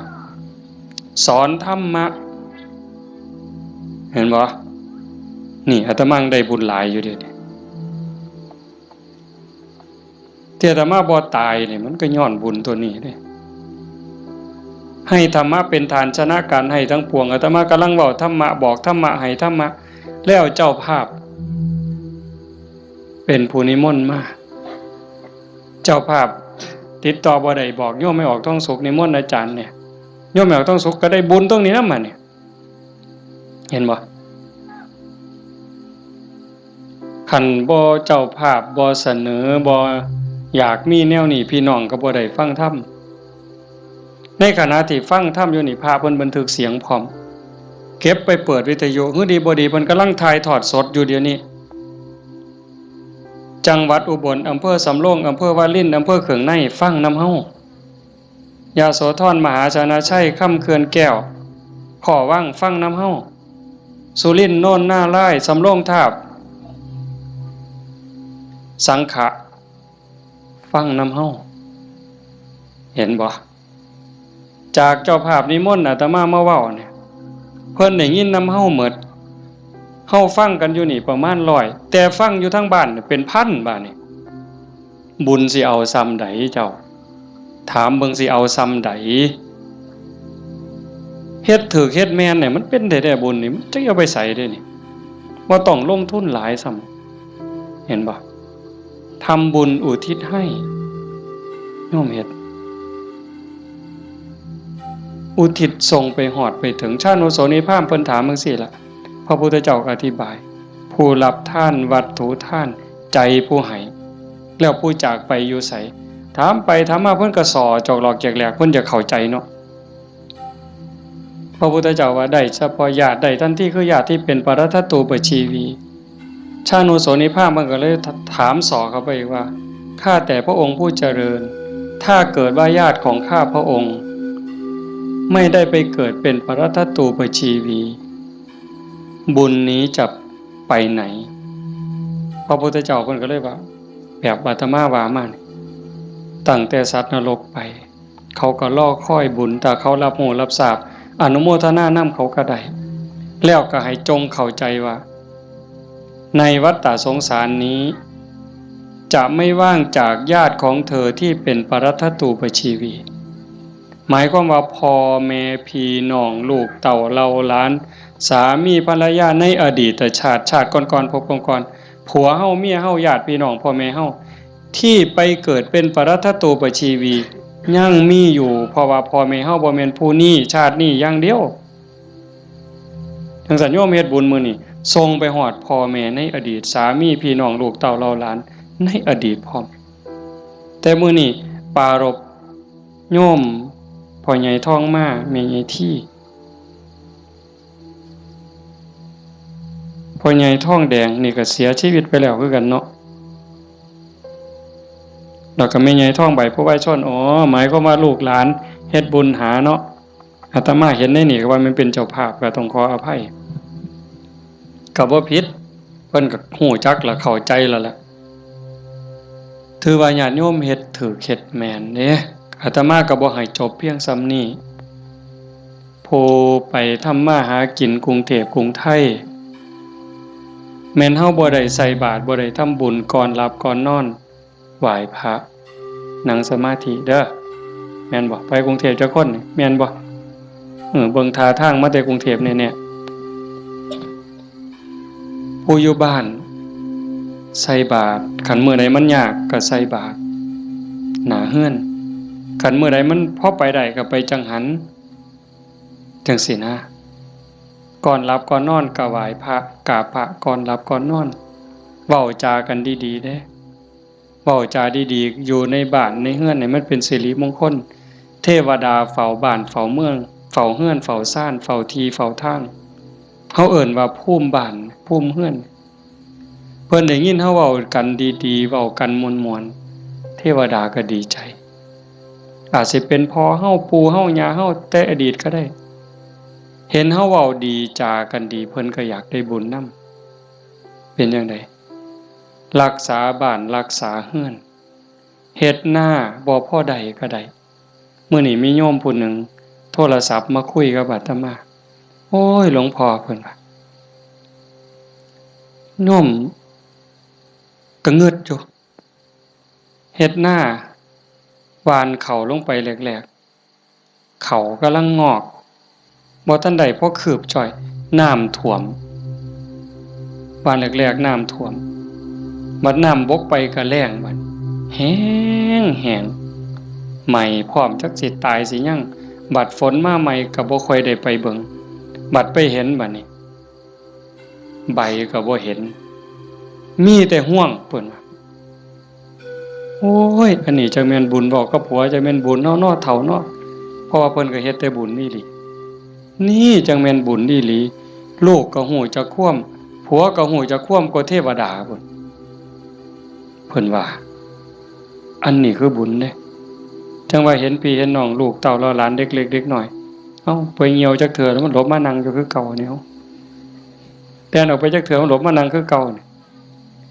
ສອນທຳມະ. ເຫັນບໍ່? ນີ້ອາດຕະມາໄດ້ບຸນຫຼາຍຢູ່ເດ. ທີ່ອາດຕະມາບໍ່ຕາຍນີ້ ມັນກໍຍ້ອນບຸນຕົວນີ້ເດ້. ໃຫ້ທຳມະເປັນຖານຊະນະການໃຫ້ທັງປວງ. ອາດຕະມາກຳລັງເວົ້າທຳມະ ບອກທຳມະ ໃຫ້ທຳມະ ແລ້ວເຈົ້າພາບເປັນຜູ້ນິມົນມາ. ເຈົ້າພາບຕິດຕໍ່ບໍ່ໄດ້ ບອກໂຍມແມ່ອອກທອງສຸກນິມົນອາຈານນີ້ ໂຍມແມ່ອອກທອງສຸກກໍໄດ້ບຸນຕົງນີ້ນຳ ບາດນີ້. ເຫັນບໍ່? ຄັນບໍ່ເຈົ້າພາບບໍ່ສະເໜີ ບໍ່ຢາກມີແນວນີ້ ພີ່ນ້ອງກໍບໍ່ໄດ້ຟັງທຳ. ໃນຂະນະທີ່ຟັງທຳຢູ່ນີ້ ພະເພິ່ນບັນທຶກສຽງພ້ອມ ເກັບໄປເປີດວິທະຍຸ ຄືດີບໍ່ດີ ເພິ່ນກຳລັງຖ່າຍທອດສົດຢູ່ດຽວນີ້. ຈັງຫວັດອຸບົນ ອຳເພີສຳໂລງ ອຳເພີວາລິນ ອຳເພີເຄື່ອງໃນ ຟັງນຳເຮົາ. ຍະໂສທອນ ມະຫາຊະນະໄຊ ຄຳເຂື່ອນແກ້ວ ຂໍ້ວັງ ຟັງນຳເຮົາ. ສຸລິນ ໂນນນາລາຍ ສຳໂລງທາບ ສັງຂະ ຟັງນຳເຮົາ. ເຫັນບໍ່? ຈາກເຈົ້າພາບນິມົນອາດຕະມາມາເວົ້ານີ້ ເພິ່ນໄດ້ຍິນນຳເຮົາໝົດ. ເຮົາຟັງກັນຢູ່ນີ້ປະມານຮ້ອຍ ແຕ່ຟັງຢູ່ທາງບ້ານເປັນພັນ ບາດນີ້. ບຸນຊິເອົາຊ່ຳໃດເຈົ້າ? ຖາມເບິ່ງຊິເອົາຊ່ຳໃດ? ເຮັດຖືກເຮັດແມ່ນນີ້ ມັນເປັນແທ້ໆ ບຸນນີ້ ມັນຈັກເອົາໄປໃສເດ້ນີ້. ບໍ່ຕ້ອງລົງທຶນຫຼາຍຊ້ຳ ເຫັນບໍ່? ທຳບຸນອຸທິດໃຫ້ ໂຍມເຮັດ ອຸທິດສົ່ງໄປຮອດໄປເຖິງ. ຊານຸໂສນີພາມເພິ່ນຖາມຈັ່ງຊີ້ລະ ພະພຸດທະເຈົ້າກໍອະທິບາຍ ຜູ້ຮັບທານວັດຖຸທານ ໃຈຜູ້ໃຫ້ ແລ້ວຜູ້ຈາກໄປຢູ່ໃສ? ຖາມໄປຖາມມາເພິ່ນກໍສໍ້ຈອກຫຼອກແຈກແຫຼກ ເພິ່ນຢາກເຂົ້າໃຈເນາະ. ພະພຸດທະເຈົ້າວ່າ ໄດ້ສະເພາະຍາດ ໄດ້ທັນທີ ຄືຍາດທີ່ເປັນປະລັດຖະຕູປະຊີວີ. ຊານຸໂສນີພາມເພິ່ນກໍເລີຍຖາມສໍ້ເຂົ້າໄປອີກວ່າ ຂ້າแต่พระองค์ผู้เจริญ ถ้าเกิดว่าญาติของข้าพระองค์ ไม่ได้ไปเกิดเป็นปรัตตตูปชีวี บุญนี้จะไปไหน? ພະພຸດທະເຈົ້າເພິ່ນກໍເລີຍວ່າ ແບບອາດຕະມາວ່າມານີ້ ຕັ້ງແຕ່ສັດນະລົກໄປ ເຂົາກໍລໍຄອຍບຸນ ຖ້າເຂົາຮັບຮູ້ຮັບຊາບ ອະນຸໂມທະນານຳເຂົາກໍໄດ້ ແລ້ວກໍໃຫ້ຈົ່ງເຂົ້າໃຈວ່າ ໃນວັດຕະສົງສານນີ້ ຈະໄມ່ວ່າງຈາກຍາດຂອງເທີທີ່ເປັນປະຣັດທະຕູປະຊີວີ ໝາຍຄວາມວ່າ ພໍ່ແມ່ພີ່ນ້ອງ ລູກເຕົ້າເຫຼົ່າຫຼານ ສາມີພັນລະຍາ ໃນອະດີດຕະຊາດ ຊາດກ່ອນໆ ພົບກ່ອນໆ ຜົວເຮົາ ເມຍເຮົາ ຍາດພີ່ນ້ອງ ພໍ່ແມ່ເຮົາ ທີ່ໄປເກີດເປັນປະຣັດທະຕູປະຊີວີ ຍັງມີຢູ່ ເພາະວ່າພໍ່ແມ່ເຮົາບໍ່ແມ່ນຜູ້ນີ້ ຊາດນີ້ຢ່າງດຽວ. ຈັ່ງຊັ້ນໂຍມເຮັດບຸນມື້ນີ້ ສົ່ງໄປຮອດພໍ່ແມ່ໃນອະດີດ ສາມີພີ່ນ້ອງ ລູກເຕົ້າເຫຼົ່າຫຼານໃນອະດີດພ້ອມ. ແຕ່ມື້ນີ້ປາລົບໂຍມພໍ່ໃຫຍ່ທອງມາ ແມ່ໃຫຍ່ທີ ພໍ່ໃຫຍ່ທອງແດງນີ້ກໍເສຍຊີວິດໄປແລ້ວຄືກັນເນາະ ແລ້ວກໍແມ່ໃຫຍ່ທອງໃບ ຜູ້ວາຍຊົນ ອໍ ໝາຍຄວາມວ່າລູກຫຼານເຮັດບຸນຫາເນາະ. ອາດຕະມາເຫັນໃນນີ້ກໍວ່າແມ່ນເປັນເຈົ້າພາບ ກໍຕ້ອງຂໍອະໄພ ກໍບໍ່ຜິດ ເພິ່ນກໍຮູ້ຈັກແລ້ວ ເຂົ້າໃຈແລ້ວລະ. ຖືວ່າຍາດໂຍມເຮັດຖືກເຮັດແມ່ນເດ້. ອາດຕະມາກໍບໍ່ໃຫ້ຈົບພຽງສ່ຳນີ້. ຜູ້ໄປທຳມາຫາກິນກຸງເທບກຸງໄທ ແມ່ນເຮົາບໍ່ໄດ້ໃສ່ບາດ ບໍ່ໄດ້ທຳບຸນ ກ່ອນຫຼັບກ່ອນນອນ ໄຫວ້ພະ ນັ່ງສະມາທິເດີ ແມ່ນບໍ່? ໄປກຸງເທບຈັກຄົນນີ້ ແມ່ນບໍ່? ເອີ ເບິ່ງທ່າທາງມາແຕ່ກຸງເທບແນ່ໆ. ຜູ້ຢູ່ບ້ານໃສ່ບາດ ຄັນມື້ໃດມັນຍາກກໍໃສ່ບາດໜ້າເຮືອນ ຄັນມື້ໃດມັນພໍໄປໄດ້ກໍໄປຈັງຫັນ ຈັ່ງຊີ້ນະ. ກ່ອນຫຼັບກ່ອນນອນກໍໄຫວ້ພະ ກາບພະ ກ່ອນຫຼັບກ່ອນນອນ ເວົ້າຈາກັນດີໆເດ້. ເວົ້າຈາດີໆ ຢູ່ໃນບ້ານໃນເຮືອນໃຫ້ມັນເປັນສິລິມົງຄົນ. ເທວະດາເຝົ້າບ້ານເຝົ້າເມືອງ ເຝົ້າເຮືອນເຝົ້າຊານ ເຝົ້າທີ່ເຝົ້າທາງ ເຮົາເອີ້ນວ່າພູມບ້ານພູມເຮືອນ. ເພິ່ນໄດ້ຍິນເຮົາເວົ້າກັນດີໆ ເວົ້າກັນມ່ວນໆ ເທວະດາກໍດີໃຈ. ອາດຊິເປັນພໍ່ເຮົາ ປູ່ເຮົາ ຍ່າເຮົາແຕ່ອະດີດກໍໄດ້ ເຫັນເຮົາເວົ້າດີຈາກັນດີ ເພິ່ນກໍຢາກໄດ້ບຸນນຳ. ເປັນຈັ່ງໃດ? ລັກສາບ້ານລັກສາເຮືອນ ເຮັດນາບໍ່ພໍໄດ້ກໍໄດ້. ມື້ນີ້ມີໂຍມຜູ້ໜຶ່ງໂທລະສັບມາຄຸຍກັບອາດຕະມາ. ໂອ້ຍ ຫຼວງພໍ່ ເພິ່ນວ່າ ໂຍມກໍງຶດຢູ່ ເຮັດນາ ຫວ່ານເຂົ້າລົງໄປແລກໆ ເຂົ້າກຳລັງງອກ ບໍ່ທັນໄດ້ພໍຄືບຈ້ອຍ ນ້ຳຖ້ວມ. ຫວ່ານແລກໆນ້ຳຖ້ວມ ບັດນ້ຳບົກໄປກໍແລ້ງ ບັດແຫ້ງໆ ໄໝ້ພ້ອມ ຈັກຊິຕາຍຊິຫຍັງ. ບັດຝົນມາໃໝ່ກໍບໍ່ຄ່ອຍໄດ້ໄປເບິ່ງ ບັດໄປເຫັນ ບັດນີ້ ໃບກໍບໍ່ເຫັນ ມີແຕ່ຮວງ ເພິ່ນວ່າ. ໂອ້ຍ ອັນນີ້ຈັກແມ່ນບຸນ ເວົ້າກັບຜົວ ຈັກແມ່ນບຸນເນາະ ເນາະ ເຖົ້າເນາະ. ເພາະວ່າເພິ່ນກໍເຮັດແຕ່ບຸນອີ່ຫຼີ. ນີ້ຈັ່ງແມ່ນບຸນອີ່ຫຼີ ລູກກໍຮູ້ຈັກຄວາມ ຜົວກໍຮູ້ຈັກຄວາມກວ່າເທວະດາພຸ້ນ ເພິ່ນວ່າ. ອັນນີ້ຄືບຸນເດ້. ຈັ່ງວ່າເຫັນພີ່ເຫັນນ້ອງ ລູກເຕົ້າເຫຼົ່າຫຼານ ເດັກເລັກເດັກນ້ອຍ ເອົ້າ ໄປຍ່ຽວຈັກເທື່ອ ແລ້ວມັນຫຼົບມານັ່ງຢູ່ຄືເກົ່ານີ້ ເອົ້າ ແລ່ນອອກໄປຈັກເທື່ອ ມັນຫຼົບມານັ່ງຄືເກົ່ານີ້.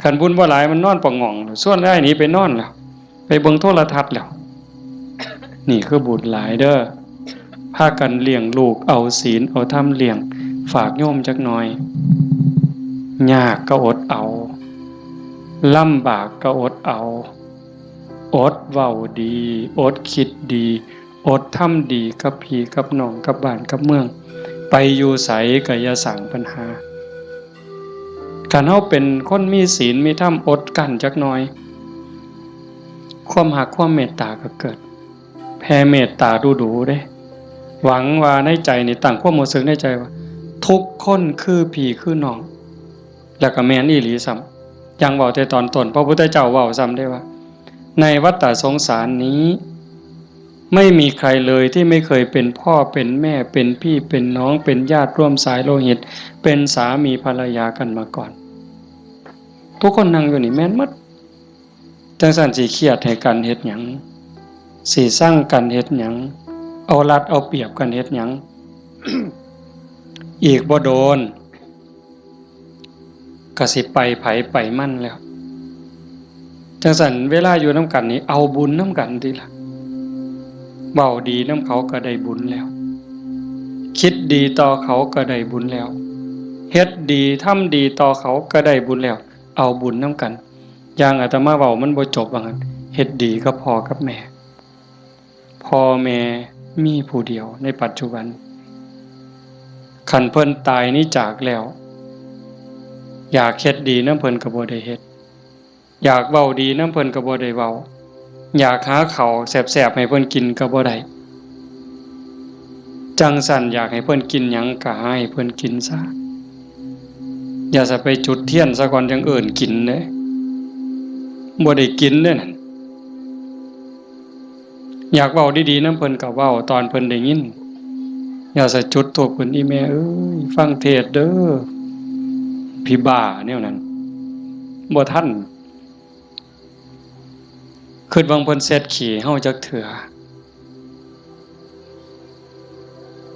ຄັນບຸນບໍ່ຫຼາຍ ມັນນອນປະຫງ່ອງ ຊວນອ້າຍໜີໄປນອນແລ້ວ ໄປເບິ່ງໂທລະທັດແລ້ວ. ນີ້ຄືບຸນຫຼາຍເດີ. ພາກັນລ້ຽງລູກ ເອົາສິນເອົາທຳລ້ຽງ ຝາກໂຍມຈັກໜ່ອຍ. ຍາກກໍອົດເອົາ ລຳບາກກໍອົດເອົາ. ອົດເວົ້າດີ ອົດຄິດດີ ອົດທຳດີກັບພີ່ກັບນ້ອງ ກັບບ້ານກັບເມືອງ. ໄປຢູ່ໃສກໍຢ່າສ້າງບັນຫາ. ຄັນເຮົາເປັນຄົນມີສິນມີທຳ ອົດກັ້ນຈັກໜ່ອຍ ຄວາມຮັກຄວາມເມດຕາກໍເກີດ ແຜ່ເມດຕາດູໆເດ້. ຫວັງວ່າໃນໃຈນີ້ ຕັ້ງຄວາມຮູ້ສຶກໃນໃຈວ່າ ທຸກຄົນຄືພີ່ຄືນ້ອງ ແລ້ວກໍແມ່ນອີ່ຫຼີຊ້ຳ. ຢ່າງເວົ້າແຕ່ຕອນຕົ້ນ ພະພຸດທະເຈົ້າເວົ້າຊ້ຳເດ້ວ່າ ໃນວັດຕະສົງສານນີ້ ໄມ່ມີໃຄເລີຍທີ່ໄມ່ເຄີຍເປັນພໍ່ເປັນແມ່ ເປັນພີ່ເປັນນ້ອງ ເປັນຍາດຮ່ວມສາຍໂລຫິດ ເປັນສາມີພັນລະຍາກັນມາກ່ອນ. ທຸກຄົນນັ່ງຢູ່ນີ້ແມ່ນໝົດ. ຈັ່ງຊັ້ນຊິຄຽດໃຫ້ກັນເຮັດຫຍັງ? ຊິຊັງກັນເຮັດຫຍັງ? ເອົາລັດເອົາປຽບກັນເຮັດຫຍັງ? ອີກບໍ່ໂດນ ກໍຊິໄປໃຜໄປມັນແລ້ວ. ຈັ່ງຊັ້ນເວລາຢູ່ນຳກັນນີ້ ເອົາບຸນນຳກັນຕິລະ. ເວົ້າດີນຳເຂົາກໍໄດ້ບຸນແລ້ວ, ຄິດດີຕໍ່ເຂົາກໍໄດ້ບຸນແລ້ວ, ເຮັດດີທຳດີຕໍ່ເຂົາກໍໄດ້ບຸນແລ້ວ, ເອົາບຸນນຳກັນ. ຢ່າງອາດຕະມາເວົ້າມັນບໍ່ຈົບວ່າຊັ້ນ, ເຮັດດີກັບພໍ່ກັບແມ່. ພໍ່ແມ່ມີຜູ້ດຽວໃນປັດຈຸບັນ, ຄັນເພິ່ນຕາຍໜີຈາກແລ້ວ, ຢາກເຮັດດີນຳເພິ່ນກໍບໍ່ໄດ້ເຮັດ, ຢາກເວົ້າດີນຳເພິ່ນກໍບໍ່ໄດ້ເວົ້າ, ຢາກຫາເຂົ້າແຊບໆໃຫ້ເພິ່ນກິນກໍບໍ່ໄດ້. ຈັ່ງຊັ້ນຢາກໃຫ້ເພິ່ນກິນຫຍັງກໍຫາໃຫ້ເພິ່ນກິນຊະ, ຢ່າສະໄປຈຸດທຽນຊະກ່ອນຈັ່ງເອີ້ນກິນເດ້, ບໍ່ໄດ້ກິນເດ້ນັ້ນ. ຢາກເວົ້າດີໆນຳເພິ່ນກໍເວົ້າຕອນເພິ່ນໄດ້ຍິນ, ຢ່າສະຈຸດທູບຂຶ້ນ ອີ່ແມ່ເອີຍ ຟັງເທດເດີ, ຜີບ້າແນວນັ້ນ. ບໍ່ທັນ, ຄິດວ່າເພິ່ນເຊັດຂີ້ເຮົາຈັກເທື່ອ?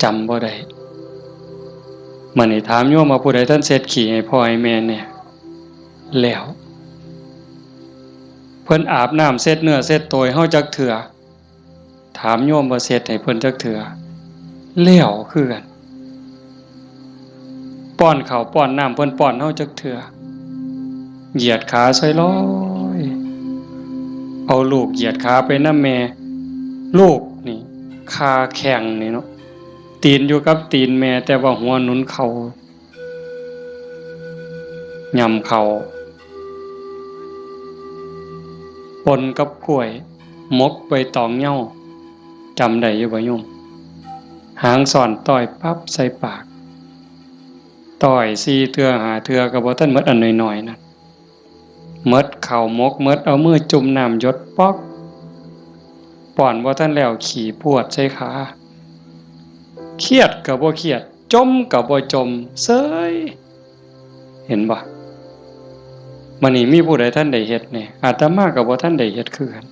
ຈຳບໍ່ໄດ້. ມານີ້ຖາມໂຍມວ່າ ຜູ້ໃດທັນເຊັດຂີ້ໃຫ້ພໍ່ໃຫ້ແມ່ແດ່? ແລ້ວ. ເພິ່ນອາບນ້ຳເຊັດເນື້ອເຊັດໂຕໃຫ້ເຮົາຈັກເທື່ອ? ຖາມໂຍມວ່າເຊັດໃຫ້ເພິ່ນຈັກເທື່ອ? ແລ້ວຄືກັນ. ປ້ອນເຂົ້າປ້ອນນ້ຳເພິ່ນປ້ອນເຮົາຈັກເທື່ອ? ຢຽດຂາຊ່ອຍລອຍ ເອົາລູກຢຽດຂາໄປນຳແມ່. ລູກນີ້ຄາແຂ້ງນີ້ເນາະ, ຕີນຢູ່ກັບຕີນແມ່ ແຕ່ວ່າຫົວໜູນເຂົ້າ ຫຍ້ຳເຂົ້າ ປົນກັບກ້ວຍ ໝົກໃບຕອງເຍົາ. ຈຳໄດ້ຢູ່ບໍ່ໂຍມ? ຫາງຊ້ອນຕ້ອຍປັບໃສ່ປາກ, ຕ້ອຍສີ່ເທື່ອຫ້າເທື່ອກໍບໍ່ທັນໝົດ, ອັນນ້ອຍໆນັ້ນ. ໝົດເຂົ້າໝົກ ໝົດເອົາມືຈຸ່ມນ້ຳຢົດປອກ, ປ້ອນບໍ່ທັນແລ້ວຂີ້ພວດໃສ່ຂາ. ຄຽດກໍບໍ່ຄຽດ, ຈົ່ມກໍບໍ່ຈົ່ມ, ເສີຍ. ເຫັນບໍ່? ບັດນີ້ມີຜູ້ໃດທັນໄດ້ເຮັດແດ່? ອາດຕະມາກໍບໍ່ທັນໄດ້ເຮັດຄືກັນ.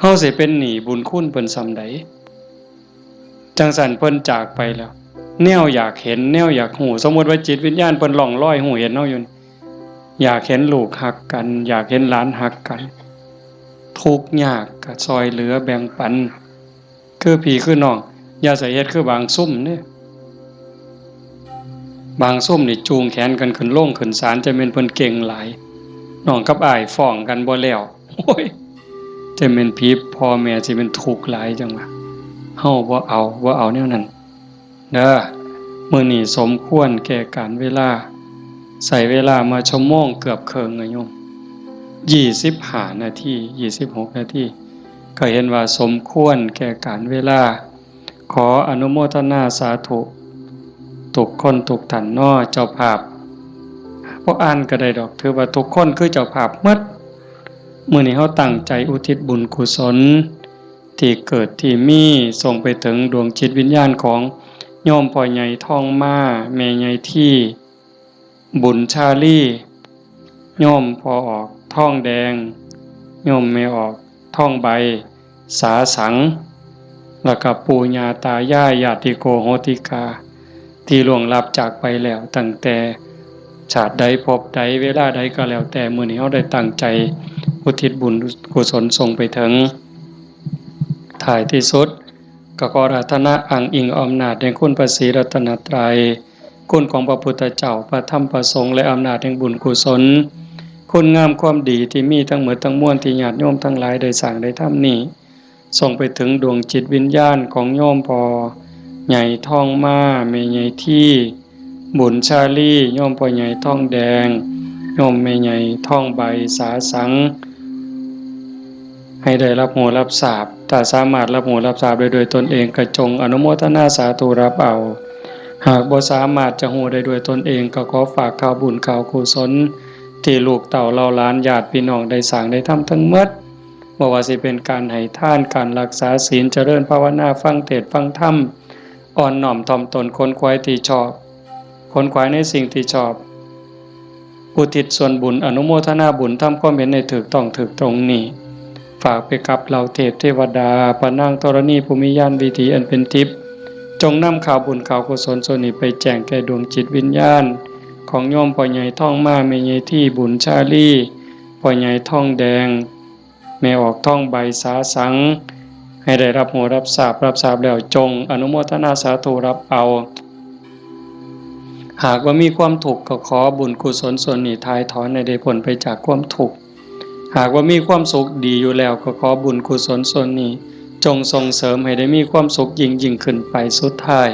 ເຮົາຊິເປັນໜີ້ບຸນຄຸນເພິ່ນສ່ຳໃດ? ຈັ່ງຊັ້ນເພິ່ນຈາກໄປແລ້ວ, ແນວຢາກເຫັນ ແນວຢາກຮູ້, ສົມມຸດວ່າຈິດວິນຍານເພິ່ນລ່ອງລອຍຮູ້ເຫັນເຮົາຢູ່ນີ້, ຢາກເຫັນລູກຮັກກັນ, ຢາກເຫັນຫຼານຮັກກັນ, ທຸກຍາກກໍຊ່ອຍເຫຼືອແບ່ງປັນ. ຄືພີ່ຄືນ້ອງ, ຢ່າໃສ່ເຮັດຄືບາງຊຸມເດ້. ບາງຊຸມນີ້ຈູງແຂນກັນຂຶ້ນໂລງຂຶ້ນສານ, ຈະແມ່ນເພິ່ນເກັ່ງຫຼາຍ. ນ້ອງກັບອ້າຍຟ້ອງກັນບໍ່ແລ້ວ. ໂອ້ຍ, ຈະແມ່ນຜີພໍ່ແມ່ຊິແມ່ນທຸກຫຼາຍ. ຈັ່ງວ່າເຮົາບໍ່ເອົາ, ບໍ່ເອົາແນວນັ້ນເດີ. ມື້ນີ້ສົມຄວນແກ່ການເວລາ, ໃຊ້ເວລາມາຊົ່ວໂມງເກືອບເຄິ່ງ ໂຍມ, ຊາວຫ້ານາທີ, ຊາວຫົກນາທີ, ກໍເຫັນວ່າສົມຄວນແກ່ການເວລາ. ຂໍອະນຸໂມທະນາສາທຸທຸກຄົນທຸກທ່ານເນາະ. ເຈົ້າພາບບໍ່ອ່ານກໍໄດ້ດອກ, ຖືວ່າທຸກຄົນຄືເຈົ້າພາບໝົດ. ມື້ນີ້ເຮົາຕັ້ງໃຈອຸທິດບຸນກຸສົນທີ່ເກີດທີ່ມີ ສົ່ງໄປເຖິງດວງຈິດວິນຍານຂອງໂຍມພໍ່ໃຫຍ່ທອງມາ, ແມ່ໃຫຍ່ທີ, ບຸນຊາລີ, ໂຍມພໍ່ອອກທອງແດງ, ໂຍມແມ່ອອກທອງໃບ, ສາສັງ, ແລ້ວກໍປູ່ຍ່າຕາຍາຍ, ຍາຕິໂກໂຫຕິກາ ທີ່ລ່ວງລັບຈາກໄປແລ້ວ ຕັ້ງແຕ່ຊາດໃດ ພົບໃດ ເວລາໃດກໍແລ້ວແຕ່, ມື້ນີ້ເຮົາໄດ້ຕັ້ງໃຈອຸທິດບຸນກຸສົນສົ່ງໄປເຖິງ. ທ້າຍທີ່ສຸດ ກໍຂໍອາລາທະນາອ້າງອີງອຳນາດແຫ່ງຄຸນພະສີລັດຕະນະໄຕ, ຄຸນຂອງພະພຸດທະເຈົ້າ, ພະທຳ, ພະສົງ ແລະ ອຳນາດແຫ່ງບຸນກຸສົນ, ຄຸນງາມຄວາມດີທີ່ມີທັງໝົດທັງມວນທີ່ຍາດໂຍມທັງຫຼາຍໄດ້ສ້າງໄດ້ທຳນີ້, ສົ່ງໄປເຖິງດວງຈິດວິນຍານຂອງໂຍມພໍ່ໃຫຍ່ທອງມາ, ແມ່ໃຫຍ່ທີ, ບຸນຊາລີ, ໂຍມພໍ່ໃຫຍ່ທອງແດງ, ໂຍມແມ່ໃຫຍ່ທອງໃບ, ສາສັງ, ໃຫ້ໄດ້ຮັບຮູ້ຮັບຊາບ. ຖ້າສາມາດຮັບຮູ້ຮັບຊາບໄດ້ດ້ວຍຕົນເອງ ກໍຈົ່ງອະນຸໂມທະນາສາທຸຮັບເອົາ. ຫາກບໍ່ສາມາດຈະຮູ້ໄດ້ດ້ວຍຕົນເອງ ກໍຂໍຝາກຂ່າວບຸນຂ່າວກຸສົນ ທີ່ລູກເຕົ້າເຫຼົ່າຫຼານ ຍາດພີ່ນ້ອງໄດ້ສ້າງໄດ້ທຳທັງໝົດ, ບໍ່ວ່າຊິເປັນການໃຫ້ທານ, ການຮັກສາສິນ, ຈະເລີນພາວະນາ, ຟັງເທດຟັງທຳ, ອ່ອນນ້ອມຖ່ອມຕົນ, ຂົນຂວາຍທີ່ຊອບ, ຂົນຂວາຍໃນສິ່ງທີ່ຊອບ, ອຸທິດສ່ວນບຸນ, ອະນຸໂມທະນາບຸນ, ທຳຄວາມເຫັນໃຫ້ຖືກຕ້ອງຖືກຕົງນີ້ ຝາກໄປກັບເຫຼົ່າເທບເທວະດາ, ພະນາງທໍລະນີຜູ້ມີຍານວິຖີອັນເປັນທິບ, ຈົ່ງນຳຂ່າວບຸນຂ່າວກຸສົນສ່ວນນີ້ໄປແຈ້ງແກ່ດວງຈິດວິນຍານ ຂອງໂຍມພໍ່ໃຫຍ່ທອງມາ ແມ່ໃຫຍ່ທີ ບຸນຊາລີ ພໍ່ໃຫຍ່ທອງແດງ ແມ່ອອກທອງໃບ ສາສັງ ໃຫ້ໄດ້ຮັບຮູ້ຮັບຊາບ ຮັບຊາບແລ້ວຈົ່ງອະນຸໂມທະນາສາທຸຮັບເອົາ. ຫາກວ່າມີຄວາມທຸກ ກໍຂໍບຸນກຸສົນສ່ວນນີ້ຖ່າຍຖອນໃຫ້ໄດ້ພົ້ນໄປຈາກຄວາມທຸກ. ຫາກວ່າມີຄວາມສຸກດີຢູ່ແລ້ວ ກໍຂໍບຸນກຸສົນສ່ວນນີ້ຈົ່ງສົ່ງເສີມໃຫ້ໄດ້ມີຄວາມສຸກຍິ່ງໆຂຶ້ນໄປ. ສຸດທ້າຍ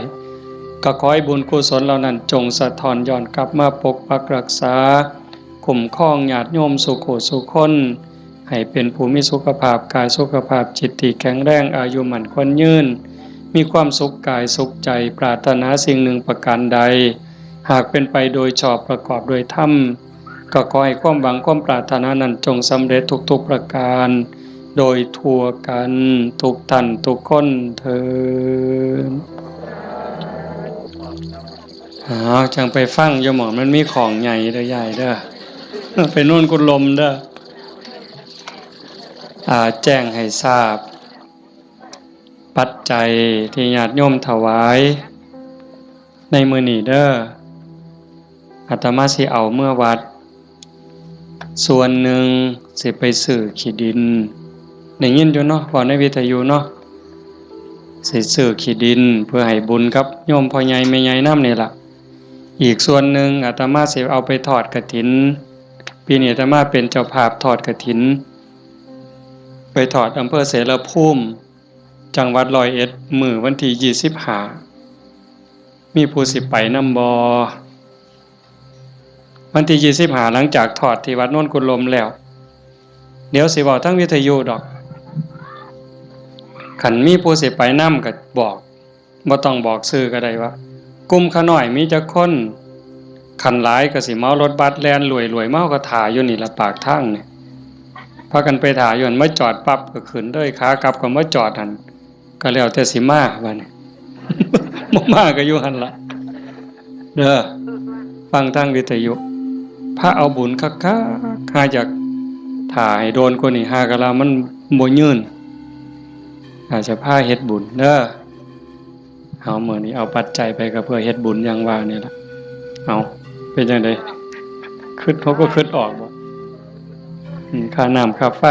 ກໍຂໍໃຫ້ບຸນກຸສົນເຫຼົ່ານັ້ນຈົ່ງສະທ້ອນຍ້ອນກັບມາປົກປັກຮັກສາ ຄຸ້ມຄອງຍາດໂຍມສູ່ຜູ້ສູ່ຄົນ ໃຫ້ເປັນຜູ້ມີສຸຂະພາບກາຍ ສຸຂະພາບຈິດທີ່ແຂງແຮງ ອາຍຸໝັ້ນຂວັນຍືນ ມີຄວາມສຸກກາຍສຸກໃຈ. ປາດຖະໜາສິ່ງໜຶ່ງປະການໃດ ຫາກເປັນໄປໂດຍຊອບປະກອບດ້ວຍທຳ ກໍຂໍໃຫ້ຄວາມຫວັງຄວາມປາດຖະໜານັ້ນຈົ່ງສຳເລັດທຸກໆປະການ ໂດຍທົ່ວກັນທຸກທ່ານທຸກຄົນເທີ້ນ. ອ້າວ ຈັ່ງໄປຟັງຢູ່ໝ່ອງມັນມີຂອງໃຫຍ່ເດີ້ຍາຍເດີ້ ໄປໂນນກຸດລົມເດີ້. ອ່າ ແຈ້ງໃຫ້ຊາບ ປັດໄຈທີ່ຍາດໂຍມຖວາຍໃນມື້ນີ້ເດີ້ ອາດຕະມາຊິເອົາເມືອວັດ ສ່ວນໜຶ່ງຊິໄປຊື້ຂີ້ດິນ ໄດ້ຍິນຢູ່ເນາະ ເວົ້າໃນວິທະຍຸເນາະ ຊິຊື້ຂີ້ດິນເພື່ອໃຫ້ບຸນກັບໂຍມພໍ່ໃຫຍ່ແມ່ໃຫຍ່ນຳນີ້ລະ. ອີກສ່ວນໜຶ່ງອາດຕະມາຊິເອົາໄປທອດກະຖິນ ປີນີ້ອາດຕະມາເປັນເຈົ້າພາບທອດກະຖິນ ໄປທອດອຳເພີເສລະພູມ ຈັງຫວັດຮ້ອຍເອັດ ມື້ວັນທີຊາວຫ້າ ມີຜູ້ຊິໄປນຳບໍ່? ວັນທີຊາວຫ້າ ຫຼັງຈາກທອດທີ່ວັດໂນນກຸດລົມແລ້ວ ດຽວຊິເວົ້າທາງວິທະຍຸດອກ. ຄັນມີຜູ້ຊິໄປນຳກໍບອກ ບໍ່ຕ້ອງບອກຊື່ກໍໄດ້ວ່າ ກຸ່ມຂ້ານ້ອຍມີຈັກຄົນ? ຄັນຫຼາຍກໍຊິເໝົາລົດບັສແລ່ນລວຍໆ ມາ ເຮົາກໍຖ້າຢູ່ນີ້ລະປາກທາງນີ້ ພາກັນໄປຖ້າຢູ່ຫັ້ນ ມາຈອດປັບກໍຂຶ້ນເລີຍ ຂາກັບກໍມາຈອດຫັ້ນ ກໍແລ້ວແຕ່ຊິມາບັດນີ້ ບໍ່ມາກໍຢູ່ຫັ້ນລະເດີ້ ຟັງທາງວິທະຍຸ. ພາເອົາບຸນຄັກໆ ຫາຢາກຖ້າໃຫ້ໂດນກວ່ານີ້ ຫາກະລາມັນບໍ່ຍືນ ອາດຈະພາເຮັດບຸນເດີ້. ເອົາ ມື້ນີ້ເອົາປັດໄຈໄປກໍເພື່ອເຮັດບຸນຢ່າງວ່ານີ້ລະ. ເອົາ ເປັນຈັ່ງໃດ? ຄິດ ເຮົາກໍຄິດອອກບໍ່? ອືມ ຄ່ານ້ຳຄ່າໄຟ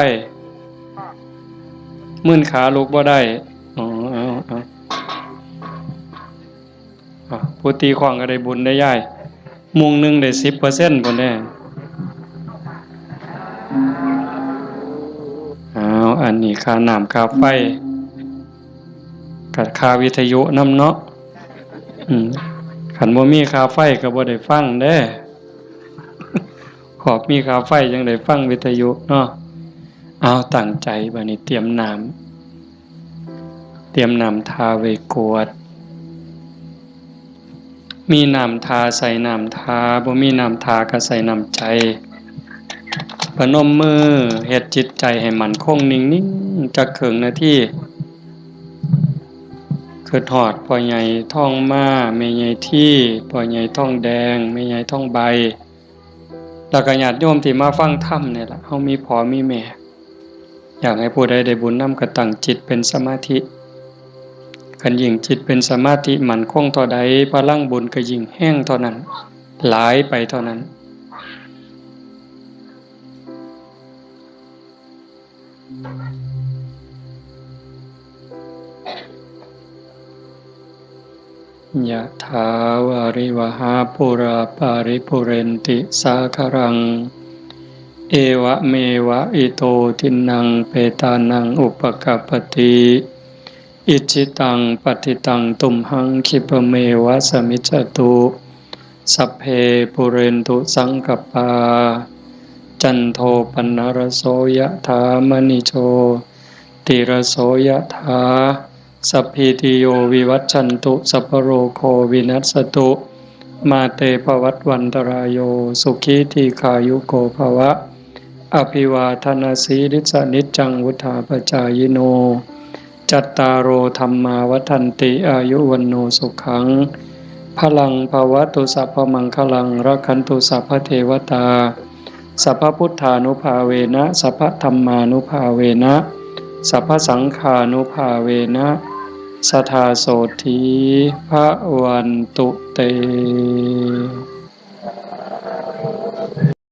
ມື່ນຂາລຸກບໍ່ໄດ້. ອໍ ເອົາ ເອົາ ເອົາ ຜູ້ຕີຄ້ອງກໍໄດ້ບຸນໄດ້ຍາຍ. ມຸ້ງໜຶ່ງໄດ້ສິບເປີເຊັນພຸ້ນເດ້. ອ້າວ ອັນນີ້ຄ່ານ້ຳຄ່າໄຟ ກັບຄ່າວິທະຍຸນຳເນາະ. ອືມ ຄັນບໍ່ມີຄ່າໄຟກໍບໍ່ໄດ້ຟັງເດ້. ຂອບມີຄ່າໄຟຈັ່ງໄດ້ຟັງວິທະຍຸເນາະ. ເອົາ ຕັ້ງໃຈ ບາດນີ້ຕຽມນ້ຳ ຕຽມນ້ຳທາໄວ້ກວດ. ມີນ້ຳທາໃສ່ນ້ຳທາ ບໍ່ມີນ້ຳທາກໍໃສ່ນ້ຳໃຈ. ປະນົມມື ເຮັດຈິດໃຈໃຫ້ໝັ້ນຄົງນິ່ງໆ ຈັກເຄິ່ງນາທີ. ຄິດຮອດພໍ່ໃຫຍ່ທອງມາ ແມ່ໃຫຍ່ທີ ພໍ່ໃຫຍ່ທອງແດງ ແມ່ໃຫຍ່ທອງໃບ ແລ້ວກໍຍາດໂຍມທີ່ມາຟັງທຳນີ້ລະ. ເຮົາມີພໍ່ມີແມ່ ຢາກໃຫ້ຜູ້ໃດໄດ້ບຸນນຳ ກໍຕັ້ງຈິດເປັນສະມາທິ. ຄັນຍິ່ງຈິດເປັນສະມາທິໝັ້ນຄົງເທົ່າໃດ ພະລັງບຸນກໍຍິ່ງແຮງເທົ່ານັ້ນ ຫຼາຍໄປເທົ່ານັ້ນ. Yathā vārivahā pūrā paripūrenti sāgaraṃ, evameva ito dinnaṃ petānaṃ upakappati. Icchitaṃ patthitaṃ tumhaṃ khippameva samijjhatu. Sabbe pūrentu saṅkappā, cando paṇṇaraso yathā, maṇi jotiraso yathā. Sabbītiyo vivajjantu, sabbarogo vinassatu, mā te bhavatvantarāyo, sukhī dīghāyuko bhava. Abhivādanasīlissa niccaṃ vuḍḍhāpacāyino, cattāro dhammā vaḍḍhanti, āyu vaṇṇo sukhaṃ balaṃ. Bhavatu sabbamaṅgalaṃ, rakkhantu sabbadevatā, sabbabuddhānubhāvena, sabbadhammānubhāvena, sabbasaṅghānubhāvena, sadā sotthī bhavantu te.